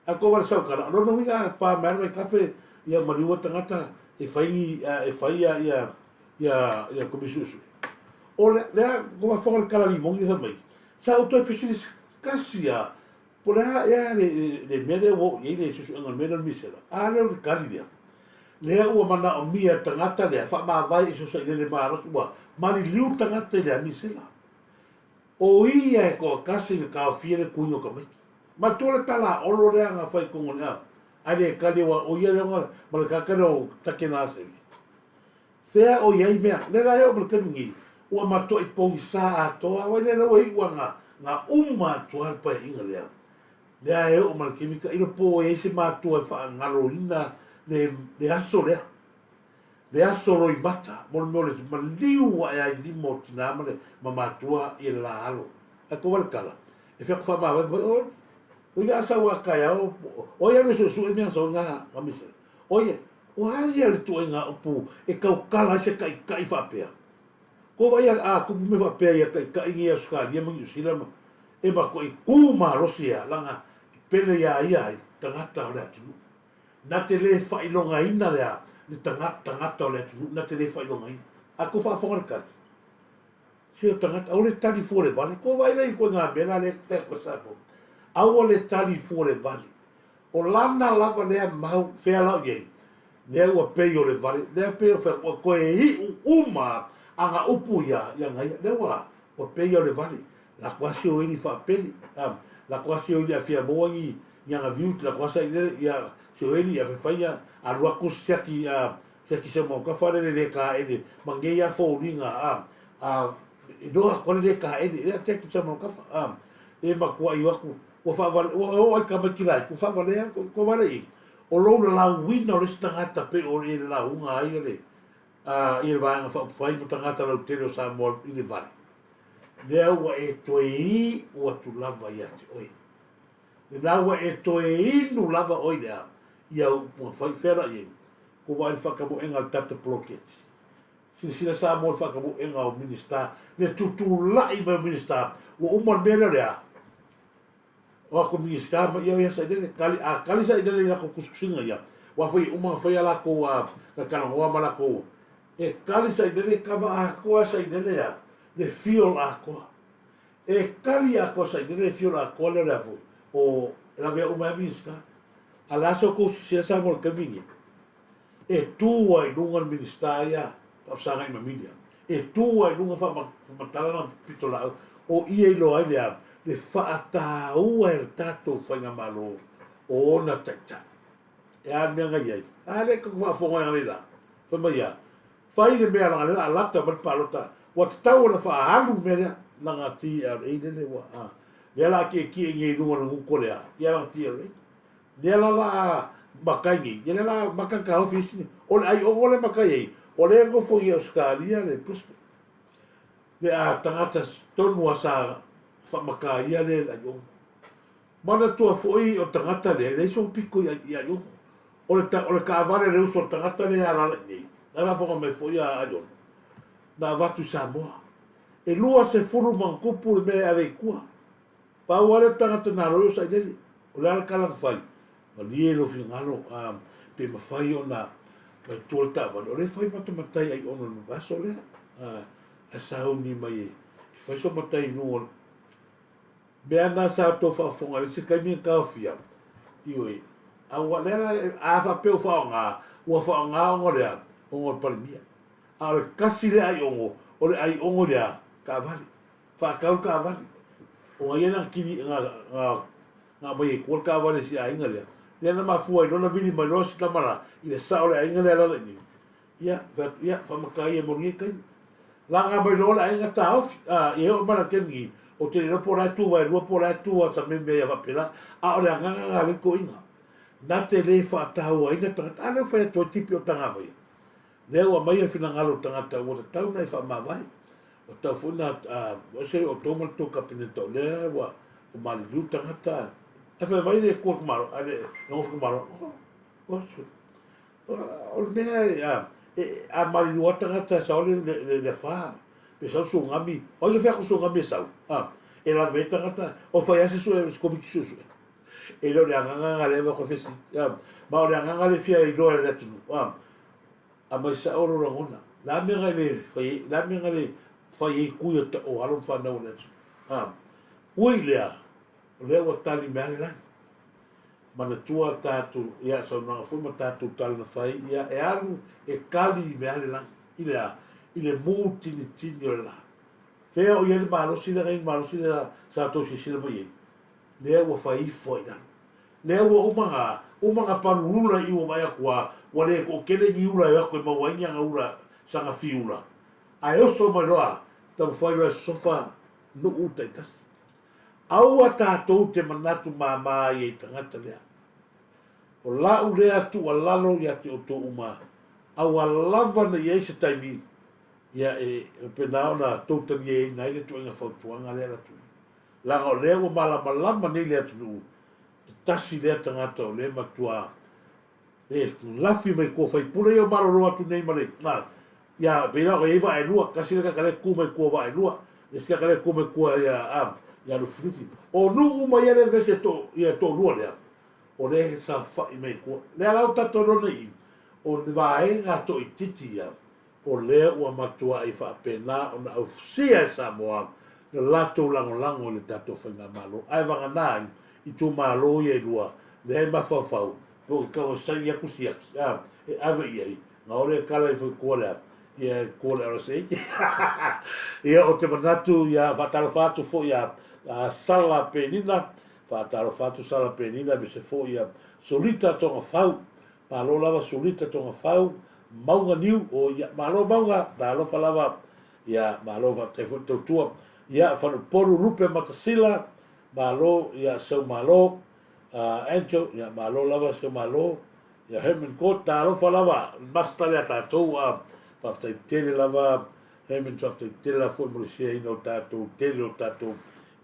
A ko wale sau kala, lona uiga a pa mai le vai kafe ia maliu a tagata e fai ni e fai ia ia ia ia komisi suesue. O le lea ko wa le kala limongi fai mai. Sa ou toe fesilisi Kasi a, po o le a ea le mea lea ua oo i ai le suesuega o le mea lea o le misela? A lea o le tali lea. Lea ua manaomia e le tagata lea faamavae i sosailele malosi ua maliliu le tagata i le misela. O ia e toatasi na taofia le tuiga o tamaiti. Matua le tala a Olo lea na fai i totonu o le a, ae le tali aua o ia lea ma le tagata lea o Takenaseli. Fea o i ai mea, lea la e oo mai le taimi nei, ua matuai pogisa atoa, auai lea ua iu a na uma atu lava le paeaiga lea, lea e oo mai le taimi tailo po o i ai se matua e faagaloina le aso lea, le aso loimata, mo le mea o le maliu ae ai lima o tina ma le ma matua i le la alo. Ae ko wai le tala, e fea ku faamavae fai mai, oi, oi a sau a taeao, oi alu e suesue mea sau nga misela. Oi, Ua a ia le tuaiga upu e tautala ai se taitai faapea? Kua vaai a tupu mea faapea ia taitai nei Ausetalia ma Niusila ma e matuai tu malosi a laga e pele ia ia ai tagata o le atunuu. Na te le faailogaina le a le tagata o le atunuu na te le faailogaina. A tou faafofoga le tali? Se o tagata aua le tali fua le vale. Kua vaai la i ituaiga mea la lea e fai atu e Samoa. Aua le tali fua le vale. O lana lava lea mau, fea la o i ai? Lea ua pei o le vale, lea pei o fea, ua toe iu uma ana upu ia, ia gaia, lea ua, ua pei o le vale. Latou lava sio ili faapeli, a, latou lava sio ili a fia maua ni, ni ana views, latou lava sailele, ia, sio ili, ia fai ia, alu atu siaki, a, siaki se mau kafa lele le kaele, ma nei a foliga, a, a, iloa atu le le kaele, lea siaki se mau kafa, a, e matuai o atu, Ua faavale, ua oo ai tamaiti laiti, ua faavalea ua vale i, o lou lalauina o le isi tagata pei o e lalauga ai le, a, ia le Vaega Faaupufai ma tagata lautele o Samoa i le vale. Lea ua e toe iu atu lava ia te oe. Lena ua e toe inu lava oe i le a, i au upu na fai, fea la i ai? Kua vaai le faatamoega a le tatou poloketi. Silasila Samoa i le faatamoega o Minisita, le tutulai mai o Minisita, ua uma le mea lea o le a? O atu Minisita ma ia ia sailele, tali, a tali sailele i latou tusitusiga ia, aua foi e uma ona fai a latou a, talanoa ma latou, e tali sailele, kava atoa sailele a, le field atoa. E tali atoa sailele le field atoa lea o le a foi, o, e lavea uma ai a Minisita. A le a se tou silasila Samoa i le taimi lenei? E tu ai i luga le Minisita ia faafesagai ma media. E tu ai i luga faamatala lana pitolaau o ia iloa ai le a? Le faataua e le tatou faigamalo o ona taitai. E a le mea na i ai? A lea tatou faafofoga ai analeila? Fai mai a? Fai le mea leaga lea o le a lata mai le palota ua tatau ona faaalu le mea lea lana TLA lele ua a lea la tietie nei i luga o le guto lea ia lana TLA. Lea la la makai nei, ia lea la maka taofi isi nei. O le aiogo lea makai ai, o lea e nofo i Ausetalia le Brisbane. Le a tagata tonu a sa faamataia le le aiogo. Manatua foi o tagata lea, e leai sona pito i i aiogo. O le o le taavale a le uso o le tagata lea e alaala i inei, la e faafofoga mai foi a Aiono, na avatu i Samoa. E 20 ma ona tupu le mea e ave i tua. Pau lava lea tagata na loio sailele, o le a le tala na fai? Malie lou finagalo pe mafai ona mai tua le taavale, o lea e fai matamatai Aiono i le vaiaso lea, ae sauni mai e fai so matai i luga o le mea na sa outou faafofoga i le isi taimi na taofia, ioe, a ua lea la, a faapea ua faaaoga, ua faaaoga ona o le a? Ona o le Palemia. A o le tasi lea aiono, o le aiono i le a? Taavale. Faatau le taavale. Ona ia na kini na na na aumai ai tua le taavale i si aiga lea, lea na mafua ai loa ona vili mai loa si tama la i le sao o le aiga lea e alaala i inei. Ia, fai atu, ia, faamata ia mo lenei taimi. Laga mai loa le aiga taofi, a, ia e oo mai la i le taimi nei, ou te le iloa po o la e tu vaelua po o la e tu lava sa mea ia faapena, a o le agaga lena a lea toeaina, na te le faatauaina tagata. A lea ua fai atu ai tipi o Tagavaia, lea ua aumai le finagalo o tagata ua tatau ona e faamavae. Ua tatau foi ona ese outou ma le tou Kapeneta o lea ua maliliu tagata. Ae fai mai le Kua Malo, a le Nofo Malo, oh, o le mea e, a maliliu lava tagata e sau le afa, pe sau tsunami, o ai ka fai atu tsunami e sau, a, e lave ai tagata, o fai lava se sue, se komiti suesue. E le o le agaga lena lea e avatu ai fesili, a, ma o le agaga lea e fia iloa e le atunuu, a, aumai sao lou lagona. O le a mea na e le fai ai, o le a mea na le fai ai tui o alo ma fanau o le atunuu, a. Ui i lea, o lea ua tali mai lava le lagi. Manatua tatou, ia, saunoaga foi ma tatou tala na fai, ia, e alu e kali mai lava le lagi, i le a? I le mutinitini o le la. Fea o i ai le malosi lea na i ai le malosi lea sa outou silasila mai ai? Lea ua fai ifo ai i lalo. Lea ua uma na, uma na palu ula i ua vaai atu a, ua le toatele ni ula e o atu e maua ai ni ana ula sana fiula. Ae oso mai loa, taumafai loa e sosofa nuu taitasi. Aua tatou te manatu māmā ai i tagata lea. O la'u lea tuualalo ia te outou uma, aua lava ne i ai se taimi ia e faapena ona tou taliaina ai le ituaiga fautuaga lea e avatu nei. Leaga o lea ua malamalama nei le atunuu, e tasi lea tagata o lea e matua E lafi mai kua faipule ia o malolo atu nei ma le a ia pei la ona iai vaa e lua tasi le tagata lea tu mai kua vaa e lua le isi tagata lea tu mai kua ia a ia Lufilufi o nuu uma ia lea vese to ia toalua lea o lea e saofai mai kua lea la ua tatou iloa nei o le vaega toaitiiti ia O lea ua matuai faapena ona aufusia e Samoa le latou lagolago i le tatou Faigamalo. Ae vagana ai itumalo ia e lua, lea e mafaufau pe ua tatau e saini atu siaki a, e ave i ai, na o lea e tala ifo i tua le a, ia i tua le RSA. Ia ou te manatu ia faatalofa atu foi ia Sala Penina, faatalofa atu Sala Penina aemaise foi ia Solita Togafau, Malo lava Sulita Togafau, Mauga Niu, o ia, malo Mauga, talofa lava, ia, malo faafetai foi le tautua, ia, Faleupolu Lupe Matasila, malo, ia, Seumalo, Angel, ia, malo lava Seumalo, ia, Herman Court, talofa lava, le master lea a tatou, a, faafetai tele lava, Herman, faafetai tele lava foi mo le share ina o tatou, tele o tatou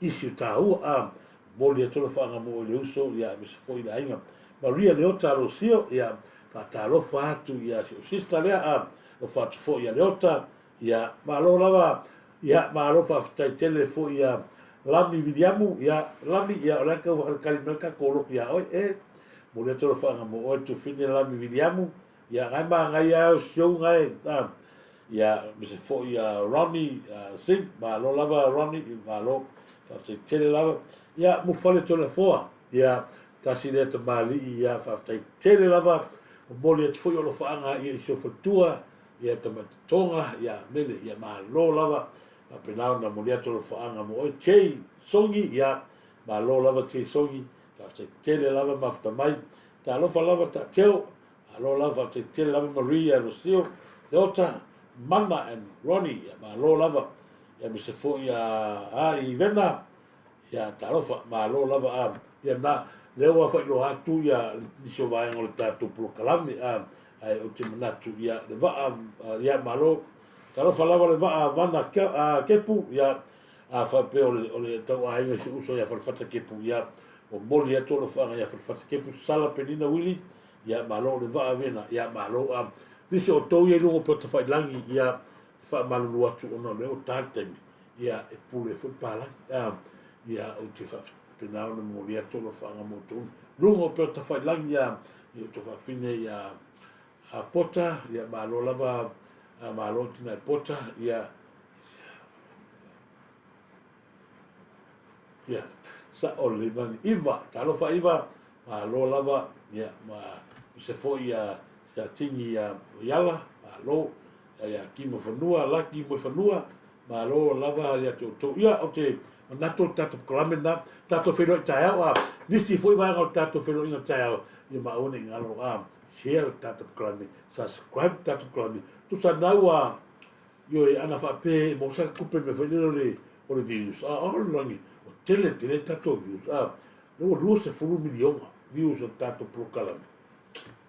issue taua, a, Momoli atu le faagamoe i le uso, ia, aemaise foi i le aiga Maria Leota Alosio, ia, faatalofa atu ia si ou sister lea, a, alofa atu foi ia Leota, ia, malo lava, ia, malo faafetai tele foi ia Lami Viliamu, ia, Lami, ia, o le a tau faakalikali mai le tatou lotu ia oe, e, momoli atu le faagamoe Tufine Lami Viliamu, Ia, ngai manaia ai o si ou ngai, a, ia, aemaise foi ia Ronnie Singh, malo lava Ronnie, malo, faafetai tele lava. Ia, Mufale Toleafoa, ia, tasi lea tamalii, ia, faafetai tele lava, momoli atu foi alofaaga ia i si ou faletua, ia Tamaiti Tonga, ia Mele, ia malo lava, faapena ona momoli atu alofaaga mo oe. Jay Songi, ia, malo lava Jay Songi, faafetai tele lava mafuta mai, talofa lava Taateo, Malo lava faafetai tele lava Maria Rocio Leota Mana and Ronnie ia malo lava ia aemaise foi ia a i Vena ia talofa malo lava a ia na lea ua faailoa atu ia nisi o vaega o le tatou polokalame a ae ou te manatu ia le vaa ia malo talofa lava le vaa Vana Kepu ia a faapea o le o le tauaiga i si uso ia Falefata Kepu ia momoli atu alofaga ia Falefata Kepu Sala Penina Wili Ia malo le vaa vena, ia malo a nisi o outou ia i luga o Pota-failangi, ia te faamalulu atu ona o lea ua ta le taimi, ia e pule foi palagi, a ia ou te faapena ona momoli atu alofaaga mo outou luga o Pota-failangi, ia i outou faafine ia a Pota, ia malo lava, a malo tina e Pota, ia Ia, sao lelei mai. Iva, talofa Iva, malo lava, ia, ma se foi ia, ia Tini ia Iala, malo, ia, ia Kimo Fanua, Laki Moefanua, Malo lava ia te outou. Ia, ou te manatu o le tatou polokalame lena, tatou feiloai taeao, a nisi foi vaega o le tatou feiloaiga taeao, ia ma aua ne i galo, a share le tatou polokalame, subscribe le tatou polokalame. Tusa na ua, ioe, ana faapea e maua saka tupe i le mea foi lele o le, o le views, a o le lagi, ua tele tele tatou views, a, lea ua 20 miliona views o le tatou polokalame.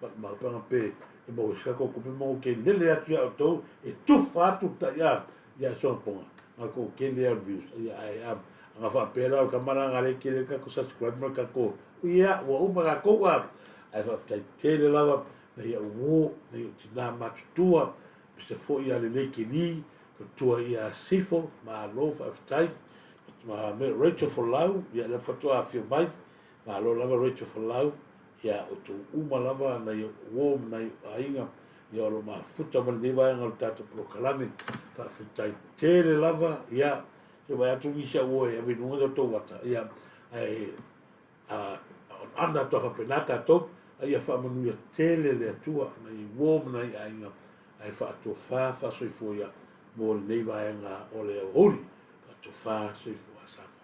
Maumau pe ana pe e maua ai se tatou tupe ma ke lele atu ia outou e tufa atu le taia ia soga na kou kele au views ia ai a anga faapea la o le tama la le kele le tatou subscribe ma le tatou ia ua uma tatou a ae faafetai tele lava na ia uo na ia tina matutua pese foi ia lelei keli fatua ia Sifo malo faafetai ma Rachel Folau ia le faatoa afio mai malo lava Rachel Folau Ia outou uma lava nai ou uo ma nai ou aiga, ia o lo o mafuta mai lenei vaega o le tatou polokalame. Faafetai tele lava, ia, se vaai atu nisi au uo e ave i luga le tou ata, ia, ae a, ana atu a faapena tatou, a ia faamanuia tele le Atua nai uo ma nai aiga, ae faatofa faasoifua ia mo lenei vaega o le aoauli. Faatofa soifua Samoa.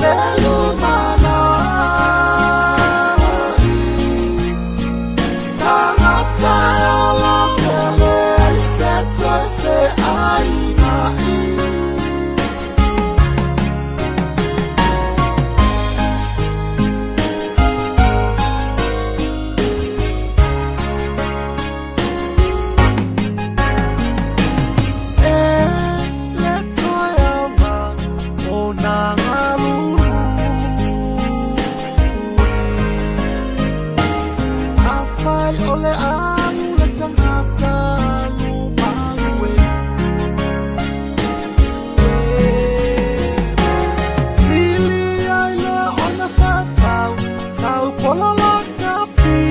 le lumanai. Tagata e ola pea leai se toe feaina'i. E le toe aoga o nā galulue. Afai o le alu le tagata alu malue. E sili ai le ona whatau, sau pola la kapi.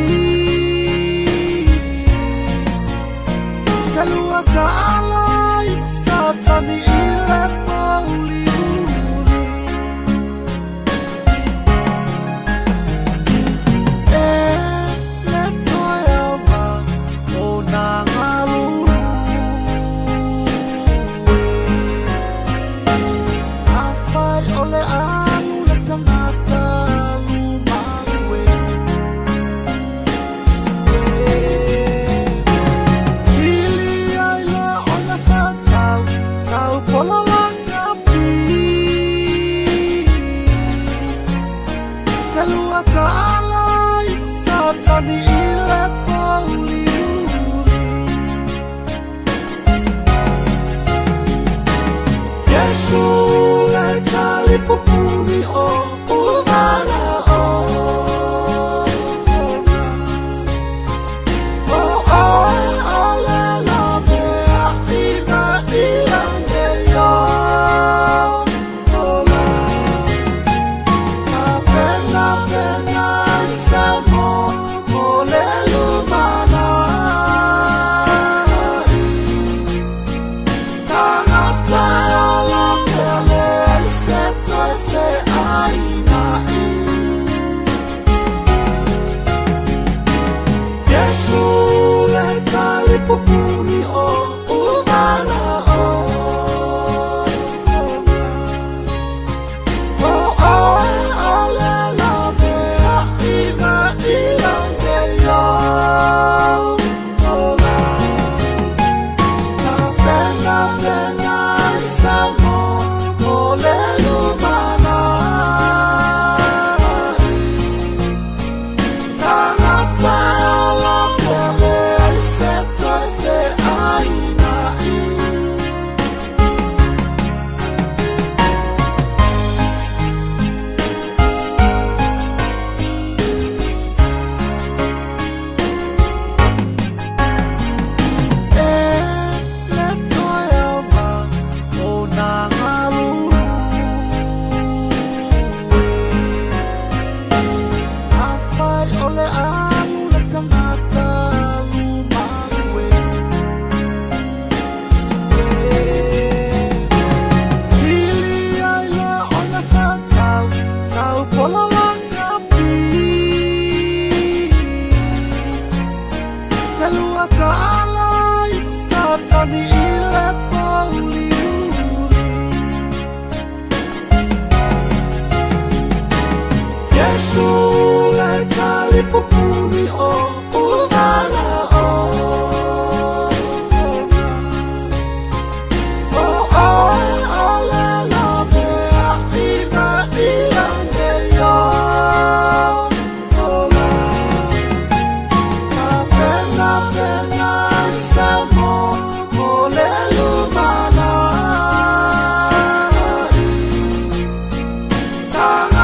Te lua ta'ala i Satani i le pouliuli. E le toe aoga o nā galulue. Afai o le alu le tagata alu malue. E sili ai le ona whatau, sau pola la kapi. Te lua ta'ala i Satani i le pouliuli. Iesu le talipupuni o umana ona. O oe o le laveaʻiga i lagi e ola. Tapenapena ai Samoa mo le lumanai. Tagata e ola pea leai se toe feaina'i. Iesu le talipupuni o umana ona. O oe o le laveaʻiga i lagi e ola. Tapenapena ai Samoa mo le lumanai. Tagata e ola pea leai se toe feaina'i. E le toe aoga o nā galulue. Afai o le alu le tagata alu malue. E sili ai le ona whatau, sau pola la kapi. Te lua ta'ala i Satani i le pouliuli. Iesu le talipupuni o umana ona. O oe o le laveaʻiga i lagi e ola. Tapenapena ai Samoa mo le lumanai. Tagata